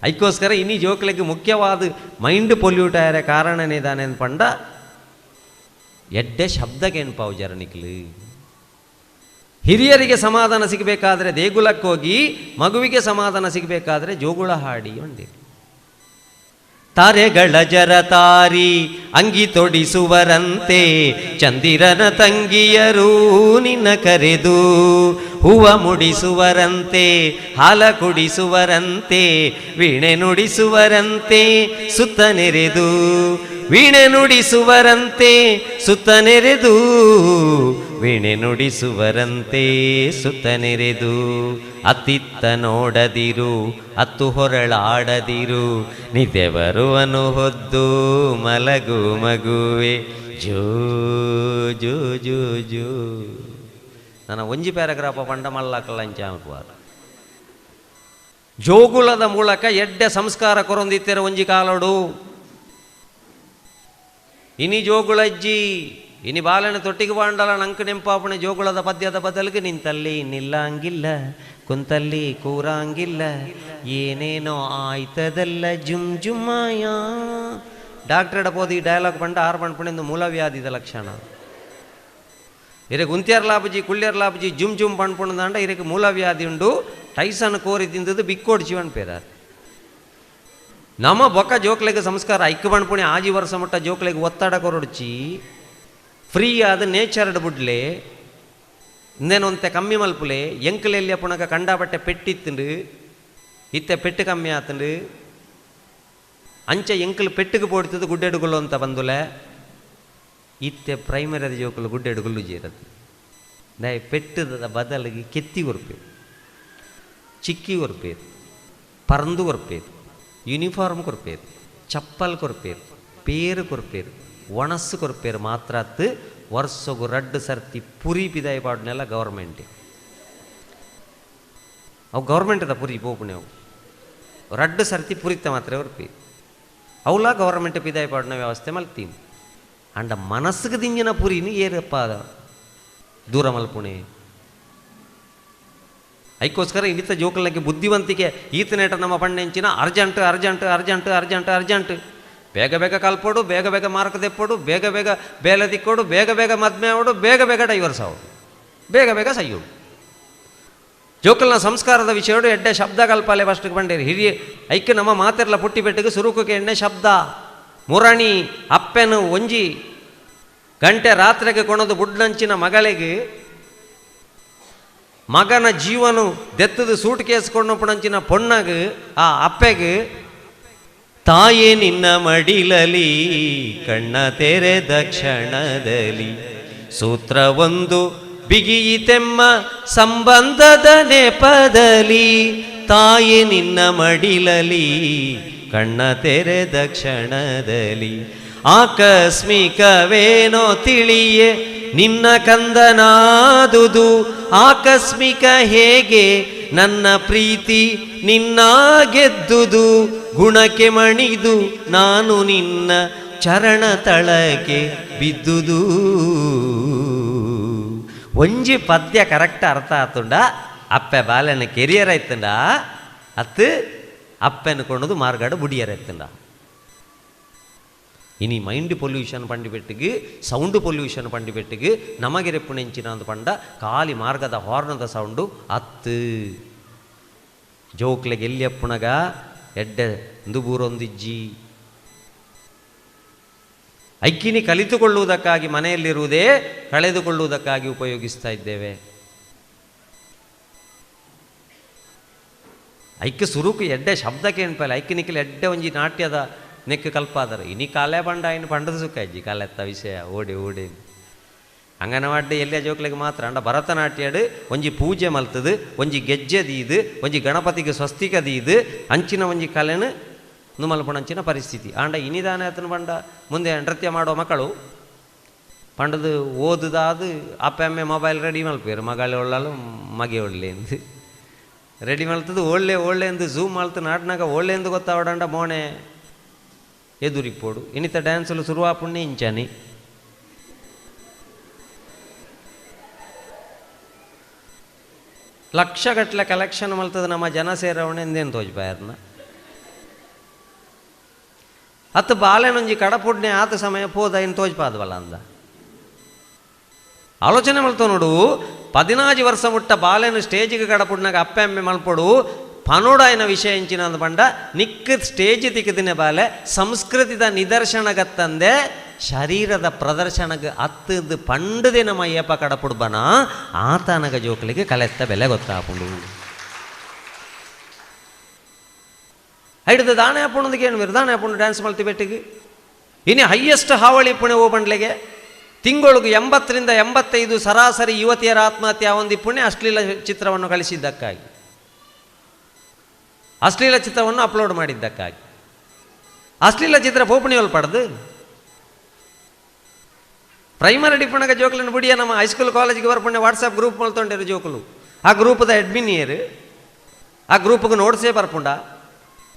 ಅದಕ್ಕೋಸ್ಕರ ಇನ್ನೀ ಜೋಕ್ಲಿಗೆ ಮುಖ್ಯವಾದ ಮೈಂಡ್ ಪೊಲ್ಯೂಟ್ ಆಯರ ಕಾರಣನೇದಾನೆ ಪಂಡ ಎಡ್ಡೆ ಶಬ್ದಕ್ಕೇನು ಜರನಿಕ್ಲು. ಹಿರಿಯರಿಗೆ ಸಮಾಧಾನ ಸಿಗಬೇಕಾದ್ರೆ ದೇಗುಲಕ್ಕೋಗಿ, ಮಗುವಿಗೆ ಸಮಾಧಾನ ಸಿಗಬೇಕಾದ್ರೆ ಜೋಗುಳ ಹಾಡಿ ಒಂದಿರಿ. ತಾರೆಗಳ ಜರತಾರಿ ಅಂಗಿ ತೊಡಿಸುವರಂತೆ ಚಂದಿರನ ತಂಗಿಯರು ನಿನ್ನ ಕರೆದು ಹೂವ ಮುಡಿಸುವರಂತೆ ಹಾಲ ಕುಡಿಸುವರಂತೆ ವೀಣೆ ನುಡಿಸುವರಂತೆ ಸುತ್ತ ನೆರೆದು ವೀಣೆ ನುಡಿಸುವರಂತೆ ಸುತ್ತ ನೆರೆದು ವೀಣೆ ನುಡಿಸುವರಂತೆ ಸುತ್ತ ನೆರೆದು ಅತ್ತಿತ್ತ ನೋಡದಿರು ಅತ್ತು ಹೊರಳಾಡದಿರು ನಿದ್ದೆ ಬರುವನು ಹೊದ್ದು ಮಲಗು ಮಗುವೆ ಜೋ ಜೋ ಜೋ ಜೋ ನನ್ನ ಒಂಜಿ ಪ್ಯಾರಾಗ್ರಾಫ ಪಂಡ ಮಲ್ಲಾಕಲ್ಲ ಅಂಚ ಅನ್ಪುವಾರ ಜೋಗುಲದ ಮೂಲಕ ಎಡ್ಡೆ ಸಂಸ್ಕಾರ ಕೊರೊಂದಿತ್ತೆರ ಒಂಜಿ ಕಾಲೋಡು. ಇನಿ ಜೋಗುಳಜ್ಜಿ ಇನಿ ಬಾಲನ ತೊಟ್ಟಿಗೆ ಬಾಂಡಲ ನಂಕು ನೆಂಪಾಪಣೆ ಜೋಗುಳದ ಪದ್ಯದ ಬದಲಿಗೆ ನಿಂತಲ್ಲಿ ನಿಲ್ಲಂಗಿಲ್ಲ ಕುಂತಲ್ಲಿ ಕೂರಾಂಗಿಲ್ಲ ಏನೇನೋ ಆಯ್ತದಲ್ಲ ಜುಮ್ ಜುಮ್ಮಾಯ. ಡಾಕ್ಟ್ರೆಡ ಪೋದು ಈ ಡೈಲಾಗ್ ಪಂಡ ಆರು ಪಂಡ್ಪುಣೆಂದು ಮೂಲವ್ಯಾಧಿದ ಲಕ್ಷಣ. ಇರಕ್ಕೆ ಉಂತ್ಯಾರ್ ಲಾಪಜಿ ಕುಳ್ಳ್ಯಾರ್ ಲಾಪಜಿ ಜುಮ್ ಜುಮ್ ಪಣ್ಪುಣದಾಂಡ ಇರಕ್ಕೆ ಮೂಲವ್ಯಾಧಿ ಉಂಡು. ಟೈಸನ್ ಕೋರಿ ತಿಂದದ್ದು ಬಿಕ್ಕೋಡ್ ಜೀವನ್ ಪೇರಾರ್. ನಮ್ಮ ಬೊಕ್ಕ ಜೋಕ್ಲೆಗೆ ಸಂಸ್ಕಾರ ಐಕ್ಯ ಪಣ್ಪುಣೆ ಆಜಿ ವರ್ಷ ಮುಟ್ಟ ಜೋಕ್ಲೆಗೆ ಒತ್ತಡ ಕೊರೊಡ್ಚಿ ಫ್ರೀ ಆದ ನೇಚರ್ಡ್ ಬುಡ್ಲೆ ಇಂದೇನೊಂತೆ ಕಮ್ಮಿ ಮಲ್ಪುಲೆ ಎಂಕಲೆಲ್ಲಿಯ ಪುಣಕ ಕಂಡಾಬಟ್ಟೆ ಪೆಟ್ಟಿತ್ತುಂಡು ಇತ್ತೆ ಪೆಟ್ಟು ಕಮ್ಮಿ ಆತಂಡು ಅಂಚೆ ಎಂಕಲ್ ಪೆಟ್ಟಿಗೆ ಪೋಡ್ತದ್ದು ಗುಡ್ಡೆಡುಗುಲ್ಲು ಅಂತ ಬಂದುಲೆ ಇತ್ತೆ ಪ್ರೈಮರಿ ಜೋಕುಲು ಗುಡ್ಡೆಡುಗುಲ್ಲು ಜೀರದು ದಾಯ ಪೆಟ್ಟದ ಬದಲಿಗೆ ಕೆತ್ತಿ ಕೊರ್ಪೇರು ಚಿಕ್ಕಿ ಕೊರ್ಪೇರು ಪರಂದು ಕೊರ್ಪೇರು ಯೂನಿಫಾರ್ಮ್ ಕೊರ್ಪೇರು ಚಪ್ಪಲ್ ಕೊರ್ಪೇರು ಪೇರು ಕೊರ್ಪೇರು ಒಣಸ್ಸು ಕೊರ್ಪೇರು ಮಾತ್ರ ಅತ್ತು ವರ್ಷಗು ರಡ್ಡು ಸರ್ತಿ ಪುರಿ ಪಿದಾಯಿ ಪಾಡ್ನೆಲ್ಲ ಗೌರ್ಮೆಂಟ್ ಅವು ಗೌರ್ಮೆಂಟದ ಪುರಿ ಪೋಪುಣೆ ಅವು ರಡ್ಡು ಸರ್ತಿ ಪುರಿತ ಮಾತ್ರ ಕೊರ್ಪೇರು ಅವಲ ಗೌರ್ಮೆಂಟ್ ಪಿದಾಯಿ ಪಾಡಿನ ವ್ಯವಸ್ಥೆ ಮಲ್ತೀನಿ ಅಂಡ ಮನಸ್ಸಿಗೆ ದಿಂಜಿನ ಪುರಿನಿ ಏರಪ್ಪ ದೂರ ಮಲ್ಪುಣೆ. ಅದಕ್ಕೋಸ್ಕರ ಇನ್ನಿತ ಜೋಕಲಕ್ಕೆ ಬುದ್ಧಿವಂತಿಕೆ ಈತನೇಟ ನಮ್ಮ ಪಣ್ಣೆಂಚಿನ urgent urgent urgent urgent urgent ಬೇಗ ಬೇಗ ಕಲ್ಪೋಡು ಬೇಗ ಬೇಗ ಮಾರ್ಕ್ ದೆಪ್ಪೋಡು ಬೇಗ ಬೇಗ ಬೇಲೆ ತಿಕ್ಕೋಡು ಬೇಗ ಬೇಗ ಮದ್ಮೆ ಆವಡು ಬೇಗ ಬೇಗ ಡೈವರ್ಸ್ ಆವಡು ಬೇಗ ಬೇಗ ಸಯ್ಯೋಡು. ಜೋಕಲ್ನ ಸಂಸ್ಕಾರದ ವಿಷಯಡು ಎಡ್ಡೆ ಶಬ್ದ ಕಲ್ಪಾಲೆ ಫಸ್ಟ್ಗೆ ಬಂಡೇರಿ ಹಿರಿಯ ಐಕ್ಕೆ ನಮ್ಮ ಮಾತೆರ್ಲ ಪುಟ್ಟಿ ಪೆಟ್ಟಿಗೆ ಸುರುಕಕ್ಕೆ ಎಣ್ಣೆ ಶಬ್ದ ಮುರಣಿ ಅಪ್ಪೆನು ಒಂಜಿ ಗಂಟೆ ರಾತ್ರಿಗೆ ಕೊಣದು ಬುಡ್ಲಂಚಿನ ಮಗಳಿಗೆ ಮಗನ ಜೀವನು ದೆತ್ತದು ಸೂಟ್ ಕೇಸ್ ಕೊಂಡಪುಣಂಚಿನ ಪೊಣ್ಣಗೆ ಆ ಅಪ್ಪೆಗೆ ತಾಯೇ ನಿನ್ನ ಮಡಿಲಲಿ ಕಣ್ಣ ತೆರೆದ ಕ್ಷಣದಲ್ಲಿ ಸೂತ್ರವೊಂದು ಬಿಗಿಯಿತೆಮ್ಮ ಸಂಬಂಧದ ನೆಪದಲ್ಲಿ ತಾಯೇ ನಿನ್ನ ಮಡಿಲಲಿ ಕಣ್ಣ ತೆರೆದ ಕ್ಷಣದಲ್ಲಿ ಆಕಸ್ಮಿಕವೇನೋ ತಿಳಿಯೇ ನಿನ್ನ ಕಂದನಾದುದು ಆಕಸ್ಮಿಕ ಹೇಗೆ ನನ್ನ ಪ್ರೀತಿ ನಿನ್ನ ಗೆದ್ದುದು ಗುಣಕ್ಕೆ ಮಣಿದು ನಾನು ನಿನ್ನ ಚರಣ ತಳಕ್ಕೆ ಬಿದ್ದುದು. ಒಂಜಿ ಪದ್ಯ ಕರೆಕ್ಟ್ ಅರ್ಥ ಆತುಂಡ ಅಪ್ಪೆ ಬಾಲೆನ ಕೆರಿಯರ್ ಆಯ್ತುಂಡ ಅತ್ತು ಅಪ್ಪೆನ ಕೊಂಡದು ಮಾರ್ಗಾಡು ಬುಡಿಯರ್ ಆಯ್ತುಂಡ. ಇನಿ ಮೈಂಡ್ ಪೊಲ್ಯೂಷನ್ ಪಂಡಿಪೆಟ್ಟಿಗೆ ಸೌಂಡ್ ಪೊಲ್ಯೂಷನ್ ಪಂಡಿಪೆಟ್ಟಿಗೆ ನಮಗೆರೆಪ್ಪು ನೆಂಚಿನ ಪಂಡ ಖಾಲಿ ಮಾರ್ಗದ ಹಾರ್ನದ ಸೌಂಡು ಅತ್ತು ಜೋಕ್ಲೆಗೆ ಎಲ್ಲಿ ಅಪ್ಪುಣಗ ಎಡ್ಡೆ ದುಬೂರೊಂದಿಜ್ಜಿ ಐಕ್ಕಿನಿ ಕಲಿತುಕೊಳ್ಳುವುದಕ್ಕಾಗಿ ಮನೆಯಲ್ಲಿರುವುದೇ ಕಳೆದುಕೊಳ್ಳುವುದಕ್ಕಾಗಿ ಉಪಯೋಗಿಸ್ತಾ ಇದ್ದೇವೆ. ಐಕ್ಯ ಸುರುಕು ಎಡ್ಡೆ ಶಬ್ದಕ್ಕೆ ಏನ್ಪಲ್ಲ ಐಕ್ಯ ನಿಖಿಲ್ ಎಡ್ಡೆ ಒಂಜಿ ನಾಟ್ಯದ ನೆಕ್ಕು ಕಲ್ಪಾದರು ಇನಿ ಕಾಲೇ ಪಂಡ ಇನ್ನು ಪಂಡದ ಸುಖ ಅಜ್ಜಿ ಕಾಲೆತ್ತ ವಿಷಯ ಓಡಿ ಓಡಿ ಅಂಗನವಾಡಿ ಎಲ್ಲ ಜೋಕ್ಲೆಗೆ ಮಾತ್ರ ಅಂಡ ಭರತನಾಟ್ಯಡು ಒಂಜಿ ಪೂಜೆ ಮಲ್ತದು ಒಂಜಿ ಗೆಜ್ಜೆ ದೀದು ಒಂಜಿ ಗಣಪತಿಗೆ ಸ್ವಸ್ತಿಕ ದೀದು ಅಂಚಿನ ಒಂಜಿ ಕಲೆನು ನುಮಲ್ಪುಣಂಚಿನ ಪರಿಸ್ಥಿತಿ ಆಂಡ ಇನಿದಾನೆ ಆತನ ಪಂಡ ಮುಂದೆ ನೃತ್ಯ ಮಾಡುವ ಮಕ್ಕಳು ಪಂಡದು ಓದುದಾದು ಅಪ್ಪ ಅಮ್ಮೆ ಮೊಬೈಲ್ ರೆಡಿ ಮಲ್ಪೇರು ಮಗಳು ಒಳ್ಳಲು ಮಗೆ ಒಳ್ಳೆ ಎಂದು ರೆಡಿ ಮಲ್ತದು ಒಳ್ಳೆ ಒಳ್ಳೆ ಎಂದು ಝೂಮ್ ಮಲ್ತು ನಾಟ್ನಾಗ ಒಳ್ಳೆ ಎಂದು ಗೊತ್ತಾವಡಂಡ ಮೋಣೆ ಎದುರಿಪೋಡು ಇನ್ನಿತ ಡ್ಯಾನ್ಸಲು ಶುರುವಾಪುಣ್ಣೆ ಇಂಚಾನಿ ಲಕ್ಷಗಟ್ಟಲೆ ಕಲೆಕ್ಷನ್ ಮಲ್ತದ ನಮ್ಮ ಜನ ಸೇರವಣೆ ಎಂದೇನು ತೋಜ್ಬಾಯರ್ನ ಅತ್ತು ಬಾಲೆನೊಂಜಿ ಕಡಪುಡ್ನೆ ಆತ ಸಮಯ ಪೋದ ಇನ್ನು ತೋಜ್ಪಾದವಲ್ಲ ಅಂದ ಆಲೋಚನೆ ಮಲ್ತೋ ನೋಡು. 14 ವರ್ಷ ಮುಟ್ಟ ಬಾಲೆನು ಸ್ಟೇಜಿಗೆ ಕಡಪುಡ್ನಾಗ ಅಪ್ಪೆ ಅಮ್ಮೆ ಮಲ್ಪೊಡು ಪನೋಡಾಯನ ವಿಷಯ ಎಂಚಿನ ಅಂದ ಪಂಡ ನಿಕ್ಕ ಸ್ಟೇಜ್ ತಿಕ್ಕದಿನ ಬಾಲೆ ಸಂಸ್ಕೃತಿದ ನಿದರ್ಶನಗತ್ತಂದೆ ಶರೀರದ ಪ್ರದರ್ಶನಗ ಅತ್ತದು ಪಂಡದೆ ನಮ್ಮ ಅಯ್ಯಪ್ಪ ಕಡಪುಡ್ಬನ ಆತನಗ ಜೋಕಲಿಗೆ ಕಲೆತ್ತ ಬೆಲೆ ಗೊತ್ತಾಪುಂಡು. ಹಿಡಿದು ದಾಣೆ ಹಾಪುಣದಕ್ಕೆ ಏನು ದಾಣೆ ಹಾಪುಂಡು ಡ್ಯಾನ್ಸ್ ಮಲ್ತಿ ಬೆಟ್ಟಿಗೆ ಇನ್ನು ಹೈಯೆಸ್ಟ್ ಹಾವಳಿ ಪುಣೆ ಓ ಬಂಡ್ಲೆಗೆ ತಿಂಗಳಿಗೆ 80 ರಿಂದ 85 ಸರಾಸರಿ ಯುವತಿಯರ ಆತ್ಮಹತ್ಯೆ ಒಂದು ಪುಣೆ ಅಶ್ಲೀಲ ಚಿತ್ರವನ್ನು ಕಳಿಸಿದ್ದಕ್ಕಾಗಿ ಅಶ್ಲೀಲ ಚಿತ್ರವನ್ನು ಅಪ್ಲೋಡ್ ಮಾಡಿದ್ದಕ್ಕಾಗಿ ಅಶ್ಲೀಲ ಚಿತ್ರ ಪೋಪಣಿಯಲ್ಲಿ ಪಡೆದು ಪ್ರೈಮರಿ ಡಿಪ್ಪಣಗ ಜೋಕುలను ಬುಡಿಯ ನಮ್ಮ ಹೈಸ್ಕೂಲ್ ಕಾಲೇಜಿಗೆ ಬರ್ಪುಂಡೆ ವಾಟ್ಸಪ್ ಗ್ರೂಪ್ ಮಲ್ತೊಂಡೇರು ಜೋಕುಲು. ಆ ಗ್ರೂಪದ ಅಡ್ಮಿನ್ ಏರು, ಆ ಗ್ರೂಪ್ಗೆ ನೋಟ್ಸೇ ಬರ್ಪುಂಡ,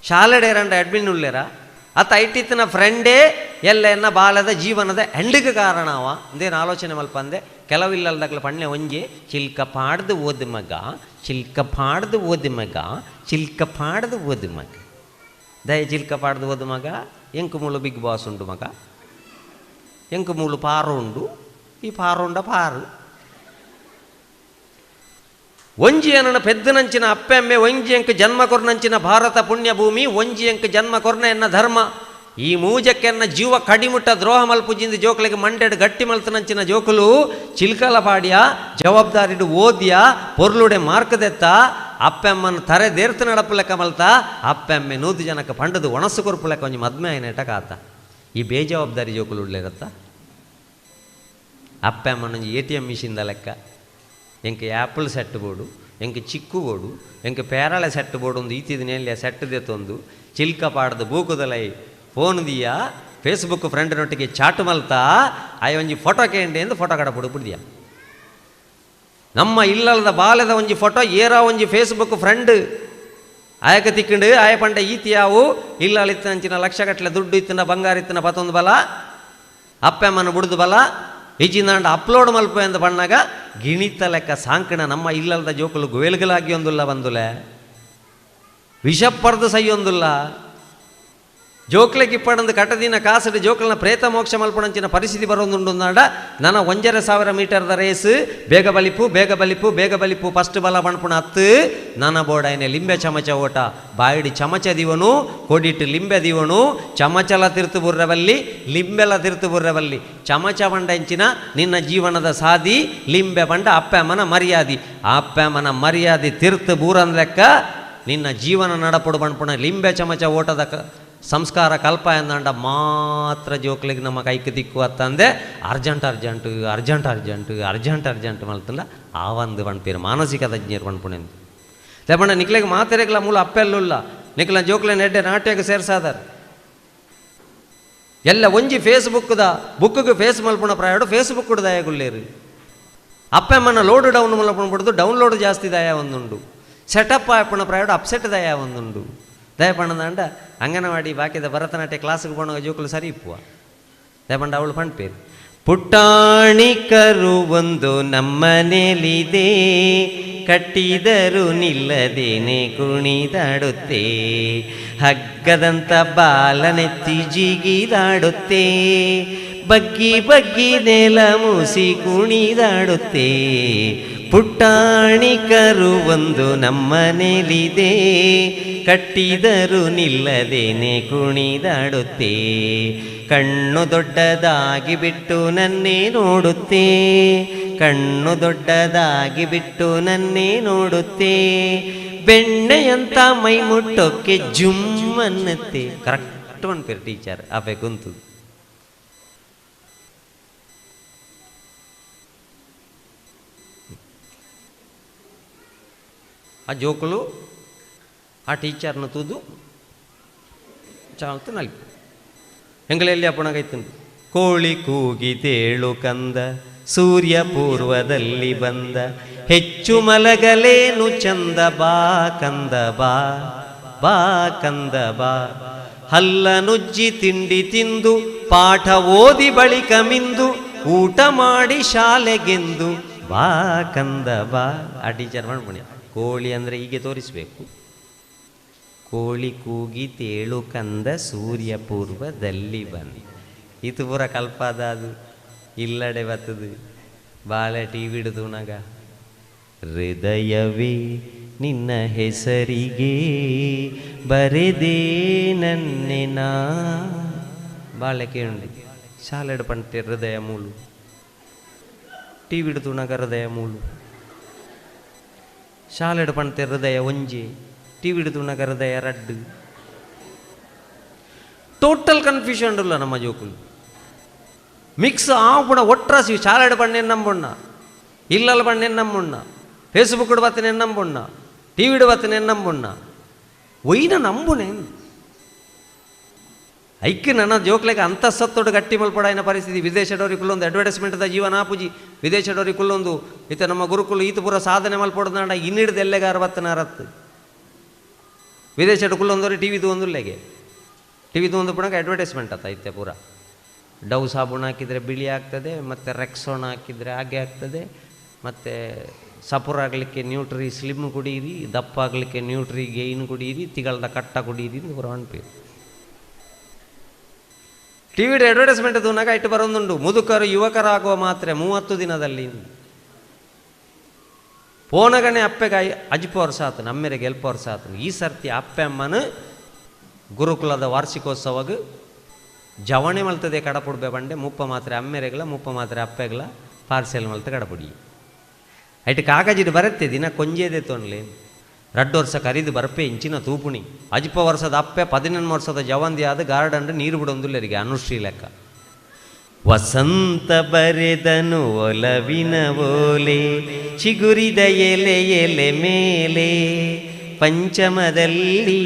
ಶಾಲೆಡೇರಂಡ ಅಡ್ಮಿನ್ ಉಳ್ಳೇರ, ಅತ್ತ ಐಟಿತ್ತಿನ ಫ್ರೆಂಡೇ ಎಲ್ಲ ಎನ್ನ ಬಾಲದ ಜೀವನದ ಎಂಡಿಗೆ ಕಾರಣವ ಅಂದೇನು ಆಲೋಚನೆ ಮಲ್ಪಂದೆ. ಕೆಲವು ಇಲ್ಲಲ್ದಾಗಲ ಪಣ್ಣೆ ಒಂಜಿ ಚಿಲ್ಕ ಪಾಡ್ದು ಓದು ಮಗ, ಚಿಲ್ಕ ಪಾಡ್ದು ಓದು ಮಗ, ಚಿಲ್ಕ ಪಾಡ್ದು ಓದು ಮಗ, ದಯ ಚಿಲ್ಕ ಪಾಡ್ದು ಓದು ಮಗ, ಎಂಕು ಮೂಲು ಬಿಗ್ ಬಾಸ್ ಉಂಡು ಮಗ, ಎಂಕು ಮೂಲು ಪಾರು ಉಂಡು, ಈ ಪಾರುಂಡ ಪಾರು ಒಂಜಿ ಏನನ ಪೆದ್ದನಂಚಿನ ಅಪ್ಪೆಮ್ಮೆ, ಒಂಜಿ ಅಂಕ ಜನ್ಮ ಕೊರ್ನಂಚಿನ ಭಾರತ ಪುಣ್ಯಭೂಮಿ, ಒಂಜಿ ಅಂಕ ಜನ್ಮ ಕೊರ್ನ ಎನ್ನ ಧರ್ಮ, ಈ ಮೂಜಕ್ಕೆನ್ನ ಜೀವ ಕಡಿಮುಟ್ಟ ದ್ರೋಹ ಮಲ್ಪುಜಿಂದ ಜೋಕುಲಿಗೆ ಮಂಡೆಡ್ ಗಟ್ಟಿ ಮಲ್ತನಂಚಿನ ಜೋಕುಲು ಚಿಲ್ಕಲ ಪಾಡ್ಯ ಜವಾಬ್ದಾರಿಡು ಓದ್ಯ ಪೊರ್ಲುಡೆ ಮಾರ್ಕದೆತ್ತ ಅಪ್ಪೆಮ್ಮನ ತರೆ ದೇರ್ತು ನಡಪು ಲೆಕ್ಕ ಮಲ್ತ ಅಪ್ಪೆಮ್ಮೆ 100 ಜನಕ್ಕೆ ಪಂಡದು ಒಣಸು ಕೊರ್ಪು ಲೆಕ್ಕ ಒಂಜಿ ಮದ್ಮೆ ಆಯ್ನೇಟ ಕಾತ. ಈ ಬೇಜವಾಬ್ದಾರಿ ಜೋಕುಲು ಉಳ್ಳೇರತ್ತ ಅಪ್ಪೆಮ್ಮನೊಂಜಿ ATM ಮಿಷಿನ್ದ ಲೆಕ್ಕ, ಎಂಕ ಆ್ಯಪಲ್ ಸೆಟ್ ಬೋಡು, ಎಂಕ ಚಿಕ್ಕು ಬೋಡು, ಎಂಕ ಪೇರಳೆ ಸೆಟ್ ಬೋಡು ಒಂದು ಈತಿದ ಸೆಟ್ ದೆತ್ತೊಂದು ಚಿಲ್ಕ ಪಾಡ್ದು ಬೂಕುದಲೈ ಫೋನ್ ದಿಯ ಫೇಸ್ಬುಕ್ ಫ್ರೆಂಡ್ನೊಟ್ಟಿಗೆ ಚಾಟ್ ಮಲ್ತಾ ಆಯ್ ಒಂಜಿ ಫೋಟೋ ಕೇಂಡಿ ಎಂದು ಫೋಟೋ ಕಡ ಬಿಡು ಬಿಡ್ದಿಯ. ನಮ್ಮ ಇಲ್ಲದ ಬಾಲ್ಯದ ಒಂಜಿ ಫೋಟೋ ಏರಾ ಒಂಜಿ ಫೇಸ್ಬುಕ್ ಫ್ರೆಂಡ್ ಆಯಕ ತಿಕ್ಕಿಂಡು ಆಯ ಪಂಡ ಈತಿಯಾವು ಇಲ್ಲಲಿತ್ತಂಚಿನ ಲಕ್ಷಗಟ್ಟಲೆ ದುಡ್ಡು ಇತ್ತಿನ ಬಂಗಾರ ಇತ್ತಿನ ಪತ್ತೊಂದು ಬಲ ಅಪ್ಪಮ್ಮನ ಬುಡ್ದು ಬಲ ಇಜಿನಾಂಡ ಅಪ್ಲೋಡ್ ಮಲ್ಪ ಎಂದು ಬಣ್ಣಾಗ ಗಿಣಿತ ಲೆಕ್ಕ ಸಾಂಕಣ ನಮ್ಮ ಇಲ್ಲದ ಜೋಕುಲು ಗುವೆಲ್ಗಲಾಗಿ ಒಂದುಲ್ಲ ಬಂದುಲೆ ವಿಷಪರ್ದು ಸೈಯೊಂದುಲ್ಲ ಜೋಕ್ಲೆಗೆ ಇಪ್ಪಡಂದು ಕಟ್ಟದಿನ ಕಾಸಡು ಜೋಕಲ್ನ ಪ್ರೇತ ಮೋಕ್ಷ ಮಲ್ಪಣಂಚಿನ ಪರಿಸ್ಥಿತಿ ಬರೋದುಂಡುಂದಾಂಡ ನನ್ನ 1,500 ಮೀಟರ್ದ ರೇಸ್ ಬೇಗ ಬಲಿಪು ಬೇಗ ಬಲಿಪು ಬೇಗ ಬಲಿಪು ಫಸ್ಟ್ ಬಲ ಬಣ್ಪುಣ ಹತ್ತು ನನ್ನ ಬೋಡಾಯನೆ ಲಿಂಬೆ ಚಮಚ ಓಟ ಬಾಯಿಡಿ ಚಮಚ ದಿವನು ಕೊಡಿಟ್ಟು ಲಿಂಬೆ ದಿವನು ಚಮಚಲ ತಿರ್ತು ಬುರ್ರವಲ್ಲಿ ಲಿಂಬೆಲ ತಿರ್ತು ಬುರ್ರವಲ್ಲಿ ಚಮಚ ಬಂಡಂಚಿನ ನಿನ್ನ ಜೀವನದ ಸಾದಿ ಲಿಂಬೆ ಬಂಡ ಅಪ್ಪಮ್ಮನ ಮರ್ಯಾದಿ ಅಪ್ಪಮ್ಮನ ಮರ್ಯಾದಿ ತಿರ್ತು ಬೂರನ್ ಲೆಕ್ಕ ನಿನ್ನ ಜೀವನ ನಡಪಡು ಬಣ್ಪುಣ ಲಿಂಬೆ ಚಮಚ ಓಟದ ಸಂಸ್ಕಾರ ಕಲ್ಪ ಎಂದಂಡ ಮಾತ್ರ ಜೋಕ್ಲಿಗೆ ನಮ್ಮ ಕೈಗೆ ದಿಕ್ಕು ಅತ್ತಂದೆ urgent urgent urgent urgent urgent urgent ಮಲ್ತಲ್ಲ ಆ ಒಂದು ಪಣ್ಪೀರು ಮಾನಸಿಕ ತಜ್ಞರು ಪಣ್ಪುಣೆಂದು ಲೇಪಂಡ ನಿಕ್ಲೆಗೆ ಮಾತೆರೆಗ್ಲ ಮೂಲ ಅಪ್ಪೆಲ್ಲುಲ್ಲ ನಿಕ್ಲ ಜೋಕ್ಲೆ ನೆಡ್ಡೆ ನಾಟ್ಯಕ್ಕೆ ಸೇರ್ಸಾದಾರ ಎಲ್ಲ ಒಂಜಿ ಫೇಸ್ಬುಕ್ದ ಬುಕ್ಗೆ ಫೇಸ್ ಮಲ್ಪುಣ ಪ್ರಾಯಡು ಫೇಸ್ಬುಕ್ ದಯಗುಲ್ಲೇರು ಅಪ್ಪಮ್ಮನ ಲೋಡ್ ಡೌನ್ ಮಲ್ಪುಣ ಬಿಡ್ದು ಡೌನ್ಲೋಡ್ ಜಾಸ್ತಿ ದಯ ಒಂದುಂಡು ಸೆಟಪ್ ಆಪುಣ ಪ್ರಾಯಡು ಅಪ್ಸೆಟ್ ದಯ ಒಂದುಂಡು ದಯಪಣ್ಣದಂಡ ಅಂಗನವಾಡಿ ಬಾಕಿದ ಭರತನಾಟ್ಯ ಕ್ಲಾಸ್ಗೆ போன ಜೋಕುಲು ಸರಿ ಇಪ್ಪುವ ದಯಪಂಡ ಅವಳು ಪಣ್ಪೇರು ಪುಟ್ಟಾಣಿ ಕರುವೊಂದು ನಮ್ಮನೇಲಿದೆ ಕಟ್ಟಿದರು ನಿಲ್ಲದೇನೆ ಕುಣಿದಾಡುತ್ತೆ ಹಗ್ಗದಂಥ ಬಾಲನೆತ್ತಿ ಜಿಗಿದಾಡುತ್ತೆ ಬಗ್ಗಿ ಬಗ್ಗಿ ನೆಲ ಮೂಸಿ ಕುಣಿದಾಡುತ್ತೆ ಪುಟ್ಟಾಣಿ ಕರುವೊಂದು ನಮ್ಮನೇಲಿದೆ ಕಟ್ಟಿದರು ನಿಲ್ಲದೇನೆ ಕುಣಿದಾಡುತ್ತೆ ಕಣ್ಣು ದೊಡ್ಡದಾಗಿ ಬಿಟ್ಟು ನನ್ನೇ ನೋಡುತ್ತೆ ಕಣ್ಣು ದೊಡ್ಡದಾಗಿ ಬಿಟ್ಟು ನನ್ನೇ ನೋಡುತ್ತೆ ಬೆಣ್ಣೆಯಂತ ಮೈ ಮುಟ್ಟೋಕ್ಕೆ ಜುಮ್ ಅನ್ನತ್ತೆ. ಕರೆಕ್ಟ್ ಅನ್ಪೇರು ಟೀಚರ್ ಆಪೆ ಕುಂತು ಆ ಜೋಕುಲು ಆ ಟೀಚರ್ನ ತೂದು ಚಾಲ್ತು ನಲ್ಪು ಎಂಗಳೆಲ್ಲಿ ಅಪ್ಪಣಗೈತು ಕೋಳಿ ಕೂಗಿತೇಳು ಕಂದ ಸೂರ್ಯ ಪೂರ್ವದಲ್ಲಿ ಬಂದ ಹೆಚ್ಚು ಮಲಗಲೇನು ಚಂದ ಬಾ ಕಂದ ಬಾ ಬಾ ಕಂದ ಬಾ ಹಲ್ಲನುಜ್ಜಿ ತಿಂಡಿ ತಿಂದು ಪಾಠ ಓದಿ ಬಳಿಕ ಮಿಂದು ಊಟ ಮಾಡಿ ಶಾಲೆಗೆಂದು ಬಾ ಕಂದ ಬಾ. ಆ ಟೀಚರ್ ಮಾಡ್ಬಣಿ ಕೋಳಿ ಅಂದರೆ ಹೀಗೆ ತೋರಿಸಬೇಕು. ಕೋಳಿ ಕೂಗಿ ತೇಳು ಕಂದ ಸೂರ್ಯ ಪೂರ್ವದಲ್ಲಿ ಬಂದ ಇದು ಪೂರ ಕಲ್ಪಾದ ಅದು ಇಲ್ಲಡೆ ಬರ್ತದೆ ಬಾಳೆ ಟಿ ವಿ ಹಿಡಿದುನಾಗ ಹೃದಯವೇ ನಿನ್ನ ಹೆಸರಿಗೆ ಬರೆದೇ ನನ್ನೆನಾ ಬಾಳೆ ಕೇಳಿ ಶಾಲೆಡು ಪಂಟೆ ಹೃದಯ ಮೂಲು ಟಿ ವಿ ಹಿಡಿದುನಾಗ ಹೃದಯ ಮೂಲು ಶಾಲೆಡು ಪಂಟೆ ಹೃದಯ ಒಂಜಿ ಟಿ ವಿ ಹಿಡಿದುನಾಗ ಹೃದಯ ರಡ್ಡು ಟೋಟಲ್ ಕನ್ಫ್ಯೂಷನ್ ಉಲ್ಲ ನಮ್ಮ ಜೋಕುಲು ಮಿಕ್ಸ್ ಆಪುಣ ಒಟ್ರಾಸಿ ಶಾಲೆಡು ಪಣ್ಣೆ ನಂಬುಣ್ಣ ಇಲ್ಲಲ್ ಪಣ್ಣೆ ನಂಬುಣ್ಣ ಫೇಸ್ಬುಕ್ ಬತ್ತನೆ ನಂಬುಣ್ಣ ಟಿ ವಿಡು ಬತ್ತನೆ ನಂಬುಣ್ಣ ಒಯ್ನ ನಂಬುಣೆ. ಐಕ್ ನನ್ನ ಜೋಕ್ಲೆಗೆ ಅಂತಸತ್ತೊಡು ಗಟ್ಟಿ ಮಲ್ಪಡಾಯಿನ ಪರಿಸ್ಥಿತಿ. ವಿದೇಶದವ್ರಿಗೆ ಕುಲ್ಲೊಂದು ಅಡ್ವರ್ಟೈಸ್ಮೆಂಟ್ದ ಜೀವನ ಆಪುಜಿ. ವಿದೇಶದವ್ರಿಗೆ ಕುಲ್ಲೊಂದು ಇತ್ತ ನಮ್ಮ ಗುರುಕುಲು ಈತ ಪೂರ ಸಾಧನೆ ಮಲ್ಪೊಡ್ದಾಂಡ ಇನ್ನಿಡ್ದು ಎಲ್ಲೆಗೆ 66 ವಿದೇಶದ ಕುಲ್ಲೊಂದವ್ರಿಗೆ ಟಿ ವಿ ತೂವೊಂದುಲ್ಲೆಗೆ ಟಿ ವಿ ತೂವೊಂದು ಪುಣಕ ಅಡ್ವರ್ಟೈಸ್ಮೆಂಟ್ ಆತ ಇತ್ತೆ ಪೂರ. ಡವ್ ಸಾಬೂನು ಹಾಕಿದರೆ ಬಿಳಿ ಆಗ್ತದೆ, ಮತ್ತು ರೆಕ್ಸೋಣ ಹಾಕಿದರೆ ಹಾಗೆ ಆಗ್ತದೆ, ಮತ್ತು ಸಪುರಾಗಲಿಕ್ಕೆ ನ್ಯೂಟ್ರಿ ಸ್ಲಿಮ್ ಕುಡೀರಿ, ದಪ್ಪ ಆಗಲಿಕ್ಕೆ ನ್ಯೂಟ್ರಿ ಗೇಯ್ನ್ ಕುಡೀರಿ, ತಿಗಳದ ಕಟ್ಟ ಕುಡೀರಿ ಅಂತ ಪೂರ ಅನ್ಪಿ. ಟಿ ವಿಡ್ ಅಡ್ವರ್ಟೈಸ್ಮೆಂಟ್ ತೂನಾಗ ಇಟ್ಟು ಬರೋದುಂಟು, ಮುದುಕರು ಯುವಕರಾಗುವ ಮಾತ್ರೆ 30 ದಿನದಲ್ಲಿ. ಪೋನಗನೆ ಅಪ್ಪೆಗಾಯಿ ಅಜ್ಪ ವರ್ಷ ಆತನು, ಅಮ್ಮೆರೆಗೆ ಎಲ್ಪ ವರ್ಷ ಆತನು. ಈ ಸರ್ತಿ ಅಪ್ಪೆ ಅಮ್ಮನ ಗುರುಕುಲದ ವಾರ್ಷಿಕೋತ್ಸವಾಗ ಜವಣೆ ಮಲ್ತದೆ ಕಡಪುಡ್ಬೆ ಬಂಡೆ ಮುಪ್ಪ ಮಾತ್ರೆ ಅಮ್ಮೆರೆಗಲ ಮುಪ್ಪ ಮಾತ್ರೆ ಅಪ್ಪೆಗಲ ಪಾರ್ಸೆಲ್ ಮಲ್ತ ಕಡಪುಡಿ. ಐಟ್ ಕಾಗಜಿಡ್ ಬರತ್ತೆ ದಿನ ಕೊಂಜೇದೆ ತೊನ್ಲೆ 2 ವರ್ಷ ಕರಿದು ಬರ್ಪೆ ಇಂಚಿನ ತೂಪುಣಿ. ಅಜ್ಪ ವರ್ಷದ ಅಪ್ಪೆ 18 ವರ್ಷದ ಜವಂದಿ ಆದ ಗಾರ್ಡನ್ ನೀರು ಬಿಡೊಂದುಲ್ಲರಿಗೆ ಅನುಶ್ರೀ ಲೆಕ್ಕ. ವಸಂತ ಬರೆದನು ಒಲವಿನ ಓಲೆ ಚಿಗುರಿದ ಎಲೆ ಎಲೆ ಮೇಲೆ, ಪಂಚಮದಲ್ಲಿ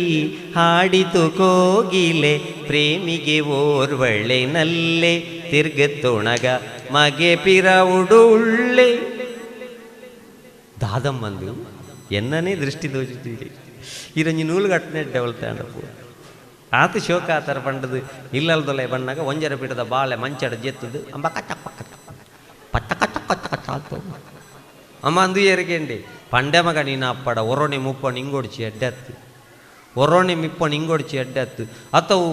ಹಾಡಿತು ಕೋಗಿಲೆ ಪ್ರೇಮಿಗೆ ಓರ್ವಳೆ ನಲ್ಲೆ, ತಿರ್ಗತ್ತೊಣಗ ಮಗೆ ಪಿರವುಡುಳ್ಳೆ. ದಾದಮ್ಮಂದು ಎನ್ನನೇ ದೃಷ್ಟಿ ದೋಚಿದ್ದೀರಿ ಇರಂಜಿ ನೂಲು ಕಟ್ಟನೆ ಡೆವಲ್ತಾಂಡಪ್ಪು ಆತ ಶೋಕ ಆತರ ಪಂಡದು ಇಲ್ಲಲ್ದೊಲೆ ಬಣ್ಣಾಗ ಒಂಜರ ಪೀಠದ ಬಾಳೆ ಮಂಚಡ ಜೆತ್ತದು ಅಂಬ ಕಟ್ಟ ಪಕ್ಕ ಪಟ್ಟ ಕಟ್ಟ ಕಟ್ಟ ಕಟ್ಟ ಅಮ್ಮ ಅಂದು ಏರಿಕೆಂಡಿ ಪಂಡೆ ಮಗ ನೀನು ಅಪ್ಪಡ ಒರೋಣಿ ಮುಪ್ಪ ನಿಂಗೊಡ್ಚಿ ಎಡ್ಡೆತ್ತು, ಒರೋಣಿ ಮಿಪ್ಪ ನಿಂಗೊಡ್ಚಿ ಎಡ್ಡೆತ್ತು. ಅಥವಾ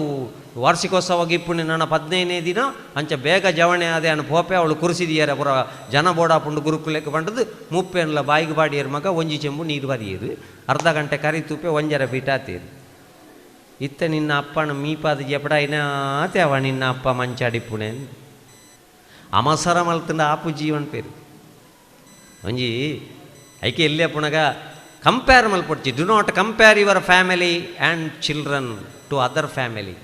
ವಾರ್ಷಿಕೋತ್ಸವ ಗಿಪ್ಪುಣಿ ನನ್ನ 15ನೇ ದಿನ ಅಂಚ ಬೇಗ ಜವಣೆ ಆದೆ ಅನ್ನು ಪೋಪೆ ಅವಳು ಕುರಿಸಿದಿಯಾರ ಪುರ ಜನ ಬೋಡಾಪುಂಡು ಗುರುಕುಲೆಕ್ಕೆ ಬಂಡದು ಮುಪ್ಪೆನ್ಲ ಬಾಯಿಗೆ ಬಾಡಿಯರ್ ಮಗ ಒಂಜಿ ಚೆಂಬು ನೀರು ಬರಿಯರು ಅರ್ಧ ಗಂಟೆ ಕರಿ ತೂಪೆ ಒಂಜರ ಪೀಠ ಆತೀರು. ಇತ್ತ ನಿನ್ನ ಅಪ್ಪನ ಮೀಪಾದ ಜಪಡ ಇನಾತೆ ಅವ ನಿನ್ನ ಅಪ್ಪ ಮಂಚಾಡಿಪ್ಪುಣೆ ಅಮಸರ ಮಲ್ತಂಡ ಆಪು ಜೀವನ್ ಪೇರು ಒಂಜಿ ಐಕೆ ಎಲ್ಲಿ ಪುಣಗ compare ಮಲ್ಪೊಡ್ಚಿ. Do not compare your family and children to other family.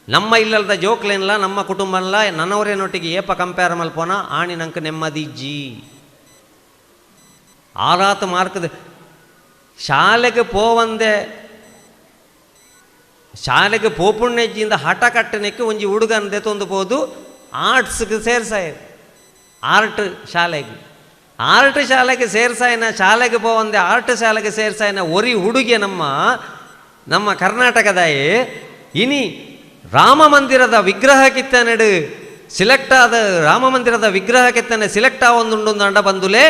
ನಮ್ಮ ಇಲ್ಲಲ್ದ ಜೋಕ್ಲೇನ್ಲ ನಮ್ಮ ಕುಟುಂಬನ್ಲ ನನ್ನವರೇನೊಟ್ಟಿಗೆ ಏಪ ಕಂಪೇರ್ ಮಲ್ಪೋನ ಆಣಿ ನಂಗೆ ನೆಮ್ಮದಿ ಜಿ. ಆರಾತ ಮಾರ್ಕದ ಶಾಲೆಗೆ ಪೋವಂದೆ ಶಾಲೆಗೆ ಪೋಪುಣ್ಣೆಜ್ಜಿಂದ ಹಠ ಕಟ್ಟನೆಕ್ಕೆ ಒಂಜಿ ಹುಡುಗನದೆ ತೊಂದು ಪೋದು ಆರ್ಟ್ಸ್ಗೆ ಸೇರ್ಸಾಯ ಆರ್ಟ್ ಶಾಲೆಗೆ ಆರ್ಟ್ ಶಾಲೆಗೆ ಸೇರ್ಸಾಯನ ಶಾಲೆಗೆ ಪೋವಂದೆ ಆರ್ಟ್ ಶಾಲೆಗೆ ಸೇರ್ಸಾಯನ ಒರಿ ಹುಡುಗಿ ನಮ್ಮ ನಮ್ಮ ಕರ್ನಾಟಕದಾಯೇ ಇನಿ ರಾಮ ಮಂದಿರದ ವಿಗ್ರಹ ಕಿತ್ತನೆಡು ಸಿಲೆಕ್ಟ್ ಆದ ರಾಮ ಮಂದಿರದ ವಿಗ್ರಹ ಕೆತ್ತನೆ ಸಿಲೆಕ್ಟ್ ಆವೊಂದುಂಡು ಅಂಡ ಬಂದುಲೆ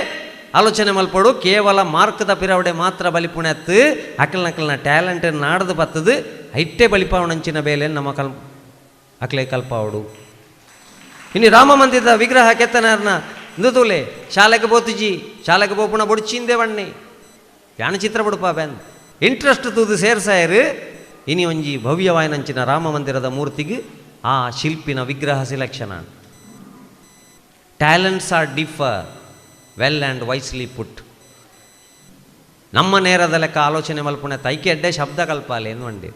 ಆಲೋಚನೆ ಮಲ್ಪಡು. ಕೇವಲ ಮಾರ್ಕದ ಪಿರವಡೆ ಮಾತ್ರ ಬಲಿಪುಣೆತ್ತು ಅಕಲ್ ನಕಲ್ನ ಟ್ಯಾಲೆಂಟ್ ನಾಡ್ದು ಬತ್ತದು ಐಟ್ಟೆ ಬಲಿಪಾವಣಂಚಿನ ಬೇಲೆ ನಮ್ಮ ಕಲ್ ಅಕ್ಲೆ ಕಲ್ಪಾವಡು. ಇನ್ನು ರಾಮ ಮಂದಿರದ ವಿಗ್ರಹ ಕೆತ್ತನಾರ್ನ ಇಂದುತೂಲೆ ಶಾಲೆಗೆ ಬೋತುಜಿ ಶಾಲೆಗೆ ಬೋಪುಣ ಬೊಡ್ಚಿಂದೆ ಬಣ್ಣೆ ಯಾಣ ಚಿತ್ರ ಬುಡುಪಾ ಬ್ಯಾನ್ ಇಂಟ್ರೆಸ್ಟ್ ತೂದು ಸೇರ್ಸಾಯರು. ಇನಿ ಒಂಜಿ ಭವ್ಯವಾಯನಂಚಿನ ರಾಮ ಮಂದಿರದ ಮೂರ್ತಿಗೆ ಆ ಶಿಲ್ಪಿನ ವಿಗ್ರಹ selection. Talents are differ well and wisely put. ನಮ್ಮ ನೇರದ ಲೆಕ್ಕ ಆಲೋಚನೆ ಮಲ್ಪುಣೆ ತೈಕೆ ಎಡ್ಡೆ ಶಬ್ದ ಕಲ್ಪಾಲೆ ಎಂದು వండి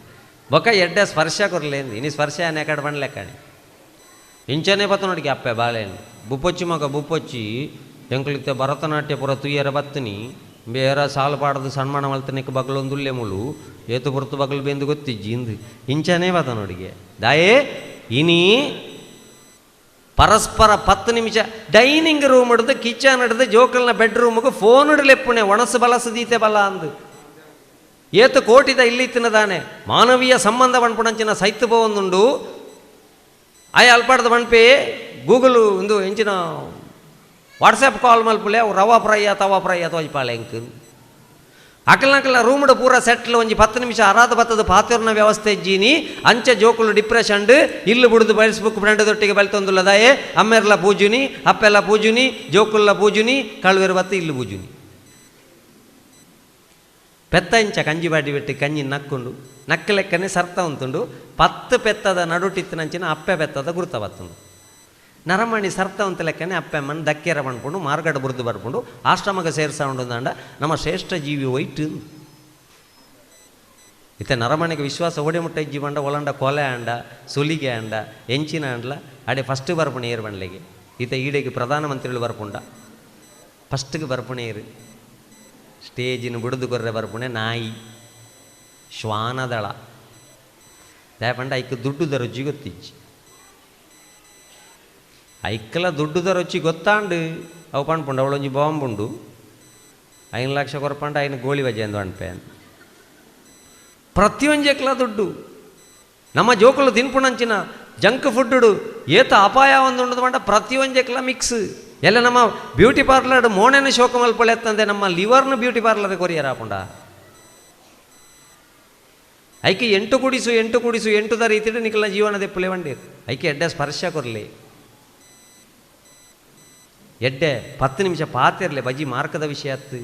ಬೊಕ ಎಡ್ಡೆ ಸ್ಪರ್ಶ ಕೊರ್ಲೇಂದು ಇನಿ ಸ್ಪರ್ಶ ಅನೇಕಡೆ ಬಂಡ್ಲೆಕ್ಕಣೆ ಇಂಚನೇ ಬತ್ತನೋಡಿಗೆ ಅಪ್ಪೆ ಬಾಳೆಹಣ್ಣು ಬುಪ್ಪೊಚ್ಚಿ ಮಗ ಬುಪ್ಪೊಚ್ಚಿ ಎಂಕುಲಿತ್ತೆ ಭರತನಾಟ್ಯ ಪುರ ತುಯ್ಯರ ಬತ್ತನಿ ಬೇರ ಸಾಲು ಪಾಡದು ಸನ್ಮಾನ ಮಲ್ತನಿಕ್ ಬಗ್ಲೊಂದುಲ್ಲೆ ಮುಳು ಏತು ಪುರತು ಬಗ್ಲು ಬೆಂದು ಗೊತ್ತಿಜ್ಜಿ ಇಂದು ಇಂಚನೇ ಬತ್ತನೋಡಿಗೆ ದಾಯೇ ಇನಿ ಪರಸ್ಪರ 10 ನಿಮಿಷ ಡೈನಿಂಗ್ ರೂಮ್ ಹಿಡ್ದು ಕಿಚನ್ ಹಿಡ್ದು ಜೋಕಲ್ನ ಬೆಡ್ರೂಮ್ಗೆ ಫೋನ್ ಹಿಡಲೆಪ್ಪುಣೆ ಒಣಸು ಬಲಸು ದೀತೆ ಬಲ ಅಂದು ಏತು ಕೋಟಿದ ಇಲ್ಲಿ ತಿನ್ನದಾನೆ ಮಾನವೀಯ ಸಂಬಂಧ ಪಣ್ಪುಣಂಚಿನ ಸೈತು ಪೋವೊಂದುಂಡು ಆಯ್ ಅಲ್ಪಾಡ್ದ ಪಣ್ಪೆ ಗೂಗಲ್ ಒಂದು ಎಂಚಿನ ವಾಟ್ಸಪ್ ಕಾಲ್ ಮಲ್ಪುಲೆ ಅವು ರವಾ ಫ್ರೈಯ ತವಾ ಫ್ರೈಯ ತೋಜ್ಪಾಳೆ ಎಂಕ್ ಅಕಲ್ನಕಲ್ನ ರೂಮ್ಡ್ ಪೂರ ಸೆಟ್ಲ್ ಒಂಜಿ 10 ನಿಮಿಷ ಅರಾದ ಬತ್ತದ ಪಾತಿರ್ನ ವ್ಯವಸ್ಥೆ ಜೀನಿ ಅಂಚ ಜೋಕುಲು ಡಿಪ್ರೆಷನ್ ಇಲ್ಲು ಬುಡ್ದು ಫೇಸ್ಬುಕ್ ಫ್ರೆಂಡ್ ದೊಟ್ಟಿಗೆ ಬಲ್ತೊಂದುಲ್ಲದಾಯೆ ಅಮ್ಮೆರ್ಲ ಪೂಜುನಿ ಅಪ್ಪೆಲ್ಲ ಪೂಜುನಿ ಜೋಕುಲ್ಲ ಪೂಜುನಿ ಕಳುವೆರು ಬತ್ತ ಇಲ್ಲು ಪೂಜುನಿ ಪೆತ್ತ ಇಂಚ ಕಂಜಿ ಬಾಡಿ ಬೆಟ್ಟಿ ಕಂಜಿ ನಕ್ಕೊಂಡು ನಕ್ಕ ಲೆಕ್ಕನೆ ಸರ್ತ ಉಂತುಂಡು 10 ಪೆತ್ತದ ನಡುಟಿತ್ತಿನಂಚಿನ ಅಪ್ಪೆ ಪೆತ್ತದ ಗುರುತ ಬತ್ತುಂಡು ನರಮಣಿ ಸರ್ತ ಉಂತ ಲೆಕ್ಕನೆ ಅಪ್ಪೆ ಅಮ್ಮನ ದಕ್ಕೆರ ಪಣ್ಪುಂಡು ಮಾರ್ಗಡ ಬುರ್ದು ಬರ್ಪುಂಡು ಆಶ್ರಮಕ್ಕೆ ಸೇರ್ಸ ಉಂಡು ನಮ್ಮ ಶ್ರೇಷ್ಠ ಜೀವಿ ವೈಟ್ ಇತ್ತ ನರಮಣಿಗೆ ವಿಶ್ವಾಸ ಓಡಿ ಮುಟ್ಟ ಜೀವಂಡ ಒಳಂಡ ಕೊಲೆ ಅಂಡ ಸುಲಿಗೆ ಅಂಡ ಎಂಚಿನ ಅಂಡ್ಲ ಅಡೆ ಫಸ್ಟ್ ಬರ್ಪುಣೆ ಏರು ಬಂಡ್ಲೆಗೆ ಈತ ಈಡೆಗೆ ಪ್ರಧಾನಮಂತ್ರಿಗಳು ಬರ್ಪುಂಡ ಫಸ್ಟ್ಗೆ ಬರ್ಪುಣೆ ಏರು ಸ್ಟೇಜಿನ ಬುಡ್ದು ಕೊರ್ರೆ ಬರ್ಪುಣೆ ನಾಯಿ ಶ್ವಾನದಳ. ದಾಯಪಂಡ ಐಕ್ ದುಡ್ಡುದ ರುಚಿ ಗೊತ್ತಿಜ್ಜಿ. ಐಕ್ಲ ದುಡ್ಡುದ ರುಚಿ ಗೊತ್ತಾಂಡು ಅವು ಪಣ್ಪುಂಡು ಅವಳೊಂಜಿ ಬಾಂಬ್ ಉಂಡು 5 ಲಕ್ಷ ಕೊರಪಂಡ ಐನು ಗೋಳಿ ಬಜೆ ಅಂದು ಅನ್ಪೆ. ಪ್ರತಿಯೊಂಜೆಕ್ಲ ದುಡ್ಡು. ನಮ್ಮ ಜೋಕುಲು ತಿನ್ಪುಣಂಚಿನ ಜಂಕ್ ಫುಡ್ಡು ಏತ ಅಪಾಯ ಒಂದುಂಡು ಪಂಡ ಪ್ರತಿಯೊಂಜೆಕ್ಲ ಮಿಕ್ಸ್. ಎಲ್ಲ ನಮ್ಮ ಬ್ಯೂಟಿ ಪಾರ್ಲರ್ ಮೋಣೆನ ಶೋಕ ಮಲ್ಪೊಳೆ ನಮ್ಮ ಲಿವರ್ನ beauty parlour courier ಆಪುಂಡ. ಐಕೆ 8 ಕೂಡಿಸು 8 ಕೂಡಿಸು 8 the ರೀತಿಡು ನಿಕಲ್ನ ಜೀವನ ದೆಪ್ಪುಲೆ ವಂಡೇರು. ಐಕೆ ಎಡ್ಡೆ ಸ್ಪರ್ಶ ಕೊರ್ಲಿ, ಎಡ್ಡೆ 10 ನಿಮಿಷ ಪಾತಿರ್ಲೆ ಬಜಿ ಮಾರ್ಕದ ವಿಷಯ ಅತ್ತು.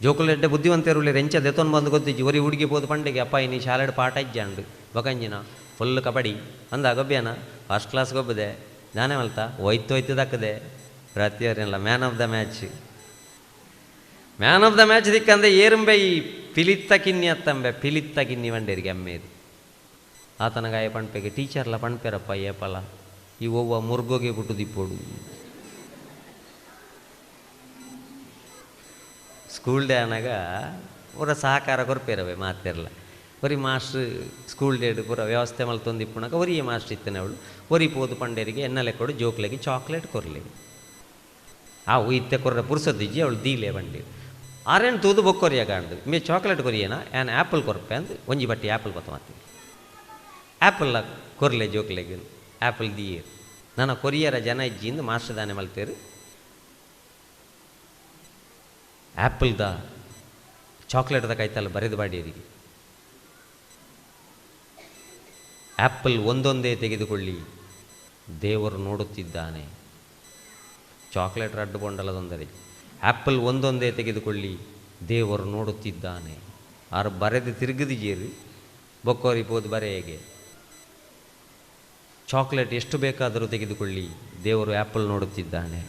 ಜೋಕುಲು ಎಡ್ಡೆ ಬುದ್ಧಿವಂತರುಳ್ಳಿ ರೆಂಚ ದೆತ್ತೊನ್ ಬಂದು ಗೊತ್ತಿಜ್ಜಿ. ಒರಿ ಹುಡುಗಿ ಪೋದು ಪಂಡೆಗೆ ಅಪ್ಪ ಇನಿ ಶಾಲೆಡ್ ಪಾಠ ಇಜ್ಜಾಂಡು ಬೊಕಂಜಿನ ಫುಲ್ ಕಬಡ್ಡಿ ಅಂದ ಗೊಬ್ಬ್ಯಾನ ಫಸ್ಟ್ ಕ್ಲಾಸ್ ಗೊಬ್ಬದೆ ನಾನೇ ಮಲ್ತ ಒಯ್ತು ಒಯ್ತು ದಕ್ಕದೆ ಪ್ರತಿಯೊರಿಲ್ಲ man of the match. Man of the match ದಿಕ್ಕಂದೆ ಏರುಂಬೆ ಈ ಪಿಲಿತ್ತ ಕಿನ್ನಿ ಅತ್ತಂಬೆ ಪಿಲಿತ್ತ ಕಿನ್ನಿ ವಂಡೇರಿಗೆ ಅಮ್ಮೇರು. ಆತನಗಾಯ ಪಣ್ಪೆಗೆ ಟೀಚರ್ಲ ಪಣ್ಪೆರಪ್ಪ ಏಪಲ ಈ ಒವ್ವ ಮುರ್ಗೋಗೆ ಪುಟ್ಟು ದಿಪ್ಪೋಡು. ಸ್ಕೂಲ್ ಡೇ ಅನಾಗ ಪೂರ ಸಹಕಾರ ಕೊರ್ಪೇರವೆ ಮಾತಿರಲ್ಲ. ಒರಿ master school date ಪೂರ ವ್ಯವಸ್ಥೆ ಮಲ್ತೊಂದು ಇಪ್ಪುನಾಗ ಒರಿಯೇ ಮಾಸ್ಟ್ರ್ ಇತ್ತನೆ ಅವಳು. ಒರಿ ಪೋದು ಪಂಡೇರಿಗೆ ಎನ್ನಲೆ ಕೊಡು ಜೋಕ್ಲೆಗೆ ಚಾಕ್ಲೇಟ್ ಕೊರ್ಲಿ. ಆ ಇತ್ತೆ ಕೊರ್ರ ಪುರ್ಸದಿಜ್ಜಿ ಅವಳು ದೀಲೆ ಬಂಡೇರು. ಆರೇನು ತೂದು ಬೊಕ್ಕೊರಿಯ ಕಾಂಡು ಮೇ ಚಾಕ್ಲೇಟ್ ಕೊರಿಯೇನ ಆ್ಯನ್ ಆ್ಯಪಲ್ ಕೊರ್ಪೆ ಅಂದು ಒಂಜಿ ಬಟ್ಟಿ ಆ್ಯಪಲ್ ಬತ್ತ ಮಾತಿ ಆ್ಯಪಲ್ ಕೊರ್ಲೆ ಜೋಕ್ಲೆಗೆ ಆ್ಯಪಲ್ ದಿಯೇರು. ನನ್ನ ಕೊರಿಯರ ಜನ ಇಜ್ಜಿಂದು ಮಾಸ್ಟರ್ ದಾನೆ ಮಲ್ತೇರು. ಆ್ಯಪಲ್ದ ಚಾಕ್ಲೇಟ್ದ ಕೈತಲ್ಲ ಬರೆದು ಬಾಡಿಯರಿಗೆ ಆ್ಯಪಲ್ ಒಂದೊಂದೇ ತೆಗೆದುಕೊಳ್ಳಿ ದೇವರು ನೋಡುತ್ತಿದ್ದಾನೆ. ಚಾಕ್ಲೇಟ್ ರಡ್ಡು ಬೊಂಡಲದೊಂದರೆ ಆ್ಯಪಲ್ ಒಂದೊಂದೇ ತೆಗೆದುಕೊಳ್ಳಿ ದೇವರು ನೋಡುತ್ತಿದ್ದಾನೆ. ಆರು ಬರೆದು ತಿರುಗಿದಿಜೇರಿ ಬೊಕ್ಕೋರಿ ಪೋದು ಬರೆಯಗೆ ಚಾಕ್ಲೇಟ್ ಎಷ್ಟು ಬೇಕಾದರೂ ತೆಗೆದುಕೊಳ್ಳಿ ದೇವರು ಆ್ಯಪಲ್ ನೋಡುತ್ತಿದ್ದಾನೆ.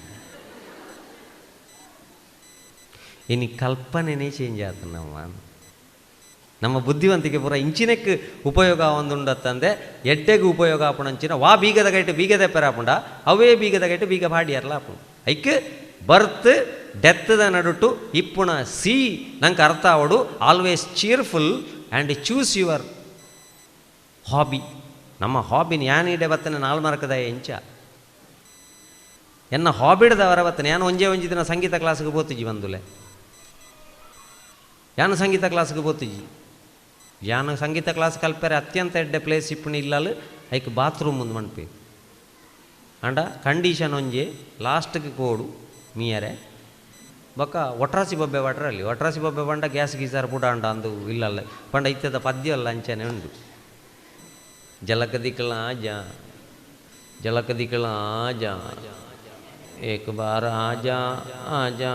ಇನ್ನು ಕಲ್ಪನೆನೇ ಚೇಂಜ್ ಆಯ್ತು. ನಮ್ಮ ಬುದ್ಧಿವಂತಿಕೆ ಪೂರ ಇಂಚಿನಕ್ಕೆ ಉಪಯೋಗ ಒಂದುಂಡತ್ತಂದೆ ಎಡ್ಡೆಗೆ ಉಪಯೋಗ ಆಪುಣಂಚಿನ ವಾ ಬೀಗದ ಗೈಟು ಬೀಗದ ಪೆರಾಪುಂಡ ಅವೇ ಬೀಗದ ಗೈಟು ಬೀಗ ಬಾಡಿಯರ್ಲ ಆಪುಂಡು. ಐಕ್ ಬರ್ತ್ ಡೆತ್ದ ನಡುಟು ಇಪ್ಪುಣ ಸಿ ನಂಗೆ ಅರ್ಥ ಆವಡು. Always cheerful and choose your hobby. ನಮ್ಮ ಹಾಬಿನ ಯಾನಿಡೆ ಬತ್ತನೆ 4 ಮಾರ್ಕದ ಎಂಚ ಎನ್ನ ಹಾಬಿಡ್ದವರ ಬತ್ತನೆ. ಯಾನು ಒಂಜೇ ಒಂಜಿ ದಿನ ಸಂಗೀತ ಕ್ಲಾಸ್ಗೆ ಬೋತಿಜಿ ಬಂದುಲೆ. ಯಾನು ಸಂಗೀತ ಕ್ಲಾಸ್ಗೆ ಬೋತಿಜಿ. ಯಾನು ಸಂಗೀತ ಕ್ಲಾಸ್ ಕಲ್ಪೆರೆ ಅತ್ಯಂತ ಎಡ್ಡೆ ಪ್ಲೇಸ್ ಇಪ್ಪುಣಿ ಇಲ್ಲಲು ಐಕ್ ಬಾತ್ರೂಮ್ ಮುಂದೆ ಮಣ್ಪಿ ಅಂಡ ಕಂಡೀಷನ್ ಒಂಜಿ ಲಾಸ್ಟ್ಗೆ ಕೋಡು ಮೀಯರೆ ಬೊಕ್ಕ ಒಟ್ರಾಸಿ ಬೊಬ್ಬೆ ವಾಟ್ರಲ್ಲಿ ಒಟ್ರಾಸಿ ಬೊಬ್ಬೆ ಪಂಡ ಗ್ಯಾಸ್ ಗೀಸರ್ ಪುಡ ಅಂಡ ಅಂದು ಇಲ್ಲಲ್ಲ ಪಂಡ ಇತ್ತದ ಪದ್ಯ ಅಲ್ಲ ಅಂಚನೆ ಉಂಡು. ಜಲಕ ದಿಕ್ಕಲ ಆಜಾ ಜಲಕ ದಿಕ್ಕಲ ಆಜಾ ಏಕ ಬಾರ ಆಜಾ ಆಜಾ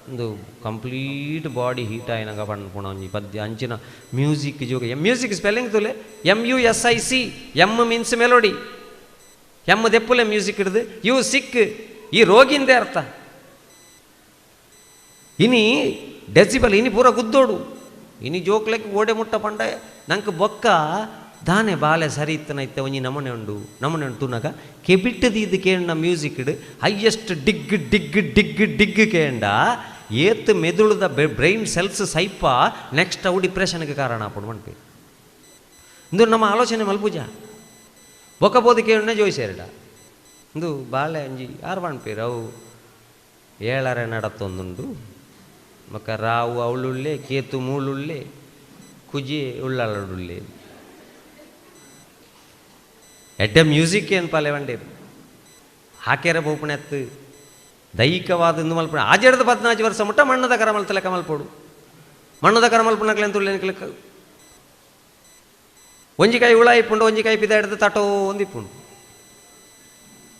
ಒಂದು complete body heat ಆಯ್ನಾಗ ಪಣ್ಪುಣ ಒಂಜಿ ಪದ್ಯ ಅಂಚಿನ ಮ್ಯೂಸಿಕ್ ಜೋಗ. ಮ್ಯೂಸಿಕ್ ಸ್ಪೆಲ್ಲಿಂಗ್ ತುಲೆ MUSIC. M means melody, M ದೆಪ್ಪುಲೆ music ಹಿಡ್ದು you sick ಈ ರೋಗಿಂದೇ ಅರ್ಥ. ಇನಿ ಡೆಸಿಬಲ್ ಇನಿ ಪೂರ ಗುದ್ದೋಡು ಇನಿ ಜೋಕ್ಲೆಕ್ ಓಡೆ ಮುಟ್ಟ ಪಂಡ ನಂಗೆ ಬೊಕ್ಕ ದಾನೆ ಬಾಲೆ ಸರಿ ಇತ್ತನ ಇತ್ತೆ ಒಂಜಿ ನಮೂನೆ ಉಂಡು ನಮೂನೆ ಉಂಟು ತುನಗ ಕೆಬಿಟ್ಟದ ಇದು ಕೇಂಡ ಮ್ಯೂಸಿಕ್ ಇಡು ಹೈಯೆಸ್ಟ್ ಡಿಗ್ ಡಿಗ್ ಡಿಗ್ ಡಿಗ್ ಕೇಂಡ ಏತ್ ಮೆದುಳುದ ಬ್ರೈನ್ ಸೆಲ್ಸ್ ಸೈಪ ನೆಕ್ಸ್ಟ್ ಅವು ಡಿಪ್ರೆಷನ್ಗೆ ಕಾರಣ ಆಪುಂಡು ಮನ್ಪಿ. ಇಂದು ನಮ್ಮ ಆಲೋಚನೆ ಮಲ್ಪುಜ ಬೊಕ್ಕ ಬೋದು ಕೇಂಡ ಜೋಯಿಸೇರಡ ಇಂದು ಬಾಳೆ ಅಂಜಿ ಯಾರು ಪಣ್ಪೀರು ಅವು ಏಳರೆ ನಡತ್ತೊಂದುಂಡು ಬೊಕ್ಕ ರಾವು ಅವಳುಳ್ಳೆ ಕೇತು ಮೂಳುಳ್ಳೆ ಕುಜಿ ಉಳ್ಳಾಳುಳ್ಳೆ ಎಡ್ಡೆ ಮ್ಯೂಸಿಕ್ ಏನು ಪಾಲೆ ವಂಡೇರು ಹಾಕ್ಯಾರ ಬೋಪಣೆತ್ತು ದೈಹಿಕವಾದ ಇಂದು ಮಲ್ಪಣ ಆಜೆಡ್ದು 14 ವರ್ಷ ಮುಟ್ಟ ಮಣ್ಣದ ಕರ ಮಲ್ತಲೆ ಕಮಲ್ಪೋಡು ಮಣ್ಣದ ಕರ ಮಲ್ಪಣಕ್ಲೆ ಅಂತ ಉಳ್ಳೆ ಒಂಜಿ ಕೈ ಉಳ ಇಪ್ಪುಂಡು ಒಂಜಿ ಕೈ ಪಿದ ಹಿಡ್ದು ತಟೋ ಒಂದು ಇಪ್ಪುಂಡು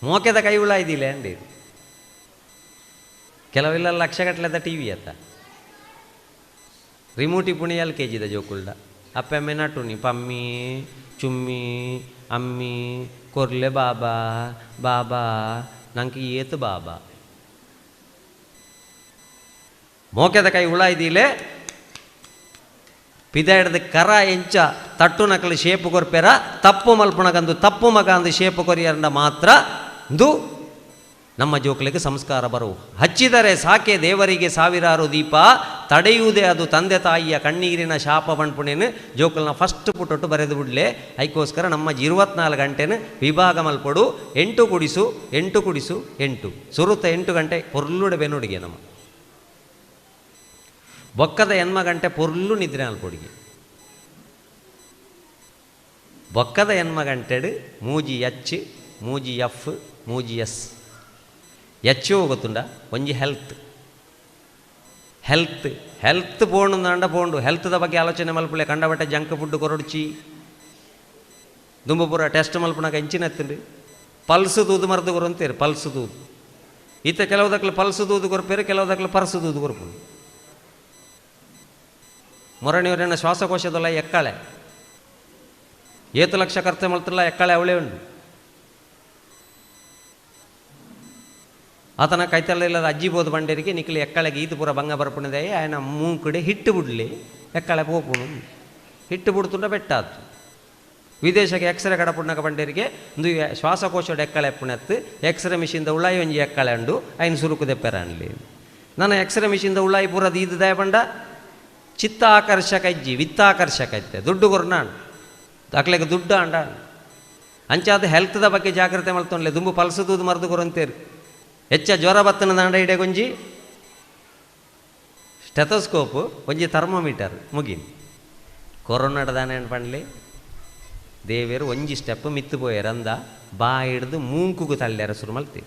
ಮೋಕೆದ ಕೈ ಉಳ ಇದಿಲ್ಲ ಅಂಡಿ. ಕೆಲವೆಲ್ಲ ಲಕ್ಷಗಟ್ಟಲೆದ ಟಿ ವಿ ಅತ್ತ ರಿಮೋಟ್ ಇಪ್ಪುಣಿ ಎಲ್ ಕೆ ಜಿದ ಜೋಕುಲ್ಡ ಅಪ್ಪೆಮ್ಮೆ ನಟುನಿ ಪಮ್ಮಿ ಚುಮ್ಮಿ ಅಮ್ಮಿ ಕೊರ್ಲೆ ಬಾಬಾ ಬಾಬಾ ನಂಗೆ ಏತು ಬಾಬಾ ಮೋಕೆದ ಕೈ ಉಳ ಇದಿಲೆ ಪಿದ ಹಿಡ್ದು ಕರ ಎಂಚ ತಟ್ಟು ನಕಲು ಶೇಪು ಕೊರ್ಪೆರ ತಪ್ಪು ಮಲ್ಪುಣಕಂದು ತಪ್ಪು ಮಗ ಅಂದು ಶೇಪು ಕೊರಿಯರಂಡ ಮಾತ್ರ ಇಂದು ನಮ್ಮ ಜೋಕ್ಲಿಗೆ ಸಂಸ್ಕಾರ ಬರವು. ಹಚ್ಚಿದರೆ ಸಾಕೆ ದೇವರಿಗೆ ಸಾವಿರಾರು ದೀಪ, ತಡೆಯುವುದೇ ಅದು ತಂದೆ ತಾಯಿಯ ಕಣ್ಣೀರಿನ ಶಾಪ ಪನ್ಪುಣೇನು ಜೋಕಲ್ನ ಫಸ್ಟ್ ಪುಟೊಟ್ಟು ಬರೆದು ಬಿಡಲೆ. ಐಕೋಸ್ಕರ ನಮ್ಮ 24 ಗಂಟೆನ ವಿಭಾಗ ಮಲ್ಪಡು. 8 × 8 × 8 ಸುರುತ 8 ಗಂಟೆ ಪೊರ್ಲುಡೆ ಬೆನ್ನುಡಿಗೆ ನಮ್ಮ ಬೊಕ್ಕದ 8 ಗಂಟೆ ಪೊರ್ಲು ನಿದ್ರೆ ಅಲ್ಪೊಡಿಗೆ. ಬೊಕ್ಕದ 8 ಗಂಟೆಡು 3 H 3 F 3 S. H ಗೊತ್ತುಂಡ ಒಂಜಿ ಹೆಲ್ತ್ ಹೆಲ್ತ್ ಹೆಲ್ತ್ ಪೋಂಡು ಅಂಡ ಪೋಂಡು ಹೆಲ್ತ್ದ ಬಗ್ಗೆ ಆಲೋಚನೆ ಮಲ್ಪುಲೆ. ಕಂಡಬಟ್ಟೆ ಜಂಕ್ ಫುಡ್ ಕೊರೊಡ್ಚಿ ದುಂಬಪುರ ಟೆಸ್ಟ್ ಮಲ್ಪುನಾಗ ಎಂಚಿನ ಎತ್ತುಂಡು ಪಲ್ಸ್ ತೂದು ಮರ್ದು ಕೊರಂತೀರು. ಪಲ್ಸ್ ತೂದು ಈತ ಕೆಲವು ದಕ್ಲು ಪಲ್ಸ್ ತೂದು ಕೊರ್ಪೇರು, ಕೆಲವು ದಕ್ಲು ಪರ್ಸು ತೂದು ಕೊರ್ಪುಂಡು. ಮೊರಣಿಯವರೇನ ಶ್ವಾಸಕೋಶದಲ್ಲ ಎಕ್ಕಾಳೆ 7 ಲಕ್ಷ ಖರ್ಚು ಮಲ್ತಿಲ್ಲ ಎಕ್ಕಾಳೆ ಅವಳೇ ಉಂಡು. ಆತನ ಕೈತಲ್ಲ ಅಜ್ಜಿ ಬೋದು ಬಂಡೇರಿಗೆ ನಿಕ್ಲಿ ಎಕ್ಕಳೆಗೆ ಈತು ಪೂರ ಬಂಗ ಬರ್ಪುಣದೆ ಆಯನ ಮೂಂಕಡೆ ಹಿಟ್ಟು ಬಿಡಲಿ ಎಕ್ಕಳೆ ಪೋಪುಣು ಹಿಟ್ಟು ಬಿಡ್ತುಂಡ ಬೆಟ್ಟಾತು. ವಿದೇಶಕ್ಕೆ ಎಕ್ಸ್ರೇ ಕಡಪುಣ್ಣಕ ಬಂಡೇರಿಗೆ ಒಂದು ಶ್ವಾಸಕೋಶದ ಎಕ್ಕಳೆ ಪುಣೆತ್ತು ಎಕ್ಸ್ರೇ ಮಿಷಿನ್ದ ಉಳಾಯಿ ಒಂಜಿ ಎಕ್ಕಳೆ ಉಂಡು ಐನು ಸುರುಕು ದೆಪ್ಪೆರ ಅನ್ಲಿ. ನಾನು ಎಕ್ಸ್ರೇ ಮಿಷಿನ್ದ ಉಳಾಯಿ ಪೂರ ಈದು ದಯ ಬಂಡ ಚಿತ್ತ ಆಕರ್ಷಕ ಇಜ್ಜಿ ವಿತ್ತಾಕರ್ಷಕ ಇತ್ತೆ ದುಡ್ಡು ಕೊರ್ನಾಣ್ ಅಕ್ಲೆಗೆ ದುಡ್ಡು ಅಂಡ ಅಂಚಾದ ಹೆಲ್ತ್ದ ಬಗ್ಗೆ ಜಾಗ್ರತೆ ಮಲ್ತೊಂಡ್ಲೆ. ದುಂಬು ಪಲ್ಸು ತೂದು ಮರ್ದು ಕೊರಂತೇರು. ಹೆಚ್ಚ ಜ್ವರ ಬತ್ತನ ದಾಂಡ ಇಡೆ ಒಂಜಿ ಸ್ಟೆಥೋಸ್ಕೋಪ್ ಒಂಜಿ ಥರ್ಮೋಮೀಟರ್ ಮುಗಿನ್. ಕೊರೋನಾಡ ದಾನೆ ಪಂಡ್ಲಿ ದೇವೇರು ಒಂಜಿ ಸ್ಟೆಪ್ ಮಿತ್ತು ಪೋಯರ್ ಅಂದ ಬಾ ಹಿಡ್ದು ಮೂಂಕುಗು ತಳ್ಳ್ಯಾರ ಶುರು ಮಲ್ತಿ.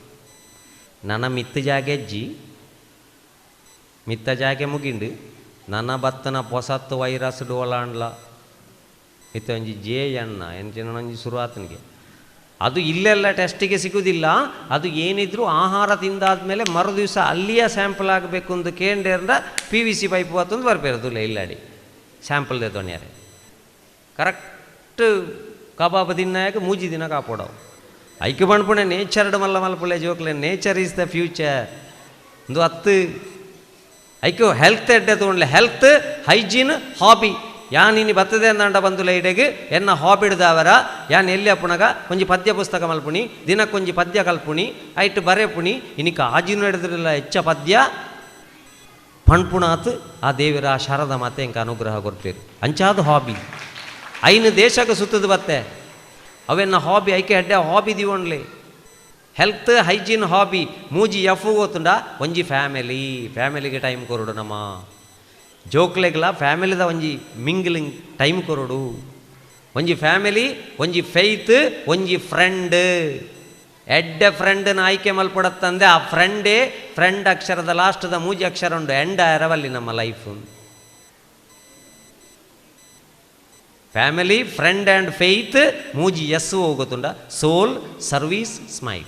ನನ್ನ ಮಿತ್ತು ಜಾಗೆ ಅಜ್ಜಿ ಮಿತ್ತ ಜಾಗೆ ಮುಗಿಂಡು ನನ್ನ ಬತ್ತನ ಪೊಸತ್ತು ವೈರಸ್ ಡೋಲಾಂಡ್ಲ ಮಿತ್ತ ಒಂಜಿ ಜೆ ಎಣ್ಣ ಎಂಚಿನ ಒಂಜಿ ಶುರು ಆತನಿಗೆ. ಅದು ಇಲ್ಲೆಲ್ಲ ಟೆಸ್ಟಿಗೆ ಸಿಗುವುದಿಲ್ಲ. ಅದು ಏನಿದ್ರೂ ಆಹಾರ ತಿಂದಾದ್ಮೇಲೆ ಮರುದಿವಸ ಅಲ್ಲಿಯ ಸ್ಯಾಂಪಲ್ ಆಗಬೇಕು ಅಂದು ಕೇಂದ್ರ PVC pipe ಆತಂದು ಬರ್ಪೇರದುಲ್ಲ ಇಲ್ಲಾಡಿ ಸ್ಯಾಂಪಲ್ ತೊಣ್ಯಾರೆ ಕರೆಕ್ಟ್ ಕಬಾಬ್ ತಿನ್ನಾಗ ಮೂಜಿ ದಿನ ಕಾಪೋಡವು. ಐಕ್ಯ ಪಣಪುಣೆ ನೇಚರ್ಡ್ ಮಲ್ಲ ಮಲ್ಪುಲೆ ಜೋಕ್ಲೆ ನೇಚರ್ is the future ಒಂದು ಹತ್ತು ಐಕ್ಯೋ ಹೆಲ್ತ್ ಎಡ್ಡೆ ತೊಗೊಂಡ್ಲೆ ಹೆಲ್ತ್ ಹೈಜೀನ್ ಹಾಬಿ. ಯಾನ್ ಇನಿ ಬತ್ತದೆ ಅಂದಾಂಡ ಬಂದುಲ ಇಡೆಗ್ ಎನ್ನ ಹಾಬಿಡ್ದವರ ಯಾನ್ ಎಲ್ಲಿ ಅಪ್ಪುಣಗ ಒಂಜಿ ಪದ್ಯ ಪುಸ್ತಕ ಮಲ್ಪುಣಿ ದಿನಕ್ಕೊಂಜಿ ಪದ್ಯ ಕಲ್ಪುಣಿ ಐಟ್ ಬರೆಪುಣಿ ಇನಿಕ ಆಜಿನ ಹಿಡಿದ್ರಲ್ಲ ಹೆಚ್ಚ ಪದ್ಯ ಪಣ್ಪುಣಾತ್ ಆ ದೇವಿರ ಆ ಶಾರದ ಮಾತೆ ಎಂಕ ಅನುಗ್ರಹ ಕೊರ್ಪೇರು. ಅಂಚಾದ ಹಾಬಿ ಐನು ದೇಶಕ್ಕೆ ಸುತ್ತದ ಬತ್ತೆ ಅವೆನ್ನ ಹಾಬಿ ಐಕೆ ಹೆಡ್ಡೆ ಹಾಬಿ ದಿವೊಂಡ್ಲಿ ಹೆಲ್ತ್ ಹೈಜೀನ್ ಹಾಬಿ ಮೂಜಿ ಎಫ್ ಗೊತ್ತುಂಡ ಒಂಜಿ ಫ್ಯಾಮಿಲಿ ಫ್ಯಾಮಿಲಿಗೆ ಟೈಮ್ ಕೊರಡು ನಮ್ಮ ಜೋಕ್ಲೆಗ್ಲ ಫ್ಯಾಮಿಲಿದ ಒಂಜಿ ಮಿಂಗ್ಲಿಂಗ್ ಟೈಮ್ ಕೊರಡು ಒಂಜಿ ಫ್ಯಾಮಿಲಿ ಒಂಜಿ ಫೈತ್ ಒಂಜಿ ಫ್ರೆಂಡ್ ಎಡ್ಡೆ ಫ್ರೆಂಡನ್ನ ಆಯ್ಕೆ ಮಲ್ಪಡತ್ತಂದೆ ಆ ಫ್ರೆಂಡೇ ಫ್ರೆಂಡ್ ಅಕ್ಷರದ ಲಾಸ್ಟ್ದ ಮೂಜಿ ಅಕ್ಷರ ಉಂಡು ಎಂಡ ಎರವಲ್ಲಿ ನಮ್ಮ life. Family friend and faith ಮೂಜಿ ಎಸ್ ಹೋಗುತ್ತುಂಡ ಸೋಲ್ ಸರ್ವೀಸ್ ಸ್ಮೈಲ್.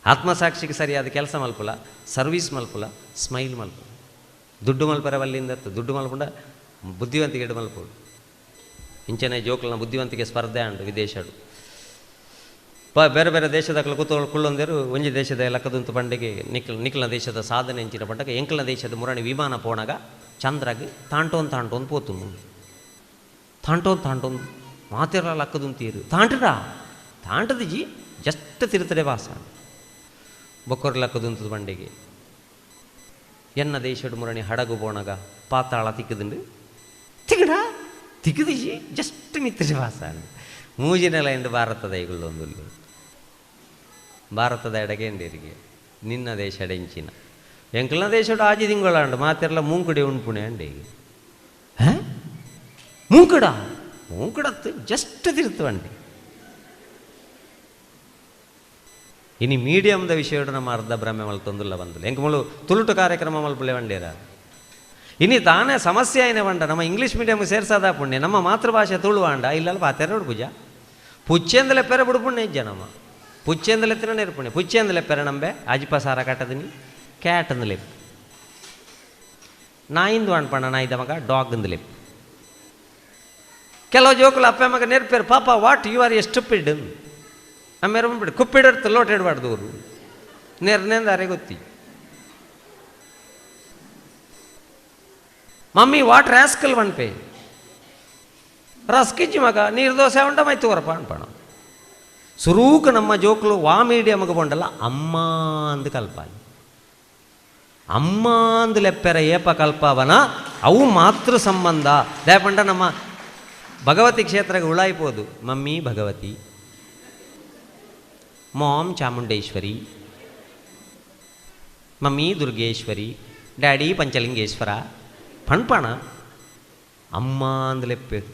ಆತ್ಮಸಾಕ್ಷಿಗೆ ಸರಿಯಾದ ಕೆಲಸ ಮಲ್ಪುಲ ಸರ್ವೀಸ್ ಮಲ್ಪುಲ ಸ್ಮೈಲ್ ಮಲ್ಪುಲ ದುಡ್ಡು ಮಲ್ಪರವಲ್ಲಿಂದ ದುಡ್ಡು ಮಲ್ಪುಂಡ ಬುದ್ಧಿವಂತಿಕೆ ಎಡು ಮಲ್ಪೋಡು. ಇಂಚನೆ ಜೋಕ್ಲನ ಬುದ್ಧಿವಂತಿಕೆ ಸ್ಪರ್ಧೆ ಅಂಡು ವಿದೇಶಡು ಬೇರೆ ಬೇರೆ ದೇಶದ ಕೂತುಕೊಳ್ಳೊಂದೇರು ಒಂಜಿ ದೇಶದ ಲಕ್ಕದಂತು ಪಂಡಿಗೆ ನಿಕ್ಲನ ದೇಶದ ಸಾಧನೆ ಎಂಚಿನ ಪಂಡಗ ಎಂಕ್ಲನ ದೇಶದ ಮುರಣಿ ವಿಮಾನ ಪೋಣಗ ಚಂದ್ರಗ್ ತಾಂಟೋನ್ ತಾಂಟೋನ್ ಪೋತುಂಡು ತಾಂಟೋನ್ ತಾಂಟೋನ್ ಮಾತಿರ ಲಕ್ಕದುಂತೀರು ತಾಂಟರಾ ತಾಂಟದಿಜಿ ಜಸ್ಟ್ ತಿರುತಡೆ ವಾಸ ಬೊಕ್ಕೊರ್ ಲಕ್ಕದುಂತದ ಪಂಡಿಗೆ ಎನ್ನ ದೇಶಡು ಮುರಣಿ ಹಡಗು ಪೋಣಗ ಪಾತಾಳ ತಿಕ್ಕದುಂಡು ತಿಗಡ ತಿಕ್ಕದಿಜಿ ಜಸ್ಟ್ ಮಿತ್ರ ವಾಸ ಮೂಜಿನೆಲ ಎಂದು ಭಾರತದ ಈಗುಳ್ಳೊಂದುಲ್ಲು ಭಾರತದ ಎಡಗೇಂಡಿರಿಗೆ ನಿನ್ನ ದೇಶ ಎಂಚಿನ ಎಂಕಲ್ನ ದೇಶಡು ಆಜಿ ತಿಂಗಳಂಡು ಮಾತಿರಲ್ಲ ಮೂಂಕುಡಿ ಉಣ್ಪುಣೆ ಅಂಡಿ ಹೇ ಮೂಂಕುಡ ಮೂಂಕುಡತ್ತು ಜಸ್ಟ್ ತಿರುತ್ತು ಅಂಡಿ. ಇನಿ ಮೀಡಿಯಮ್ದ ವಿಷಯಡು ನಮ್ಮ ಅರ್ಧ ಭ್ರಮೆ ಮಲ್ತೊಂದುಲ್ಲ ಬಂದುಲ್ಲ ಎಂಕ ಮುಳು ತುಳುಟು ಕಾರ್ಯಕ್ರಮ ಮಲ್ಪುಲೆ ವಂಡೇರ ಇನಿ ತಾನೇ ಸಮಸ್ಯೆ ಏನೇ ಬಂಡ ನಮ್ಮ ಇಂಗ್ಲೀಷ್ ಮೀಡಿಯಮ್ ಸೇರ್ಸಾದ ಪುಣ್ಯ ನಮ್ಮ ಮಾತೃಭಾಷೆ ತುಳು ಅಂಡ ಇಲ್ಲಲ್ಲ ಪಾತೆರಡು ಪೂಜಾ ಪುಚ್ಚೆಂದಲೆ ಪೆರೆ ಬಿಡು ಪುಣ್ಯ ಇಜ್ಜ ನಮ್ಮ ಪುಚ್ಚೆಂದಲೆ ತಿನ್ನ ನೇರ್ಪುಣ್ಯ ಪುಚ್ಚೆಂದಲೆ ಪೆರೆ ನಂಬೆ ಅಜಿಪ ಸಾರ ಕಟ್ಟದಿನಿ ಕ್ಯಾಟ್ ಅಂದಲೆ ನಾಯಿಂದು ಅನ್ಪಣ್ಣ ನಾಯಿದ ಮಗ ಡಾಗ್ ಅಂದಲೆ. ಕೆಲವು ಜೋಕುಲು ಅಪ್ಪ ಮಗ ನೇರ್ಪೇರು ಪಾಪ what you are a stupid ಆಮೇಲೆ ಬಿಡು ಕುಪ್ಪಿಡರ್ತು ಲೋಟ ಇಡಬಾರ್ದು ಅವರು ನೇರ್ನೇಂದ ಅರೆ ಗೊತ್ತಿ. ಮಮ್ಮಿ what rascal ಪೇ ರಸ್ಕಿಜ್ಜಿ ಮಗ ನೀರು ದೋಸೆ ಉಂಡ ಮೈ ತೋರಪ್ಪ ಅನ್ಪಣ. ಸುರೂಕ ನಮ್ಮ ಜೋಕ್ಲು ವಾ ಮೀಡಿಯಮ್ಗೆ ಬೋಂಡಲ್ಲ ಅಮ್ಮ ಅಂದು ಕಲ್ಪಾಲಿ. ಅಮ್ಮ ಅಂದು ಲೆಪ್ಪೆರ ಏಪ ಕಲ್ಪಾವನ ಅವು ಮಾತೃ ಸಂಬಂಧ. ದಾಯಪಂಡ ನಮ್ಮ ಭಗವತಿ ಕ್ಷೇತ್ರಕ್ಕೆ ಉಳಾಯ್ಬೋದು. Mummy Bhagavati, mom Chamundeshwari, mummy Durgeshwari, daddy Panchalingeshwara ಪಣ್ಪಣ ಅಮ್ಮ ಅಂದು ಲೆಪ್ಪೇರು.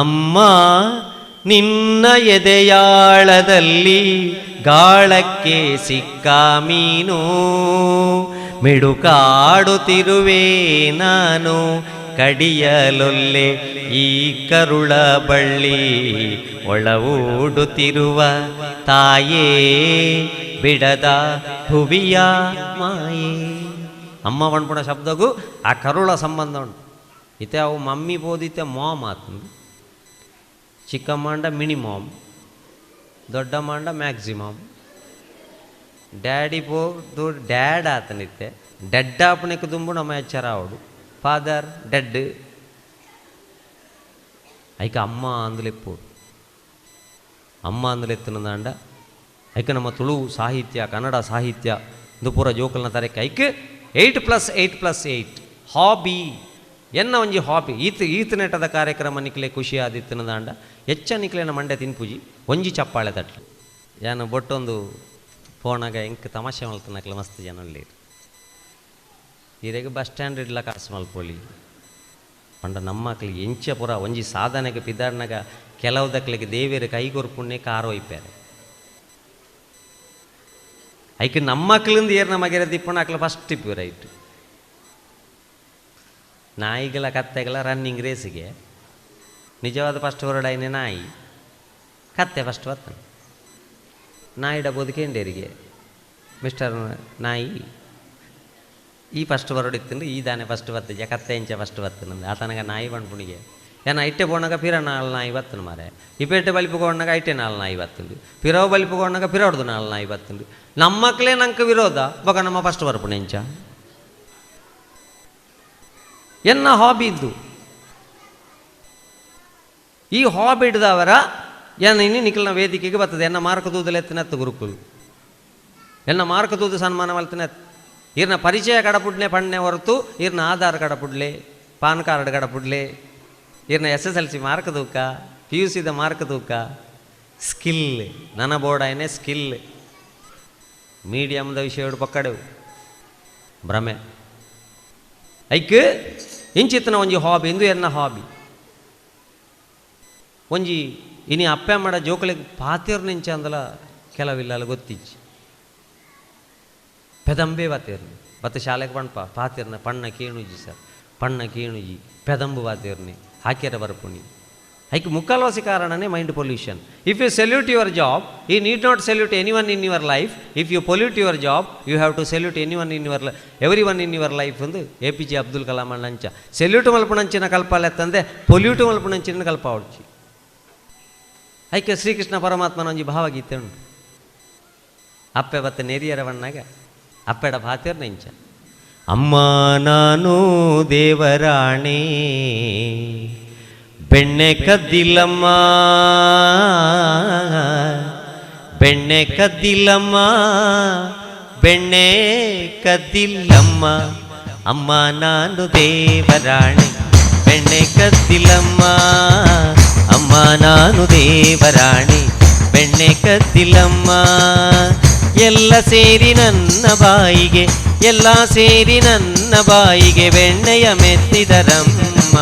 ಅಮ್ಮ ನಿನ್ನ ಎದೆಯಾಳದಲ್ಲಿ ಗಾಳಕ್ಕೆ ಸಿಕ್ಕ ಮೀನು, ಮಿಡುಕಾಡುತ್ತಿರುವೆ ನಾನು ಕಡಿಯಲೊಲ್ಲೆ ಈ ಕರುಳ ಬಳ್ಳಿ, ಒಳವೂಡುತ್ತಿರುವ ತಾಯೇ ಬಿಡದ ಹುವಿಯ ಮಾಯೇ. ಅಮ್ಮ ಪಣ್ಪುಣ ಶಬ್ದಗೂ ಆ ಕರುಳ ಸಂಬಂಧ ಉಂಟು. ಇತ್ತೆ ಅವು ಮಮ್ಮಿ ಬೋದಿತ್ತೆ ಮಾಮ್ ಆತಂದು, ಚಿಕ್ಕಮ್ಮಂಡ ಮಿನಿಮಮ್, ದೊಡ್ಡಮ್ಮಂಡ ಮ್ಯಾಕ್ಸಿಮಮ್, ಡ್ಯಾಡಿ ಪೋ ಡ್ಯಾಡ್ ಆತನಿತ್ತೆ ಡೆಡ್ ಆಪಣಕ್ಕೆ ದುಂಬು ನಮ್ಮ ಎಚ್ಚರ ಅವಡು ಫಾದರ್ ಡೆಡ್. ಐಕ ಅಮ್ಮ ಅಂದಲೆಪ್ಪೋಡು. ಅಮ್ಮ ಅಂದಲೆತ್ತನದಾಂಡ ಐಕ ನಮ್ಮ ತುಳು ಸಾಹಿತ್ಯ, ಕನ್ನಡ ಸಾಹಿತ್ಯ ಇಂದು ಪೂರ ಜೋಕಲ್ನ ತರಕ್ಕೆ ಐಕ್ 8+8+8 ಹಾಬಿ ಎನ್ನ ಒಂಜಿ ಹಾಬಿ. ಈತ ಈತ ನೆಟದ ಕಾರ್ಯಕ್ರಮ ನಿಕ್ಲೆ ಖುಷಿ ಆದಿತ್ತನದಾಂಡ ಹೆಚ್ಚ ನಿಕ್ಲೆನ ಮಂಡೆ ತಿನ್ಪುಜಿ ಒಂಜಿ ಚಪ್ಪಾಳೆ ತಟ್ಲು. ಯಾನು ಬೊಟ್ಟೊಂದು ಫೋನಾಗ ಎಂಕ್ ತಮಾಷೆ ಮಲ್ತನಕ್ಲೆ ಮಸ್ತ್ ಜನ ಉಳ್ಳೇರು. ಇರೆಗ್ ಬಸ್ ಸ್ಟ್ಯಾಂಡ್ ಇಡ್ಲ ಕಾಸು ಮಲ್ಪೊಲಿ ಪಂಡ ನಮ್ಮಕ್ಲಿಗೆ ಎಂಚ ಪುರ ಒಂಜಿ ಸಾಧನೆಗೆ ಪಿದಾರ್ನಾಗ ಕೆಲವುದಕ್ಲಿಗೆ ದೇವಿಯರು ಕೈಗೊರ್ಪುಣ್ಣೆ ಕಾರು ಒಯ್ಪಾರೆ. ಐಕ್ ನಮ್ಮಕ್ಲಿಂದ ಏರ್ನ ಮಗೆರ ತಿಪ್ಪಣ ಅಕ್ಲ ಫಸ್ಟ್ ಇಪ್ಪು ರೈಟ್. ನಾಯಿಗಳ ಕತ್ತೆಗಳ ರನ್ನಿಂಗ್ ರೇಸಿಗೆ ನಿಜವಾದ ಫಸ್ಟ್ ಹೊರಡಾಯಿನೇ ನಾಯಿ, ಕತ್ತೆ ಫಸ್ಟ್ ಬರ್ತನೆ. ನಾಯಿ ಡಬೋದು ಕೇಂಡೇರಿಗೆ ಮಿಸ್ಟರ್ ನಾಯಿ ಈ ಫಸ್ಟ್ ಹೊರಡಿತ್ತಂದ್ರೆ ಈ ದಾನೆ ಫಸ್ಟ್ ಬರ್ತದೆ, ಕತ್ತೆ ಇಂಚ ಫಸ್ಟ್ ಬರ್ತನಂದು ಆತನಗ ನಾಯಿ ಪಣ್ಪುಣಿಗೆ. ಏನ ಇಟ್ಟೆ ಪೋಣಾಗ ಪಿರ ನಾಲ್ ನಾಯಿ ಬತ್ತನು ಮಾರೆ, ಇಪೇಟೆ ಬಲಿಪುಕೊಂಡಾಗ ಐಟೆ ನಾಲ್ ನಾಯಿ ಬತ್ತುಂಡು, ಪಿರವು ಬಲಿಪುಕೊಂಡಾಗ ಪಿರವಡ್ದು ನಾಲ್ ನಾಯಿ ಬತ್ತುಂಡು. ನಮ್ಮಕ್ಲೇ ನಂಗೆ ವಿರೋಧ ಬೊಕ ನಮ್ಮ ಫಸ್ಟ್ ಬರ್ಪುಣೆ ಇಂಚ ಎನ್ನ ಹಾಬಿ ಇದ್ದು. ಈ ಹಾಬಿ ಹಿಡ್ದವರ ಏನ ಇನ್ನು ನಿಖಲ್ನ ವೇದಿಕೆಗೆ ಬರ್ತದೆ. ಎನ್ನ ಮಾರ್ಕ ತೂದಲೆ ಎತ್ತಿನತ್ತು ಗುರುಕುಲು, ಎನ್ನ ಮಾರ್ಕ ತೂದು ಸನ್ಮಾನ ಮಲ್ತಿನತ್ತು. ಇರ್ನ ಪರಿಚಯ ಕಡಪುಡ್ನೆ ಪಣ್ಣೆ ಹೊರತು ಇರ್ನ ಆಧಾರ್ ಕಡಪುಡ್ಲೆ, ಪಾನ್ ಕಾರ್ಡ್ ಕಡಪುಡ್ಲೆ, ಇರ್ನ SSLC mark ತೂಕ, PUCದ ಮಾರ್ಕ್ ತೂಕ, ಸ್ಕಿಲ್ ನನ್ನ ಬೋರ್ಡಾಯನೆ ಸ್ಕಿಲ್. ಮೀಡಿಯಮ್ದ ವಿಷಯ ಪಕ್ಕಡೆವು ಭ್ರಮೆ. ಐಕ್ ಇಂಚಿತ್ತನ ಒಂಜಿ ಹಾಬಿ ಇಂದು ಎನ್ನ ಹಾಬಿ ಒಂಜಿ ಇನಿ ಅಪ್ಪೆ ಮಾಡ ಜೋಕುಲೆಗ್ ಪಾತೆರ್ ನಿಂಚ ಅಂದಲ ಕೆಲವಿಲ್ಲ ಗೊತ್ತಿಜ್ಜಿ. ಪೆದಂಬೆ ಬಾತೇರ್ನಿ ಬತ್ತ ಶಾಲೆಗೆ ಪಣ್ಪ ಪಾತೆರ್ನ ಪಣ್ಣ ಕೇಣುಜಿ ಸರ್, ಪಣ್ಣ ಕೇಣುಜಿ ಪೆದಂಬು ಬಾತೇರ್ನಿ ಹಾಕ್ಯಾರ ಬರ್ಪುಣಿ. ಐಕ್ ಮುಕ್ಕಾಲ್ವಾಸಿ ಕಾರಣನೇ mind pollution. If you salute your job, you need not salute any one in your life. If you pollute your job, you have to salute any one in your everyone in your life ಅಂದು APJ Abdul Kalam ಅಂಚ. Salute ಮಲ್ಪುಣಂಚಿನ ಕಲ್ಪಾಲೆತ್ತಂದೆ pollute ಮಲ್ಪುಣಂಚಿನ ಕಲ್ಪಾವಡ್ಚಿ. ಐಕೆ ಶ್ರೀಕೃಷ್ಣ ಪರಮಾತ್ಮನ ಒಂಜಿ ಭಾವಗೀತೆ ಉಂಟು. ಅಪ್ಪೆ ಬತ್ತ ನೆರಿಯರ ಬಣ್ಣಾಗ ಅಪ್ಪೆಡ ಭಾತೇರ್ ನೆಂಚ. ಅಮ್ಮ ನಾನು ದೇವರಾಣೆ ಬೆಣ್ಣೆ ಕದ್ದಿಲ್ಲಮ್ಮ, ಬೆಣ್ಣೆ ಕದ್ದಿಲ್ಲಮ್ಮ, ಬೆಣ್ಣೆ ಕದ್ದಿಲ್ಲಮ್ಮ, ಅಮ್ಮ ನಾನು ದೇವರಾಣೆ ಬೆಣ್ಣೆ ಕದ್ದಿಲ್ಲಮ್ಮ, ಅಮ್ಮ ನಾನು ದೇವರಾಣೆ ಬೆಣ್ಣೆ ಕದ್ದಿಲ್ಲಮ್ಮ. ಎಲ್ಲ ಸೇರಿ ನನ್ನ ಬಾಯಿಗೆ, ಎಲ್ಲ ಸೇರಿ ನನ್ನ ಬಾಯಿಗೆ ಬೆಣ್ಣೆಯ ಮೆತ್ತಿದರಮ್ಮ,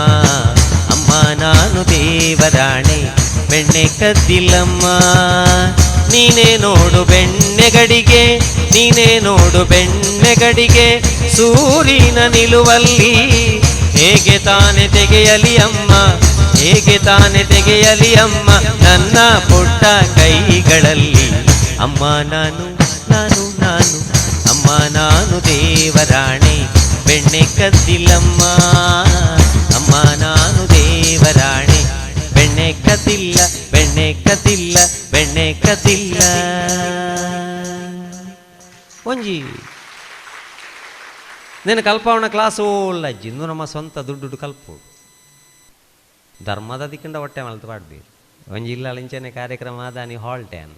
ಅಮ್ಮ ನಾನು ದೇವರಾಣೆ ಬೆಣ್ಣೆ ಕದ್ದಿಲ್ಲಮ್ಮ. ನೀನೇ ನೋಡು ಬೆಣ್ಣೆಗಡಿಗೆ, ನೀನೇ ನೋಡು ಬೆಣ್ಣೆಗಡಿಗೆ, ಸೂರಿನ ನಿಲುವಲ್ಲಿ ಹೇಗೆ ತಾನೆ ತೆಗೆಯಲಿ ಅಮ್ಮ, ಹೇಗೆ ತಾನೆ ತೆಗೆಯಲಿ ಅಮ್ಮ ನನ್ನ ಪುಟ್ಟ ಕೈಗಳಲ್ಲಿ. ಅಮ್ಮ ನಾನು ನಾನು ನಾನು ಅಮ್ಮ ನಾನು ದೇವರಾಣೆ ಬೆಣ್ಣೆ ಕದ್ದಿಲ್ಲಮ್ಮ, ಅಮ್ಮ ನಾನು ದೇವರಾಣೆ ಬೆಣ್ಣೆ ಕದ್ದಿಲ್ಲ, ಬೆಣ್ಣೆ ಕದ್ದಿಲ್ಲ, ಬೆಣ್ಣೆ ಕದ್ದಿಲ್ಲ. ಒಂಜಿ ನೀನು ಕಲ್ಪಾವಣ ಕ್ಲಾಸ್ ಓಲ್ಲ ಅಜ್ಜಿ, ಇಂದು ನಮ್ಮ ಸ್ವಂತ ದುಡ್ಡು ಕಲ್ಪೋಡು ಧರ್ಮದ ದಿಕ್ಕಿಂಡ ಹೊಟ್ಟೆ ಮಲ್ತು ಪಾಡ್ಬೀರು. ಒಂಜಿ ಇಲ್ಲ ಇಂಚನೆ ಕಾರ್ಯಕ್ರಮ ಆದ ನೀ ಹಾಲ್ಟೆ ಅನ್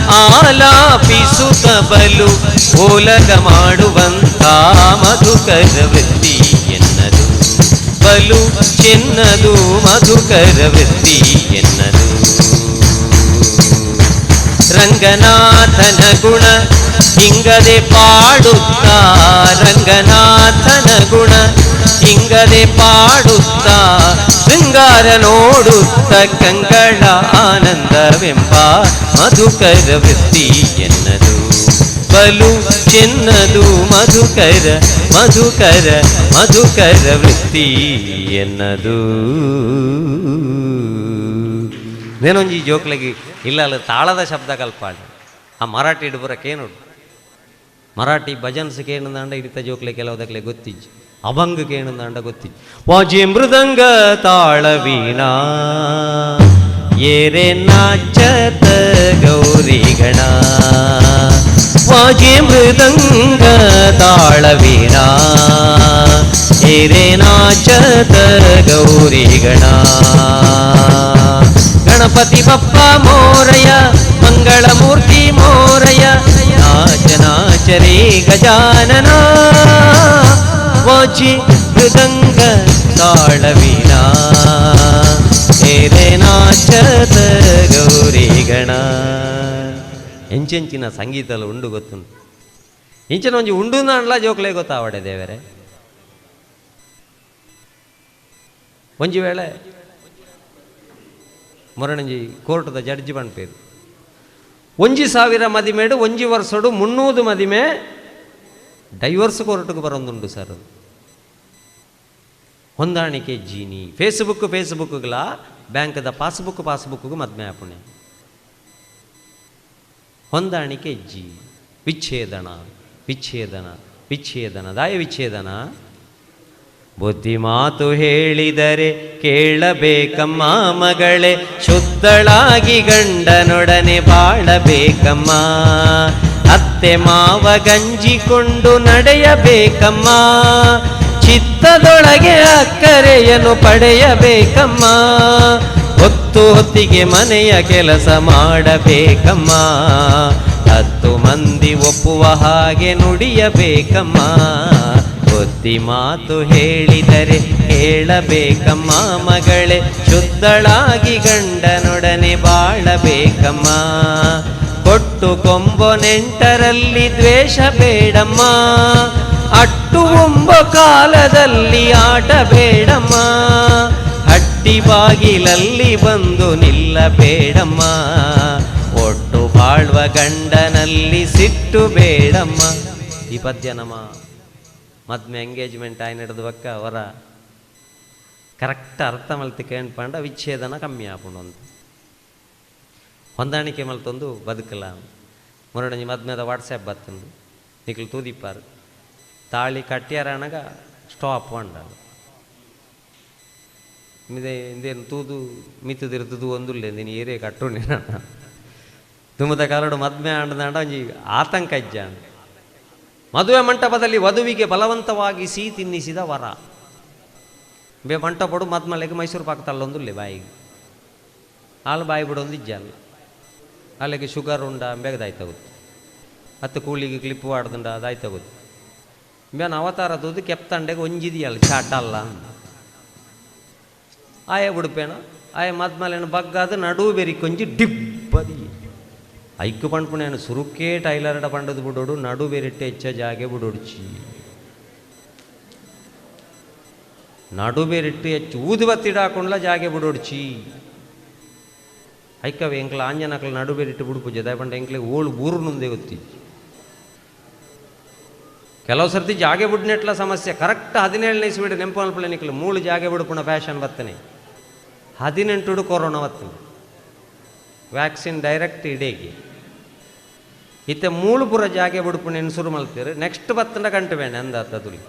ಆಲಾಪಿಸುತ್ತ ಬಲು ಓಲಗ ಮಾಡುವಂಥ ಮಧುಕರ ವೃತ್ತಿ ಎನ್ನದು ಬಲು ಚೆನ್ನದು ಮಧುಕರ ವೃತ್ತಿ ಎನ್ನದು. ರಂಗನಾಥನ ಗುಣ ಹಿಂಗದೆ ಪಾಡುತ್ತಾ, ರಂಗನಾಥನ ಗುಣ ಹಿಂಗದೆ ಪಾಡುತ್ತಾ, ಶೃಂಗಾರ ನೋಡುತ್ತ ಕಂಗಳ ಆನಂದವೆಂಬ ಮಧುಕರ ವೃತ್ತಿ ಎನ್ನದು ಬಲು ಚೆನ್ನದು ಮಧುಕರ ಮಧುಕರ ಮಧುಕರ ವೃತ್ತಿ ಎನ್ನದು. ನೇನೊಂಜಿ ಜೋಕ್ಲಗಿ ಇಲ್ಲ ಅಲ್ಲ ತಾಳದ ಶಬ್ದ ಕಲ್ಪಾಡು ಆ ಮರಾಠಿ ಇಡ್ಬರಕ್ಕೇನು ಮರಾಠಿ ಭಜನ್ಸ್ ಕೇಣಂದಾಂಡ ಇಡಿತ ಜೋಕ್ಲೆ ಕೆಲವುದಕ್ಲೆ ಗೊತ್ತಿಜ್ಜಿ, ಅಭಂಗ ಕೇಣಂದಾಂಡ ಗೊತ್ತಿಜ್ಜಿ. ವಾಜಿ ಮೃದಂಗ ತಾಳವೀಣಾ ಏರೆ ನಾಚತ ಗೌರಿ ಗಣ, ವಾಜಿ ಮೃದಂಗ ತಾಳವೀಣಾ ಏರೆ ನಾಚತ ಗೌರಿ ಗಣ. ಗಣಪತಿ ಬಪ್ಪ ಮೋರಯ ಮಂಗಳಮೂರ್ತಿ ಮೋರಯ ನಾಚ ನಾಚರೇ ಗಜಾನನ ವಾಜಿ ಮೃದಂಗ ತಾಳವೀಣಾ ಏರೆ ನಾಚತ ಗೌರಿ ಗಣ. ಎಂಚೆಂಚಿನ ಸಂಗೀತಲು ಉಂಡು ಗೊತ್ತುಂಟು, ಇಂಚಿನ ಒಂಜಿ ಉಂಡು ನಾಣ್ಲ ಜೋಕ್ಲೆ ಗೊತ್ತಾವಡೆ ದೇವರೇ. ಒಂಜಿ ವೇಳೆ ಮೊರಣಂಜಿ ಕೋರ್ಟದ ಜಡ್ಜ್ ಪನ್ಪೇರು 1000 ಮದಿಮೇಡು ಒಂಜಿ ವರ್ಷಡು 300 ಮದಿಮೆ ಡೈವರ್ಸ್ ಕೋರ್ಟ್ಗೆ ಬರೋದುಂಟು ಸರ್. ಅದು ಹೊಂದಾಣಿಕೆ ಜೀನಿ ಫೇಸ್ಬುಕ್ ಫೇಸ್ಬುಕ್ಗಳ ಬ್ಯಾಂಕ್ದ ಪಾಸ್ಬುಕ್ ಪಾಸ್ಬುಕ್ಗೂ ಮದ್ಮೆ ಆಪುಣೆ ಹೊಂದಾಣಿಕೆ ಜಿ ವಿಚ್ಛೇದನ ವಿಚ್ಛೇದನ ವಿಚ್ಛೇದನ ದಾಯ ವಿಚ್ಛೇದನ. ಬುದ್ಧಿ ಮಾತು ಹೇಳಿದರೆ ಕೇಳಬೇಕಮ್ಮ ಮಗಳೇ, ಶುದ್ಧಳಾಗಿ ಗಂಡನೊಡನೆ ಬಾಳಬೇಕಮ್ಮ, ಅತ್ತೆ ಮಾವ ಗಂಜಿಕೊಂಡು ನಡೆಯಬೇಕಮ್ಮ, ಚಿತ್ತದೊಳಗೆ ಅಕ್ಕರೆಯನ್ನು ಪಡೆಯಬೇಕಮ್ಮ, ಹೊತ್ತು ಹೊತ್ತಿಗೆ ಮನೆಯ ಕೆಲಸ ಮಾಡಬೇಕಮ್ಮ, 10 ಮಂದಿ ಒಪ್ಪುವ ಹಾಗೆ ನುಡಿಯಬೇಕಮ್ಮ, ಬುದ್ಧಿ ಮಾತು ಹೇಳಿದರೆ ಹೇಳಬೇಕಮ್ಮ ಮಗಳೇ, ಶುದ್ಧಳಾಗಿ ಗಂಡನೊಡನೆ ಬಾಳಬೇಕಮ್ಮ, ಕೊಟ್ಟು ಕೊಂಬೋ ನೆಂಟರಲ್ಲಿ ದ್ವೇಷ ಬೇಡಮ್ಮ, ಅಟ್ಟು ಉಂಬೋ ಕಾಲದಲ್ಲಿ ಆಟ ಬೇಡಮ್ಮ, ಹಟ್ಟಿ ಬಾಗಿಲಲ್ಲಿ ಬಂದು ನಿಲ್ಲಬೇಡಮ್ಮ, ಒಟ್ಟು ಬಾಳುವ ಗಂಡನಲ್ಲಿ ಸಿಟ್ಟು ಬೇಡಮ್ಮ. ಈ ಪದ್ಯ ನಮ್ಮ ಮದ್ಮೆ ಎಂಗೇಜ್ಮೆಂಟ್ ಆಯ್ ನಡೆದ ಬಕ್ಕ ಅವರ ಕರೆಕ್ಟ್ ಅರ್ಥ ಮಲ್ತಿ ಕೇಳ್ಪಂಡ ವಿಚ್ಛೇದನ ಕಮ್ಮಿ ಆಪುಂಡು ಅಂತ ಹೊಂದಾಣಿಕೆ ಮಲ್ತೊಂದು ಬದುಕಲ. ಮೊರಡಂಜಿ ಮದ್ಮೆದ ವಾಟ್ಸ್ಯಾಪ್ ಬತ್ತಂದು ನಿಕ್ಲು ತೂದಿಪ್ಪಾರು ತಾಳಿ ಕಟ್ಟಿಯಾರನಗ ಸ್ಟಾಪ್ ಅಂಡಾಗ ಮಿದೆ ಇಂದೇನು ತೂದು ಮಿತ್ತದಿರ್ತದು ಒಂದುಲ್ಲೆ ನೀನು ಏರೇ ಕಟ್ಟುಂಡೆ ತುಮದ ಕಾಲಡು ಮದ್ಮೆ ಆಂಡದಾಂಡ ಒಂಜಿ ಆತಂಕ ಇಜ್ಜಾಂಡ. ಮದುವೆ ಮಂಟಪದಲ್ಲಿ ವಧುವಿಗೆ ಬಲವಂತವಾಗಿ ಸಿಹಿ ತಿನ್ನಿಸಿದ ವರ. ಬೇ ಮಂಟಪಡು ಮದ್ಮಲೆಗೆ ಮೈಸೂರು ಪಾಕ್ ತಲ್ಲೊಂದುಲ್ಲೆ ಬಾಯಿಗೆ ಹಾಲು ಬಾಯಿ ಬಿಡೊಂದು ಇಜ್ಜಲ್ಲ ಅಲ್ಲಿಗೆ ಶುಗರ್ ಉಂಡ ಬೇಗದಾಯ್ತಾಗುತ್ತೆ ಹತ್ತು ಕೂಳಿಗೆ ಕ್ಲಿಪ್ ಆಡ್ದುಂಡ ಅದಾಯ್ತಾಗುತ್ತೆ ಬೇನ ಅವತಾರ ತೂದು ಕೆಪ್ತಂಡೆಗೆ ಒಂಜಿದೆಯಲ್ಲ ಚಾಟ ಅಲ್ಲ ಆಯ ಬಿಡ್ಪೇನ ಆಯ ಮದ್ಮಲೇನು ಬಗ್ಗಾದ ನಡುವು ಬೆರಿ ಕೊಂಜಿ ಡಿಬ್ಬದಿ ಐಕ್ಕು ಪಂಡ್ಪುಣೇನು ಸುರುಕೇ ಟೈಲರ್ಡ ಪಂಡದು ಬಿಡೋಡು ನಡು ಬೆರಿಟ್ಟೆ ಹೆಚ್ಚ ಜಾಗೆ ಬಿಡೋಡ್ಚಿ ನಡು ಬೇರಿಟ್ಟು ಹೆಚ್ಚು ಊದುಬತ್ತಿಡಾಕೊಂಡ್ಲ ಜಾಗೆ ಬಿಡೋಡ್ಚಿ ಐಕವೆ ಎಂಕ್ಲ ಆಂಜನಕ್ಲ ನಡು ಬೇರಿಟ್ಟು ಬಿಡುಪುಜೆ ದಯಪಂಡ ಎಂಕ್ಲೆ ಓಳು ಊರು నుందే ಗೊತ್ತಿ. ಕೆಲವು ಸರ್ತಿ ಜಾಗೆ ಬಿಡ್ನೆಟ್ಲ ಸಮಸ್ಯೆ ಕರೆಕ್ಟ್ 17ನೇ ಇಸ್ವಿಡ್ ನೆಂಪು ಅನ್ಪಳೆ ನಿಕ್ಲು ಮೂಳು ಜಾಗೆ ಬಿಡುಪುಣ ಫ್ಯಾಷನ್ ಬರ್ತನೆ 18 ಕೊರೋನಾ ಬರ್ತನೆ ವ್ಯಾಕ್ಸಿನ್ ಡೈರೆಕ್ಟ್ ಇಡೇಗಿ ಇತ್ತೆ ಮೂಳು ಪುರ ಜಾಗೆ ಬಿಡುಪುಣ ಶುರು ಮಲ್ತೀರಿ ನೆಕ್ಸ್ಟ್ ಬತ್ತಂಡ ಗಂಟು ಬೇಣ ಅಂದಾತ ತುಲಿ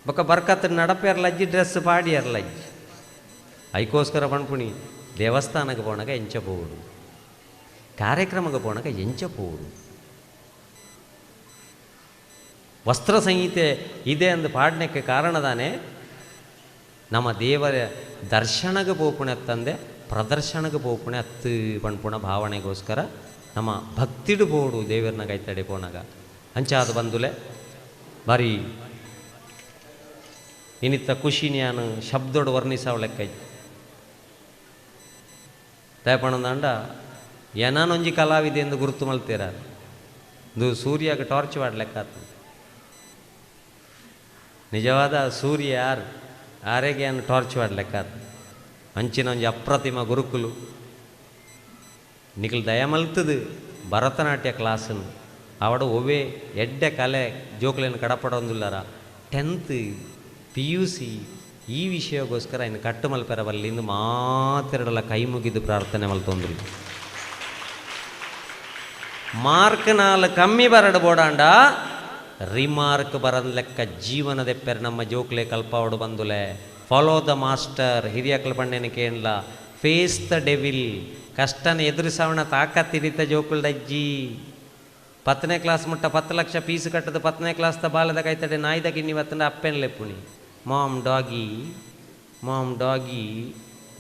ಬೊಕ್ಕ ಬರ್ಕತ್ ನಡಪೇರ್ಲಜ್ಜಿ ಡ್ರೆಸ್ ಪಾಡಿಯರ್ಲಜ್ಜಿ ಐಕೋಸ್ಕರ ಪಣ್ಪುಣಿ ದೇವಸ್ಥಾನಕ್ಕೆ ಪೋಣಗ ಎಂಚ ಪೋಡು ಕಾರ್ಯಕ್ರಮಕ್ಕೆ ಪೋಣಗ ಎಂಚ ಪೋಡು ವಸ್ತ್ರ ಸಂಹಿತೆ ಇದೆ ಅಂದು ಪಾಡನಕ್ಕೆ ಕಾರಣದಾನೆ ನಮ್ಮ ದೇವರ ದರ್ಶನಕ್ಕೆ ಪೋಪುಣೆತ್ತಂದೆ ಪ್ರದರ್ಶನಕ್ಕೆ ಪೋಪುಣೆ ಅತ್ತು ಪಣ್ಪುಣ ಭಾವನೆಗೋಸ್ಕರ ನಮ್ಮ ಭಕ್ತಿಡು ಪೋಡು ದೇವರನ್ನ ಕೈತಡೆ ಪೋನಾಗ ಅಂಚಾದ ಬಂದುಲೆ ಭಾರಿ ಇನ್ನಿತ್ತ ಖುಷಿ ನಾನು ಶಬ್ದೋಡು ವರ್ಣಿಸಾವ ಲೆಕ್ಕ ದಯಪಣಂದಾಂಡ ಏನಾನೊಂಜಿ ಕಲಾವಿದೆ ಎಂದು ಗುರುತು ಮಲ್ತೀರ ಇದು ಸೂರ್ಯಾಗ ಟಾರ್ಚ್ ಲೆಕ್ಕ ನಿಜವಾದ ಸೂರ್ಯ ಯಾರು ಆರೆಗೆ ಏನು ಟಾರ್ಚ್ ಲೆಕ್ಕ ಅಂಚಿನ ಒಂಜಿ ಅಪ್ರತಿಮ ಗುರುಕುಲು ನಿಖಲ್ ದಯಮಲ್ತದು ಭರತನಾಟ್ಯ ಕ್ಲಾಸನ್ನು ಆವಡ ಒವ್ವೇ ಎಡ್ಡೆ ಕಲೆ ಜೋಕ್ಲೇನು ಕಡಪಡೊಂದುಲ್ಲಾರ 10th PUC ಈ ವಿಷಯಕ್ಕೋಸ್ಕರ ಇನ್ನು ಕಟ್ಟು ಮಲ್ಪೆರವಲ್ಲಿಂದು ಮಾತೆರಡಲ ಕೈ ಮುಗಿದು ಪ್ರಾರ್ಥನೆ ಮಲ್ತೊಂದ್ರು. ಮಾರ್ಕ್ ನಾಲ್ ಕಮ್ಮಿ ಬರಡು ಬೋಡಾಂಡ ರಿಮಾರ್ಕ್ ಬರದ ಲೆಕ್ಕ ಜೀವನದೆಪ್ಪೆರ್ ನಮ್ಮ ಜೋಕ್ಲೆ ಕಲ್ಪಾವಡು ಬಂದುಲೆ. ಫಾಲೋ the master ಹಿರಿಯಕ್ಲ ಪಣ್ಣೆನ ಕೇಳಲ, ಫೇಸ್ the devil ಕಷ್ಟನ ಎದುರಿಸವಣ ತಾಕತ್ತಿರಿತ ಜೋಕುಲ್ದಜ್ಜಿ. 10ನೇ ಕ್ಲಾಸ್ ಮುಟ್ಟ 10 ಲಕ್ಷ ಪೀಸು ಕಟ್ಟದ 10ನೇ ಕ್ಲಾಸ್ದ ಬಾಲದ ಕೈತಡೆ Naidu ಗಿಣ್ಣಿ ಬತ್ತಂಡ ಅಪ್ಪೆನ್ ಲೆಪ್ಪುಣಿ mom doggy mom doggy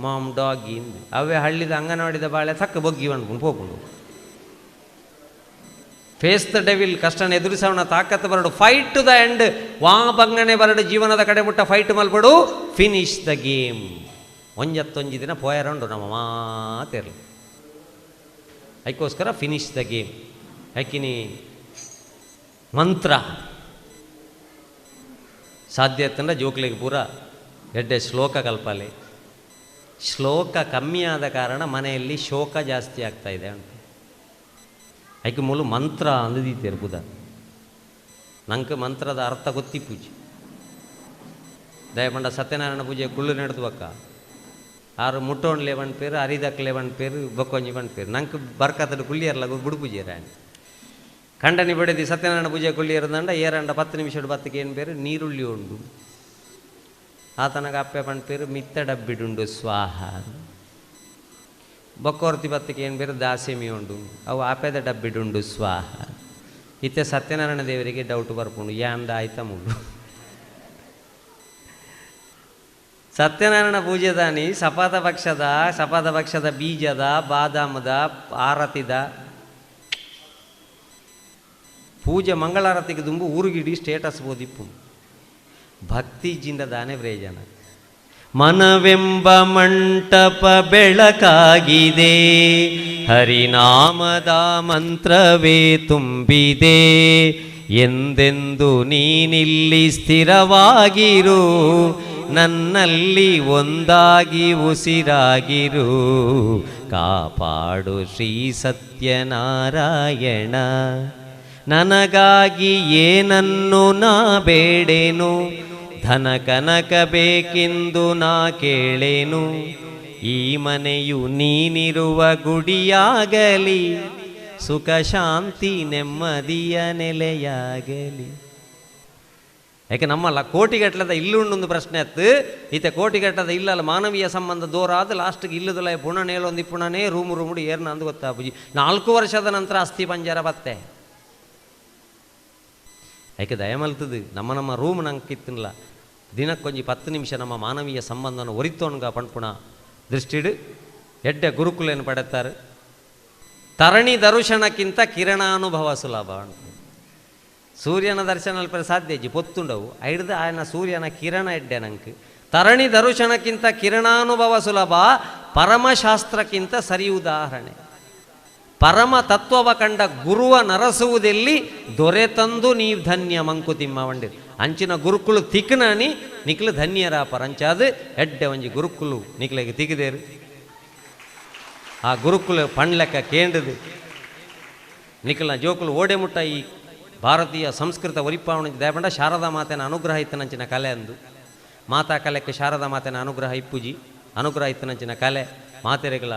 mom doggy ಅವೇ ಹಳ್ಳಿದ ಅಂಗನವಾಡಿದ ಬಾಳೆ ತಕ್ಕ ಬೊಗ್ಗಿ ಅನ್ಕೊಂಡು ಪೋಪುಂಡು. ಫೇಸ್ the devil ಕಷ್ಟನ ಎದುರಿಸವಣ ತಾಕತ್ತು ಬರಡು, ಫೈಟ್ ಟು the end ವಾ ಬಂಗನೆ ಬರಡು ಜೀವನದ ಕಡೆ ಮುಟ್ಟ ಫೈಟ್ ಮಲ್ಪಡು, ಫಿನಿಶ್ the game. ಒಂಜತ್ತೊಂಜಿ ದಿನ ಪೋಯರಂಡು ನಮ್ಮ ಮಾತಿರಲಿ ಅದಕ್ಕೋಸ್ಕರ ಫಿನಿಶ್ the game. ಯಾಕಿನಿ ಮಂತ್ರ ಸಾಧ್ಯ ಇತ್ತಂದ್ರೆ ಜೋಕ್ಲಿಗೆ ಪೂರ ಎಡ್ಡೆ ಶ್ಲೋಕ ಕಲ್ಪಾಲಿ. ಶ್ಲೋಕ ಕಮ್ಮಿಯಾದ ಕಾರಣ ಮನೆಯಲ್ಲಿ ಶೋಕ ಜಾಸ್ತಿ ಆಗ್ತಾ ಇದೆ ಅಂತ ಅದಕ್ಕೆ ಮೂಲ ಮಂತ್ರ ಅಂದೀತೇರು ಬುಧ. ನಂಗೆ ಮಂತ್ರದ ಅರ್ಥ ಗೊತ್ತಿ ಪೂಜೆ ದಯಪಂಡ ಸತ್ಯನಾರಾಯಣ ಪೂಜೆ ಕುಳ್ಳು ನಡೆದು ಬಕ್ಕ ಆರು ಮುಟ್ಟೋಣ್ಲೆ ಬಣ್ಣ ಪೇರು ಅರಿದಕ್ಲೆ ಬಣ್ಣ ಪೇರು ಬೊಕ್ಕೊಂಜಿ ಬಣ್ಣ ಪೇರು ನಂಗೆ ಬರ್ಕತ್ತಡು ಕುಳ್ಳಿಯರ್ಲ ಬುಡು ಪೂಜೆ ರಾಣಿ ಖಂಡನಿ ಬಡಿದಿ ಸತ್ಯನಾರಾಯಣ ಪೂಜೆ ಕುಳ್ಳಿಯರ್ದಂಡ ಏರಂಡ 10 ನಿಮಿಷ ಬತ್ತಕ್ಕೆ ಏನು ಪೇರು ನೀರುಳ್ಳಿ ಉಂಡು ಆತನಗ ಅಪ್ಪೆ ಬಣ್ಣ ಪೇರು ಮಿತ್ತ ಡಬ್ಬಿಡುಂಡು ಸ್ವಾಹ ಬೊಕ್ಕೋರ್ತಿ ಬತ್ತಕ್ಕೆ ಏನು ಬೇರೆ ದಾಸೆಮಿ ಉಂಡು ಅವು ಆಪೆದ ಡಬ್ಬಿಡುಂಡು ಸ್ವಾಹ. ಇತ್ತೆ ಸತ್ಯನಾರಾಯಣ ದೇವರಿಗೆ ಡೌಟ್ ಬರ್ಪುಂಡು ಯಾಂದ ಆಯ್ತಾ ಮುಳ್ಳು. ಸತ್ಯನಾರಾಯಣ ಪೂಜೆದಾನಿ ಸಪಾದ ಪಕ್ಷದ ಸಪಾದ ಪಕ್ಷದ ಬೀಜದ ಬಾದಾಮದ ಆರತಿದ ಪೂಜೆ ಮಂಗಳಾರತಿಗೆ ದುಂಬು ಊರುಗಿಡಿ ಸ್ಟೇಟಸ್ ಬೋದಿಪ್ಪು ಭಕ್ತಿ ಜಿಂದ ದಾನೆ ಪ್ರಯೋಜನ. ಮನವೆಂಬ ಮಂಟಪ ಬೆಳಕಾಗಿದೆ, ಹರಿನಾಮದ ಮಂತ್ರವೇ ತುಂಬಿದೆ, ಎಂದೆಂದು ನೀನಿಲ್ಲಿ ಸ್ಥಿರವಾಗಿರು, ನನ್ನಲ್ಲಿ ಒಂದಾಗಿ ಉಸಿರಾಗಿರು, ಕಾಪಾಡು ಶ್ರೀ ಸತ್ಯನಾರಾಯಣ, ನನಗಾಗಿ ಏನನ್ನು ನಾ ಬೇಡೇನು, ಧನ ಕನಕ ಬೇಕೆಂದು ನಾ ಕೇಳೇನು, ಈ ಮನೆಯು ನೀನಿರುವ ಗುಡಿಯಾಗಲಿ, ಸುಖ ಶಾಂತಿ ನೆಮ್ಮದಿಯ ನೆಲೆಯಾಗಲಿ. ಯಾಕೆ ನಮ್ಮಲ್ಲ ಕೋಟಿಗಟ್ಟಲದ ಇಲ್ಲುಂಡೊಂದು ಪ್ರಶ್ನೆ ಅತ್ತು ಈತ ಕೋಟಿಗಟ್ಟದ ಇಲ್ಲಲ್ಲ ಮಾನವೀಯ ಸಂಬಂಧ ದೂರಾದ ಲಾಸ್ಟ್ಗೆ ಇಲ್ಲದಲ್ಲ ಪುಣನೇಳೊಂದು ಪುಣನೇ ರೂಮು ರೂಮುಡು ಏರ್ನ ಅಂದು ಗೊತ್ತಾ ಪೂಜಿ. 4 ವರ್ಷದ ನಂತರ ಅಸ್ಥಿ ಪಂಜರ ಬತ್ತೆ. ಯಾಕೆ ದಯಮಲ್ತದು ನಮ್ಮ ನಮ್ಮ ರೂಮ್ ನಂಗೆ ಕಿತ್ತನ್ಲ ದಿನಕ್ಕೊಂಜಿ 10 ನಿಮಿಷ ನಮ್ಮ ಮಾನವೀಯ ಸಂಬಂಧನ ಒರಿತೋನ್ಗ ಪಣ್ಪುಣ ದೃಷ್ಟಿಡು ಎಡ್ಡೆ ಗುರುಕುಲೇನು ಪಡೆತಾರೆ. ತರಣಿ ದರ್ಶನಕ್ಕಿಂತ ಕಿರಣಾನುಭವ ಸುಲಭ. ಸೂರ್ಯನ ದರ್ಶನ ಅಲ್ಪ ಸಾಧ್ಯ ಇಜ್ಜಿ ಪೊತ್ತುಂಡವು ಐಡ್ದು ಆಯನ ಸೂರ್ಯನ ಕಿರಣ ಎಡ್ಡೆ ನಂಗೆ. ತರಣಿ ದರ್ಶನಕ್ಕಿಂತ ಕಿರಣಾನುಭವ ಸುಲಭ, ಪರಮಶಾಸ್ತ್ರಕ್ಕಿಂತ ಸರಿ ಉದಾಹರಣೆ. ಪರಮ ತತ್ವವ ಕಂಡ ಗುರುವ ನರಸುವುದೆಲ್ಲಿ ದೊರೆತಂದು ನೀವು ಧನ್ಯ ಮಂಕುತಿಮ್ಮ ವಂಡಿರು. ಅಂಚಿನ ಗುರುಕುಲು ತಿಕ್ನಾನಿ ನಿಕ್ಲು ಧನ್ಯರ ಪರಂಚಾದು ಎಡ್ಡೆ ಒಂಜಿ ಗುರುಕುಲು ನಿಕ್ಲೆಗೆ ತಿಕ್ಕಿದೇರು. ಆ ಗುರುಕುಲ ಪಣ್ಲೆಕ್ಕ ಕೇಂದ್ರದು ನಿಕ್ಲ ಜೋಕುಲು ಓಡೆ ಮುಟ್ಟ ಈ ಭಾರತೀಯ ಸಂಸ್ಕೃತ ಒರಿಪಾವಣ ದಯಪಂಡ ಶಾರದಾ ಮಾತೆನ ಅನುಗ್ರಹ ಇತ್ತನಂಚಿನ ಕಲೆ ಅಂದು ಮಾತಾ ಕಲೆಕ್ಕೆ ಶಾರದಾ ಮಾತೆನ ಅನುಗ್ರಹ ಇಪ್ಪುಜಿ ಅನುಗ್ರಹ ಇತ್ತನಂಚಿನ ಕಲೆ ಮಾತೆರೆಗಳ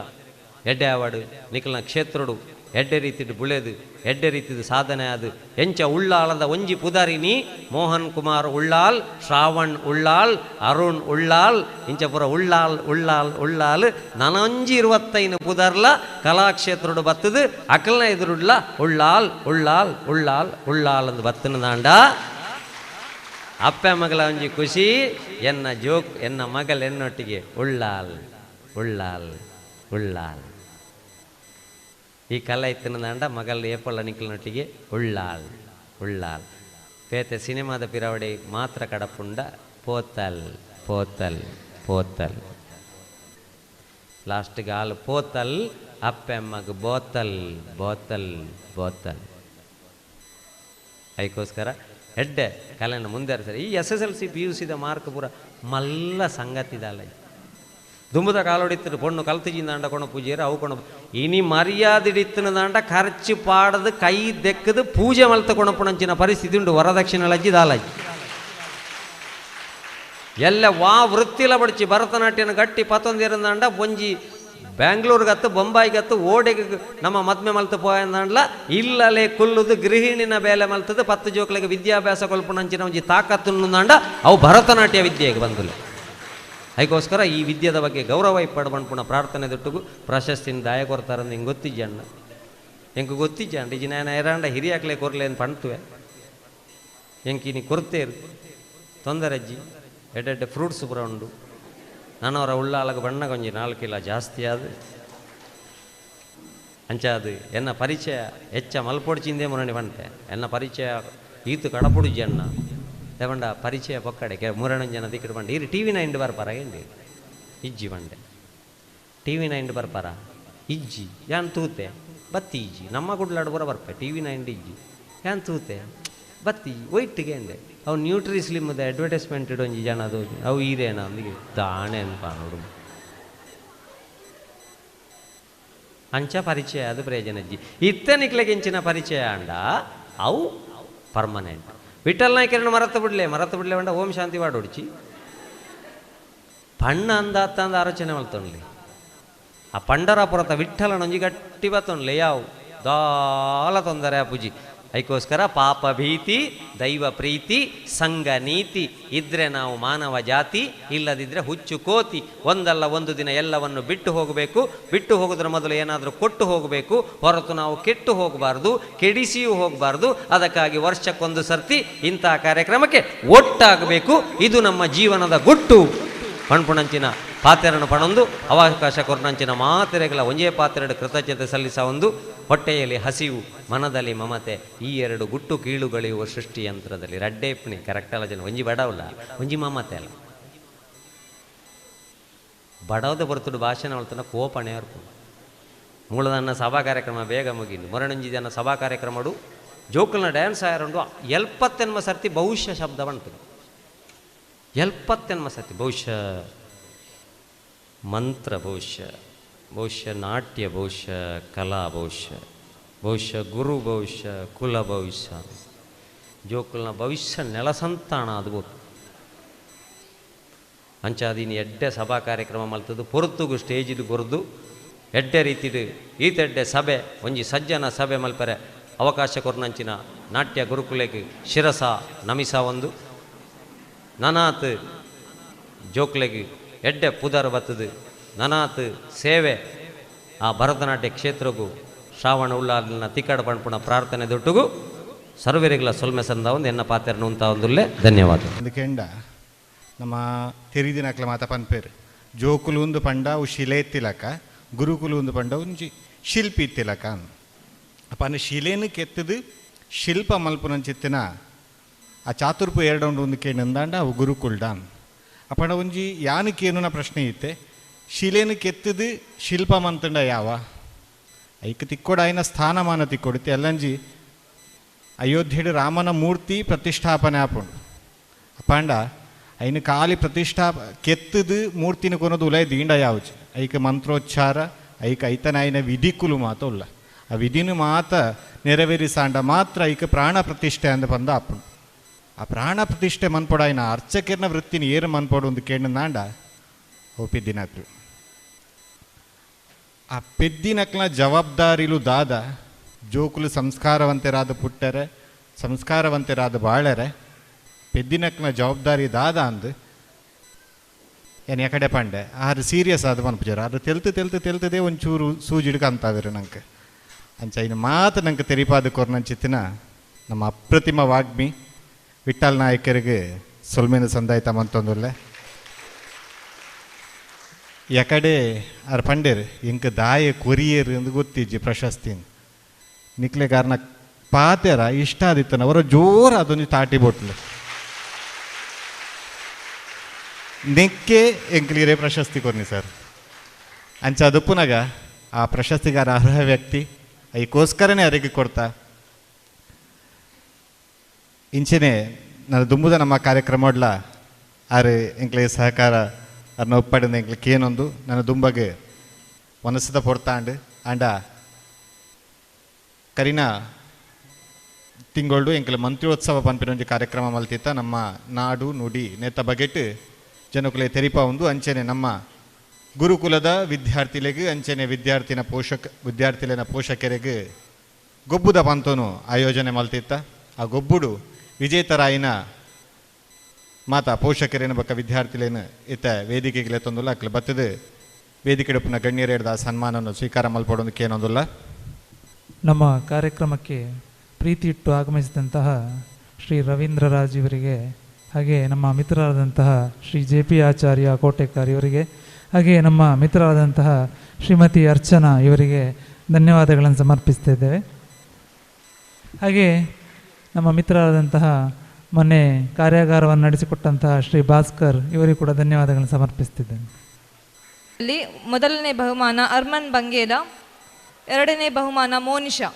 ಎಡ್ಡೆ ಆವಾಡು ನಿಕ್ಲನ ಕ್ಷೇತ್ರಡು ಎಡ್ಡೆ ರೀತಿಡು ಬುಳೆದು ಎಡ್ಡೆ ರೀತಿದು ಸಾಧನೆ ಅದು ಎಂಚ ಉಳ್ಳಾಳದ ಒಂಜಿ ಪುದಾರಿನಿ ಮೋಹನ್ ಕುಮಾರ್ ಉಳ್ಳಾಲ್, ಶ್ರಾವಣ್ ಉಳ್ಳಾಲ್, ಅರುಣ್ ಉಳ್ಳಾಲ್, ಇಂಚಪುರ ಉಳ್ಳಾಲ್ ಉಳ್ಳಾಲ್ ಉಳ್ಳಾಲ್ ನನೊಂಜಿ 25 ಪುದರ್ಲ ಕಲಾಕ್ಷೇತ್ರಡು ಬತ್ತದು ಅಕಲ್ನ ಎದುರುಡ್ಲ ಉಳ್ಳಾಲ್ ಉಳ್ಳಾಲ್ ಉಳ್ಳಾಲ್ ಉಳ್ಳಾಲ್ ಅಂದು ಬತ್ತನದಾಂಡ ಅಪ್ಪ ಮಗಳ ಒಂಜಿ ಖುಷಿ ಎನ್ನ ಜೋಕ್ ಎನ್ನ ಮಗಲ್ ಎನ್ನೊಟ್ಟಿಗೆ ಉಳ್ಳಾಲ್ ಉಳ್ಳಾಲ್ ಉಳ್ಳಾಲ್ ಈ ಕಲ್ಲ ಇತ್ತಿನದಾಂಡ ಮಗಲ್ ಏಪೊಳ್ಳ ನಿಕ್ಲನೊಟ್ಟಿಗೆ ಉಳ್ಳಾಲ್ ಉಳ್ಳಾಲ್ ಪೇತೆ ಸಿನಿಮಾದ ಪಿರವಡೆ ಮಾತ್ರ ಕಡಪುಂಡ ಪೋತಲ್ ಪೋತಲ್ ಪೋತಲ್ ಲಾಸ್ಟ್ಗೆ ಆಲ್ ಪೋತಲ್ ಅಪ್ಪೆಮ್ಮಗ್ ಬೋತಲ್ ಬೋತಲ್ ಬೋತಲ್. ಅದಕ್ಕೋಸ್ಕರ ಎಡ್ಡೆ ಕಲೆನ ಮುಂದೆ ಸರ್. ಈ S S L C P U ಸಿದ ಮಾರ್ಕ್ ಪೂರ ಮಲ್ಲ ಸಂಗತಿದಲ್ಲ. ದುಂಬುದ ಕಾಲೊಡಿತ್ತು ಪೊಣ್ಣು ಕಲ್ತಿಜಿಂದಾಂಡ ಕೊಣ ಪೂಜೆಯರು ಅವು ಕೊಣ ಇನಿ ಮರ್ಯಾದಿಡಿತ್ತಿನದಾಂಡ ಖರ್ಚು ಪಾಡದು ಕೈ ದೆಕ್ಕದು ಪೂಜೆ ಮಲ್ತ ಕೊಣಪುಣಂಚಿನ ಪರಿಸ್ಥಿತಿ ಉಂಡು. ವರದಕ್ಷಿಣೆ ಲಜ್ಜಿ ದಾಲಜ್ಜಿ ಎಲ್ಲ ವಾ ವೃತ್ತಿಲ ಬಡಿಚಿ ಭರತನಾಟ್ಯನ ಗಟ್ಟಿ ಪತ್ತೊಂದಿರಂದಾಂಡ ಒಂಜಿ ಬ್ಯಾಂಗ್ಳೂರ್ಗತ್ತು ಬೊಂಬಾಯಿಗತ್ತು ಓಡೆಗೆ ನಮ್ಮ ಮದ್ಮೆ ಮಲ್ತು ಪೋಯಂದಾಂಡ್ಲ ಇಲ್ಲಲೇ ಕುಲ್ಲುದು ಗೃಹಿಣಿನ ಬೇಲೆ ಮಲ್ತದು ಪತ್ತು ಜೋಕ್ಲಿಗೆ ವಿದ್ಯಾಭ್ಯಾಸ ಕೊಲ್ಪುಣಂಚಿನ ಒಂಜಿ ತಾಕತ್ತುಂದಾಂಡ ಅವು ಭರತನಾಟ್ಯ ವಿದ್ಯೆಗೆ ಬಂದುಲೆ. ಅದಕ್ಕೋಸ್ಕರ ಈ ವಿದ್ಯೆದ ಬಗ್ಗೆ ಗೌರವ ಇಪ್ಪಡು ಪನ್ಪುಣ ಪ್ರಾರ್ಥನೆ ದೊಟ್ಟುಗು ಪ್ರಶಸ್ತಿನ ದಾಯ ಕೊರ್ತಾರಂದು ಹಿಂಗೆ ಗೊತ್ತಿಜ್ಜಣ್ಣ, ಎಂಕ್ ಗೊತ್ತಿಜ್ಜಂಡ ಇಜಿ ನಾನು ಐರಾಂಡ ಹಿರಿಯಾಕ್ಲೆ ಕೊರ್ಲೆ ಅಂತ ಪಣ್ತುವೆ ಎಂಕ್ ಇನಿ ಕೊರ್ತೇರು ತೊಂದರೆಜ್ಜಿ ಎಡ್ಡೆಡ್ಡೆ ಫ್ರೂಟ್ಸ್ ಪೂರ ಉಂಡು. ನಾನು ಅವರ ಉಳ್ಳಾಲಗ ಬಣ್ಣ ಕೊಂಜಿ 4 ಕಿಲೋ ಜಾಸ್ತಿ ಅದು ಅಂಚಾದು ಎನ್ನ ಪರಿಚಯ ಹೆಚ್ಚ ಮಲ್ಪೊಡ್ಚಿಂದೇ ಮುರಣಿ ಬಂತೆ ಎನ್ನ ಪರಿಚಯ ಈತು ಕಡಪುಡುಜಿ ಅಣ್ಣ ದೇವಂಡ ಪರಿಚಯ ಪೊಕ್ಕಡೆ ಕೆ ಮುರಣಂಜನ ದಿಕ್ಕಡು ಬಂಡೆ ಇರು ಟಿ ವಿ ನೈಂಡ್ ಬರ್ಪಾರ ఏంటి ಇಜ್ಜಿ ಬಂಡೆ ಟಿ ವಿ ನೈಂಡ್ ಬರ್ಪಾರ ಇಜ್ಜಿ ಯಾನ್ ತೂತೆ ಬತ್ತಿ ಇಜ್ಜಿ ನಮ್ಮ ಗುಡ್ಲಾಡು ಪೂರ ಬರ್ಪೆ ಟಿ ವಿ ನೈಂಡ್ ಇಜ್ಜಿ ಯಾನ್ ತೂತೆ ಬತ್ತಿ ಒಯ್ಟಿಗೆ ಅಂದೆ ಅವು ನ್ಯೂಟ್ರಿ ಸ್ಲಿಮ್ದ ಅಡ್ವರ್ಟೈಸ್ಮೆಂಟ್ ಇಡೊಂಜಿ ಜನ ಅದು ಅವು ಈರೇನ ಅಂದಿಗೆ ದಾಣೆ ಅನ್ಪ ನೋಡು ಅಂಚ ಪರಿಚಯ ಅದು ಪ್ರಯೋಜನಜ್ಜಿ ಇತ್ತನಿಕ್ಲೆಗಿಂಚಿನ ಪರಿಚಯ ಅಂಡ ಅವು ಪರ್ಮನೆಂಟ್. ವಿಠಲ್ ನಾಯ್ಕರನ್ನು ಮರತ ಬಿಡಲೆ ಮರತ ಬಿಡಲೆ ಅಂಡ ಓಂ ಶಾಂತಿ ವಾಡೋಡ್ಚಿ ಪಣ್ಣ ಅಂದಾತ ಅಂದ ಆಲೋಚನೆ ಮಲ್ತೊನ್ಲಿ ಆ ಪಂಡರಾಪುರತ ವಿಠಲನೊಂಜಿ ಗಟ್ಟಿ ಬತ್ತೊನ್ಲೆ ಯಾವು ದಾಲ ತೊಂದರೆ ಆ ಪೂಜಿ. ಅದಕ್ಕೋಸ್ಕರ ಪಾಪ ಭೀತಿ ದೈವ ಪ್ರೀತಿ ಸಂಘ ನೀತಿ ಇದ್ದರೆ ನಾವು ಮಾನವ ಜಾತಿ, ಇಲ್ಲದಿದ್ದರೆ ಹುಚ್ಚು ಕೋತಿ. ಒಂದಲ್ಲ ಒಂದು ದಿನ ಎಲ್ಲವನ್ನು ಬಿಟ್ಟು ಹೋಗಬೇಕು. ಬಿಟ್ಟು ಹೋಗೋದ್ರ ಮೊದಲು ಏನಾದರೂ ಕೊಟ್ಟು ಹೋಗಬೇಕು ಹೊರತು ನಾವು ಕೆಟ್ಟು ಹೋಗಬಾರ್ದು, ಕೆಡಿಸಿಯೂ ಹೋಗಬಾರ್ದು. ಅದಕ್ಕಾಗಿ ವರ್ಷಕ್ಕೊಂದು ಸರ್ತಿ ಇಂಥ ಕಾರ್ಯಕ್ರಮಕ್ಕೆ ಒಟ್ಟಾಗಬೇಕು. ಇದು ನಮ್ಮ ಜೀವನದ ಗುಟ್ಟು. ಪಣ್ಪುಣಂಚಿನ ಪಾತೆರನ್ನು ಪಣೊಂದು ಅವಕಾಶ ಕೊರ್ನಂಚಿನ ಮಾತೆರೆಗಳ ಒಂಜೇ ಪಾತೆರಡು ಕೃತಜ್ಞತೆ ಸಲ್ಲಿಸ ಒಂದು. ಹೊಟ್ಟೆಯಲ್ಲಿ ಹಸಿವು, ಮನದಲ್ಲಿ ಮಮತೆ, ಈ ಎರಡು ಗುಟ್ಟು ಕೀಳುಗಳಿರುವ ಸೃಷ್ಟಿ ಯಂತ್ರದಲ್ಲಿ ರಡ್ಡೇಪ್ನಿ ಕರೆಕ್ಟ್ ಅಲ್ಲ ಜನ. ಒಂಜಿ ಬಡವಲ್ಲ ಒಂಜಿ ಮಮತೆ ಅಲ್ಲ ಬಡವದ ಬರ್ತುಡು ಭಾಷಣ ಹೊಳ್ತನ ಕೋಪಣೆ ಅರ್ಪು. ಮೂಲದನ್ನ ಸಭಾ ಕಾರ್ಯಕ್ರಮ ಬೇಗ ಮುಗಿಂದು ಮೊರಣಂಜಿ ಜನ ಸಭಾ ಕಾರ್ಯಕ್ರಮಡು ಜೋಕುಲ್ನ ಡ್ಯಾನ್ಸ್ ಆಯರುಂಡು 70 ಸರ್ತಿ ಬಹುಶ್ಯ ಶಬ್ದ ಬಂತು. 70 ಸರ್ತಿ ಬಹುಶಃ ಮಂತ್ರ, ಬಹುಶಃ ಬಹುಶಃ ನಾಟ್ಯ, ಬಹುಶಃ ಕಲಾ, ಬಹುಶಃ ಬಹುಶಃ ಗುರು, ಭವಿಷ್ಯ ಕುಲ, ಭವಿಷ್ಯ ಜೋಕುಲ್ನ ಭವಿಷ್ಯ ನೆಲಸಂತಾಣ ಅದು. ಅಂಚಾದಿನಿ ಎಡ್ಡೆ ಸಭಾ ಕಾರ್ಯಕ್ರಮ ಮಲ್ತದ್ದು ಪೊರ್ತುಗು ಸ್ಟೇಜಿಡು ಕೊರ್ದು ಎಡ್ಡೆ ರೀತಿಡು ಈತೆಡ್ಡೆ ಸಭೆ ಒಂಜಿ ಸಜ್ಜನ ಸಭೆ ಮಲ್ಪರೆ ಅವಕಾಶ ಕೊರ್ನಂಚಿನ ನಾಟ್ಯ ಗುರುಕುಲೆಗೆ ಶಿರಸ ನಮಿಸ ಒಂದು ನನಾತ್ ಜೋಕ್ಲೆಗೆ ಎಡ್ಡೆ ಪುದರ್ ಬತ್ತದು ನನಾತ್ ಸೇವೆ ಆ ಭರತನಾಟ್ಯ ಕ್ಷೇತ್ರಗೂ ಶ್ರಾವಣ ಉಳ್ಳಾಲಿನ ತಿಕ್ಕಡ ಪಣ್ಪುಣ ಪ್ರಾರ್ಥನೆ ದೊಟ್ಟುಗು ಸರ್ವರಿಗಳ ಸೊಲ್ಮೆ ಸಂದ ಒಂದು ಎನ್ನ ಪಾತೆರನು ಅಂತ ಒಂದುಲ್ಲೆ ಧನ್ಯವಾದ. ಒಂದು ಕೆಂಡ ನಮ್ಮ ತೆರಿದಿನಕ್ಲ ಮಾತ ಪನ್ಪೇರು ಜೋಕುಲು ಒಂದು ಪಂಡ ಅವು ಶಿಲೆ ತಿಲಕ, ಗುರುಕುಲು ಒಂದು ಪಂಡ ಒಂಜಿ ಶಿಲ್ಪಿ ತಿಲಕ. ಅಪ್ಪ ಶಿಲೆನು ಕೆತ್ತದು ಶಿಲ್ಪ ಮಲ್ಪುನಂಚಿತ್ತಿನ ಆ ಚಾತುರ್ಪು ಎರಡೊಂಡು ಒಂದು ಕೇಂದಾಂಡ ಅವು ಗುರುಕುಲ್ಡಾನ್. ಅಪ್ಪಣ ಒಂಜಿ ಯಾನಕ್ಕೇನು ಪ್ರಶ್ನೆ ಇತ್ತೆ, ಶಿಲೆನು ಕೆತ್ತದು ಶಿಲ್ಪ ಮಂತಂಡ ಯಾವ ಐಕ್ ತಿಕ್ಕೋಡ ಆಯ್ನ ಸ್ಥಾನಮಾನ ತಿಕ್ಕೊಡುತ್ತೆ. ಅಲ್ಲಂಜಿ ಅಯೋಧ್ಯೆಡು ರಾಮನ ಮೂರ್ತಿ ಪ್ರತಿಷ್ಠಾಪನೆ ಆಪುಂಡು. ಅಪ್ಪಾಂಡ ಐನು ಖಾಲಿ ಪ್ರತಿಷ್ಠಾ ಕೆತ್ತದು ಮೂರ್ತಿನ ಕೊನದು ಉಲೈ ದೀಂಡ ಯಾವಚಿ ಐಕ ಮಂತ್ರೋಚ್ಚಾರ ಐಕ ಐತನ ಐನ ವಿಧಿಕುಲು ಮಾತ ಉಲ್ಲ ಆ ವಿಧಿನು ಮಾತ ನೆರವೇರಿಸಾಂಡ ಮಾತ್ರ ಐಕ ಪ್ರಾಣ ಪ್ರತಿಷ್ಠೆ ಅಂದ ಬಂದ ಆಪುಂಡು. ಆ ಪ್ರಾಣ ಪ್ರತಿಷ್ಠೆ ಮನ್ಪೊಡ ಐನ ಅರ್ಚಕಿರ್ನ ವೃತ್ತಿನ ಏರು ಮನ್ಪೊಡು ಒಂದು ಕೇಂದ್ರ ಓ ಪೆದ್ದಿನಕ್ಲು. ಆ ಪೆದ್ದಿನಕ್ಲ ಜವಾಬ್ದಾರಿಲು ದಾದ ಜೋಕುಲು ಸಂಸ್ಕಾರವಂತರಾದ ಪುಟ್ಟರೆ ಸಂಸ್ಕಾರವಂತರಾದ ಬಾಳರೆ ಪೆದ್ದಿನಕ್ನ ಜವಾಬ್ದಾರಿ ದಾದ ಅಂದು ಏನು ಯಾಕಡೆ ಪಂಡೆ ಆರು ಸೀರಿಯಸ್ ಆದ ಮನ್ಪುಜಾರ ಅದು ತೆಲ್ತು ತೆಲ್ತು ತೆಲ್ತದೇ ಒಂಚೂರು ಸೂಜಿಡ್ಕ ಅಂತಾವಿರು ನಂಗೆ ಅಂಚ ಇನ್ನು ಮಾತು ನಂಗೆ ತೆರಿಪಾದ ಕೊರ್ನಂಚಿತ್ತಿನ ನಮ್ಮ ಅಪ್ರತಿಮ ವಾಗ್ಮಿ ವಿಠಲ್ ನಾಯಕರಿಗೆ ಸೊಲ್ಮೇನ ಸಂದಾಯ್ತ ಮಂತೊಂದುಲ್ಲೆ. ಯಕಡೆ ಆರ್ ಪಂಡೇರು ಎಂಕ್ ದಾಯೆ ಕೊರಿಯೇರು ಎಂದು ಗೊತ್ತಿಜ್ಜಿ ಪ್ರಶಸ್ತಿನ್. ನಿಕ್ಲೆ ಕಾರಣ ಪಾತೆರ ಇಷ್ಟ ಆದಿತ್ತನ ಅವರ ಜೋರ ಅದೊಂದು ತಾಟಿ ಬೊಟ್ಲು ನೆಕ್ಕೆ ಎಂಕ್ಲಿರೆ ಪ್ರಶಸ್ತಿ ಕೊರ್ನಿ ಸರ್. ಅಂಚ ಅದಪ್ಪುನಗ ಆ ಪ್ರಶಸ್ತಿಗಾರ ಅರ್ಹ ವ್ಯಕ್ತಿ ಐಕೋಸ್ಕರನೇ ಅರಿಗೆ ಕೊಡ್ತಾ. ಇಂಚೆನೆ ನಾನು ದುಂಬುದ ನಮ್ಮ ಕಾರ್ಯಕ್ರಮ ಆರು ಎಂಕ್ಲೆ ಸಹಕಾರ ಅರ್ನ ಒಪ್ಪಡಿನ ಎಂಕ್ಲೆ ಕೇನೊಂದು ನನ್ನ ದುಂಬಗೆ ವನಸದ ಪೊರ್ತಾಂಡ್ ಆಂಡ ಕರಿನ ತಿಂಗಳು ಎಂಕ್ಲೆ ಮಂತ್ರೋತ್ಸವ ಪನ್ಪಿನ ಒಂಜಿ ಕಾರ್ಯಕ್ರಮ ಮಲ್ತಿತ್ತ ನಮ್ಮ ನಾಡು ನುಡಿ ನೇತ ಬಗೆಟ್ ಜನಕುಲೆ ತೆರಿಪ ಒಂದು ಅಂಚೆನೆ ನಮ್ಮ ಗುರುಕುಲದ ವಿದ್ಯಾರ್ಥಿಲೆಗ್ ಅಂಚೆನೆ ವಿದ್ಯಾರ್ಥಿನ ಪೋಷಕ ವಿದ್ಯಾರ್ಥಿಲೆನ ಪೋಷಕರಿಗೆ ಗೊಬ್ಬುದ ಪಂತೋನು ಆಯೋಜನೆ ಮಲ್ತಿತ್ತ. ಆ ಗೊಬ್ಬುಡು ವಿಜೇತರಾಯಿನ ಮಾತಾ ಪೋಷಕರೇನು ಬಕ್ಕ ವಿದ್ಯಾರ್ಥಿಲೇನು ಇತ್ತ ವೇದಿಕೆಗೆ ತಂದುಲ್ಲ ಅಕ್ಲೆ ಬತ್ತದ ವೇದಿಕೆ ಗಣ್ಯರೇಡ್ದ ಸನ್ಮಾನವನ್ನು ಸ್ವೀಕಾರ ಮಲ್ಪಡೋದಕ್ಕೆ ಏನೊಂದುಲ್ಲ. ನಮ್ಮ ಕಾರ್ಯಕ್ರಮಕ್ಕೆ ಪ್ರೀತಿ ಇಟ್ಟು ಆಗಮಿಸಿದಂತಹ ಶ್ರೀ ರವೀಂದ್ರ ರಾಜ್ ಇವರಿಗೆ, ಹಾಗೆ ನಮ್ಮ ಮಿತ್ರರಾದಂತಹ ಶ್ರೀ ಜೆ ಪಿ ಆಚಾರ್ಯ ಕೋಟೆಕಾರ್ ಇವರಿಗೆ, ಹಾಗೆ ನಮ್ಮ ಮಿತ್ರರಾದಂತಹ ಶ್ರೀಮತಿ ಅರ್ಚನಾ ಇವರಿಗೆ ಧನ್ಯವಾದಗಳನ್ನು ಸಮರ್ಪಿಸ್ತಾ ಇದ್ದೇವೆ. ಹಾಗೆ ನಮ್ಮ ಮಿತ್ರರಾದಂತಹ ಮೊನ್ನೆ ಕಾರ್ಯಾಗಾರವನ್ನು ನಡೆಸಿಕೊಟ್ಟಂತಹ ಶ್ರೀ ಭಾಸ್ಕರ್ ಇವರಿಗೆ ಕೂಡ ಧನ್ಯವಾದಗಳನ್ನು ಸಮರ್ಪಿಸ್ತಿದ್ದೇನೆ. ಅಲ್ಲಿ ಮೊದಲನೇ ಬಹುಮಾನ ಅರ್ಮನ್ ಬಂಗೇಲ, ಎರಡನೇ ಬಹುಮಾನ ಮೋನಿಶಾ.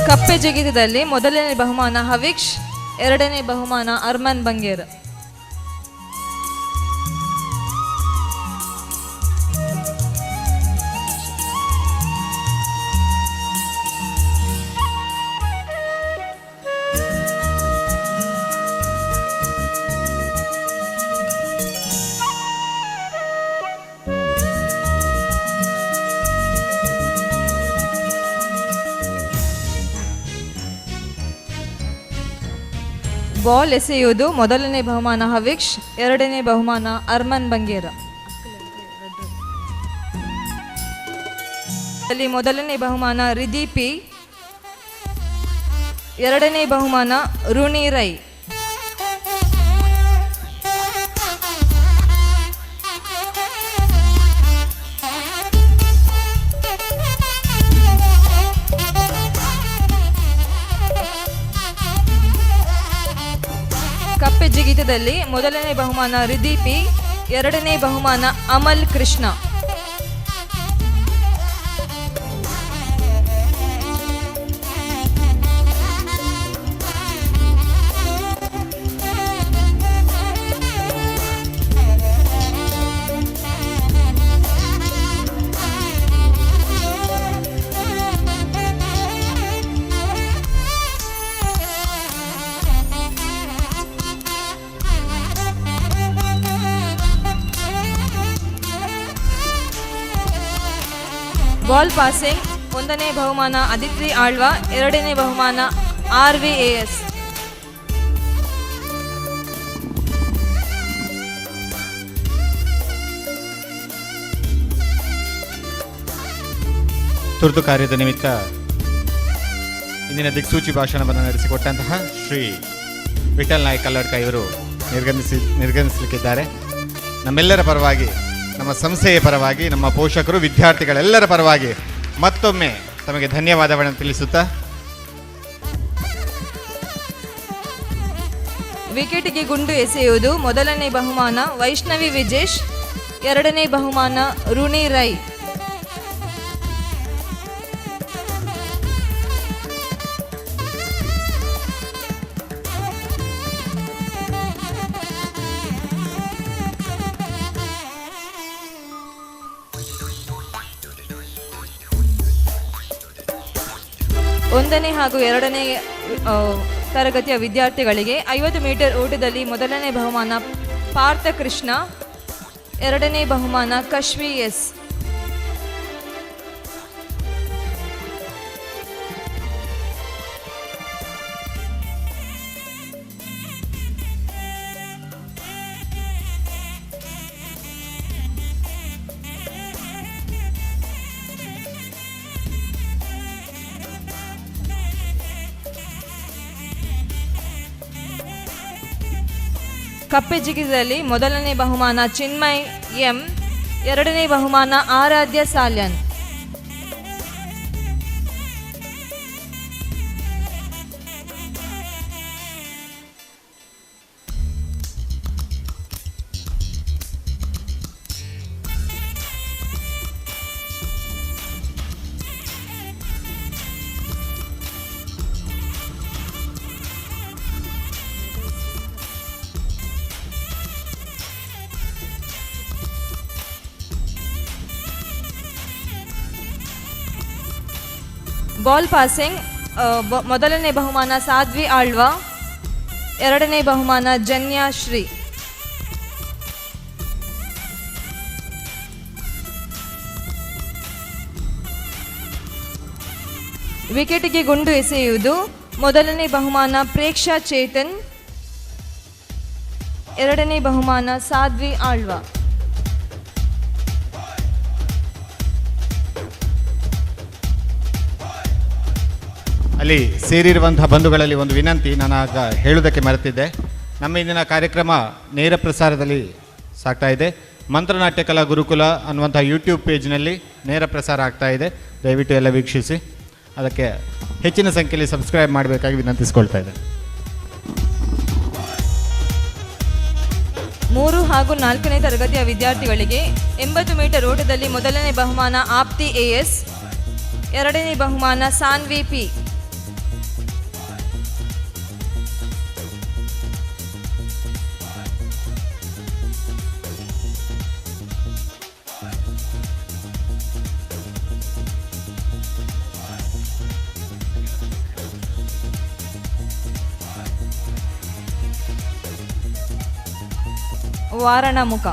ಕಪ್ಪೆ ಜಿಗಿತದಲ್ಲಿ ಮೊದಲನೇ ಬಹುಮಾನ ಹವೀಕ್ಷ್, ಎರಡನೇ ಬಹುಮಾನ ಅರ್ಮನ್ ಬಂಗೇರ್. ಬಾಲ್ ಎಸೆಯುವುದು ಮೊದಲನೇ ಬಹುಮಾನ ಹವೀಕ್ಷ್, ಎರಡನೇ ಬಹುಮಾನ ಅರ್ಮನ್ ಬಂಗೇರ. ಅಲ್ಲಿ ಮೊದಲನೇ ಬಹುಮಾನ ರಿಧಿ ಪಿ, ಎರಡನೇ ಬಹುಮಾನ ರುಣಿ ರೈ. ಕಪ್ಪೆ ಜಿಗಿತದಲ್ಲಿ ಮೊದಲನೇ ಬಹುಮಾನ ರಿಧಿ ಪಿ, ಎರಡನೇ ಬಹುಮಾನ ಅಮಲ್ ಕೃಷ್ಣ. ಬಾಲ್ ಪಾಸಿಂಗ್ ಒಂದನೇ ಬಹುಮಾನ ಅದಿತ್ರಿ ಆಳ್ವಾ, ಎರಡನೇ ಬಹುಮಾನ ಆರ್ ವಿ ಎ ಎಸ್. ತುರ್ತು ಕಾರ್ಯದ ನಿಮಿತ್ತ ಇಂದಿನ ದಿಕ್ಸೂಚಿ ಭಾಷಣವನ್ನು ನಡೆಸಿಕೊಟ್ಟಂತಹ ಶ್ರೀ ವಿಠಲ್ ನಾಯ್ಕ ಕಲ್ಲಡ್ಕ ಇವರು ನಿರ್ಗಮಿಸಲಿಕ್ಕಿದ್ದಾರೆ. ನಮ್ಮೆಲ್ಲರ ಪರವಾಗಿ, ನಮ್ಮ ಸಂಸ್ಥೆಯ ಪರವಾಗಿ, ನಮ್ಮ ಪೋಷಕರು, ವಿದ್ಯಾರ್ಥಿಗಳೆಲ್ಲರ ಪರವಾಗಿ ಮತ್ತೊಮ್ಮೆ ತಮಗೆ ಧನ್ಯವಾದಗಳನ್ನು ತಿಳಿಸುತ್ತಾ, ವಿಕೆಟ್ಗೆ ಗುಂಡು ಎಸೆಯುವುದು ಮೊದಲನೇ ಬಹುಮಾನ ವೈಷ್ಣವಿ ವಿಜೇಶ್, ಎರಡನೇ ಬಹುಮಾನ ರುಣಿ ರೈ. ಒಂದನೇ ಹಾಗೂ ಎರಡನೇ ತರಗತಿಯ ವಿದ್ಯಾರ್ಥಿಗಳಿಗೆ 50 ಮೀಟರ್ ಓಟದಲ್ಲಿ ಮೊದಲನೇ ಬಹುಮಾನ ಪಾರ್ಥ ಕೃಷ್ಣ, ಎರಡನೇ ಬಹುಮಾನ ಕಶ್ವಿ ಎಸ್. ಕಪ್ಪೆ ಜಿಗಿತದಲ್ಲಿ ಮೊದಲನೇ ಬಹುಮಾನ ಚಿನ್ಮಯ್ ಎಂ, ಎರಡನೇ ಬಹುಮಾನ ಆರಾಧ್ಯ ಸಾಲ್ಯನ್. ಬಾಲ್ ಪಾಸಿಂಗ್ ಮೊದಲನೇ ಬಹುಮಾನ ಸಾಧ್ವಿ ಆಳ್ವ, ಎರಡನೇ ಬಹುಮಾನ ಜನ್ಯಾ ಶ್ರೀ. ವಿಕೆಟ್ಗೆ ಗುಂಡು ಎಸೆಯುವುದು ಮೊದಲನೇ ಬಹುಮಾನ ಪ್ರೇಕ್ಷಾ ಚೇತನ್, ಎರಡನೇ ಬಹುಮಾನ ಸಾಧ್ವಿ ಆಳ್ವ. ಅಲ್ಲಿ ಸೇರಿರುವಂಥ ಬಂಧುಗಳಲ್ಲಿ ಒಂದು ವಿನಂತಿ, ನಾನು ಆಗ ಹೇಳುವುದಕ್ಕೆ ಮರೆತಿದ್ದೆ. ನಮ್ಮ ಇಂದಿನ ಕಾರ್ಯಕ್ರಮ ನೇರ ಪ್ರಸಾರದಲ್ಲಿ ಸಾಗ್ತಾ ಇದೆ. ಮಂತ್ರನಾಟ್ಯ ಕಲಾ ಗುರುಕುಲ ಅನ್ನುವಂಥ ಯೂಟ್ಯೂಬ್ ಪೇಜ್ನಲ್ಲಿ ನೇರ ಪ್ರಸಾರ ಆಗ್ತಾ ಇದೆ. ದಯವಿಟ್ಟು ಎಲ್ಲ ವೀಕ್ಷಿಸಿ, ಅದಕ್ಕೆ ಹೆಚ್ಚಿನ ಸಂಖ್ಯೆಯಲ್ಲಿ ಸಬ್ಸ್ಕ್ರೈಬ್ ಮಾಡಬೇಕಾಗಿ ವಿನಂತಿಸ್ಕೊಳ್ತಾ ಇದ್ದೇನೆ. 3 ಹಾಗೂ 4ನೇ ತರಗತಿಯ ವಿದ್ಯಾರ್ಥಿಗಳಿಗೆ 80 ಮೀಟರ್ ಓಟದಲ್ಲಿ ಮೊದಲನೇ ಬಹುಮಾನ ಆಪ್ತಿ ಎಎಸ್, ಎರಡನೇ ಬಹುಮಾನ ಸಾನ್ವಿ ಪಿ. ವಾರಣಮುಖ.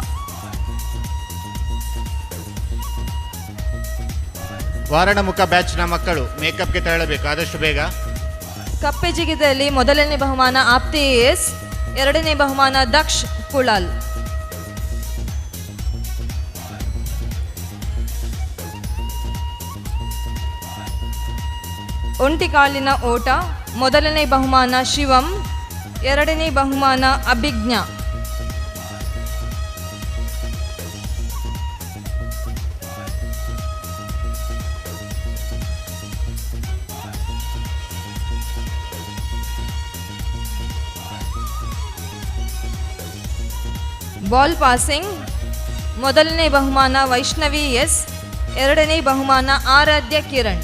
ವಾರಣಮುಖ ಬ್ಯಾಚ್ನ ಮಕ್ಕಳು ಮೇಕಪ್ಗೆ ತೆರಳಬೇಕು ಆದಷ್ಟು ಬೇಗ. ಕಪ್ಪೆ ಜಿಗಿತದಲ್ಲಿ ಮೊದಲನೇ ಬಹುಮಾನ ಆಪ್ತಿ ಎಸ್, ಎರಡನೇ ಬಹುಮಾನ ದಕ್ಷ್ ಕುಳಾಲ್. ಒಂಟಿಕಾಲಿನ ಓಟ ಮೊದಲನೇ ಬಹುಮಾನ ಶಿವಂ, ಎರಡನೇ ಬಹುಮಾನ ಅಭಿಜ್ಞಾ. ಬಾಲ್ ಪಾಸಿಂಗ್ ಮೊದಲನೇ ಬಹುಮಾನ ವೈಷ್ಣವಿ ಎಸ್, ಎರಡನೇ ಬಹುಮಾನ ಆರಾಧ್ಯ ಕಿರಣ್.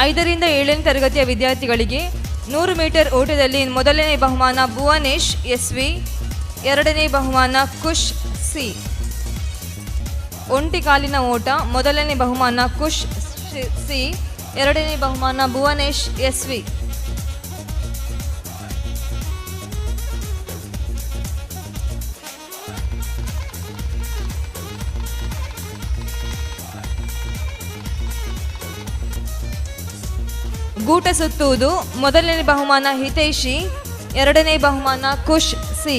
ಐದರಿಂದ ಏಳನೇ ತರಗತಿಯ ವಿದ್ಯಾರ್ಥಿಗಳಿಗೆ 100 ಮೀಟರ್ ಓಟದಲ್ಲಿ ಮೊದಲನೇ ಬಹುಮಾನ ಭುವನೇಶ್ ಎಸ್ ವಿ, ಎರಡನೇ ಬಹುಮಾನ ಕುಶ್ ಸಿ. ಒಂಟಿಕಾಲಿನ ಓಟ ಮೊದಲನೇ ಬಹುಮಾನ ಕುಶ್ ಸಿ, ಎರಡನೇ ಬಹುಮಾನ ಭುವನೇಶ್ ಎಸ್ ವಿ. ಗೂಟ ಸುತ್ತುವುದು ಮೊದಲನೇ ಬಹುಮಾನ ಹಿತೈಷಿ, ಎರಡನೇ ಬಹುಮಾನ ಕುಶ್ ಸಿ.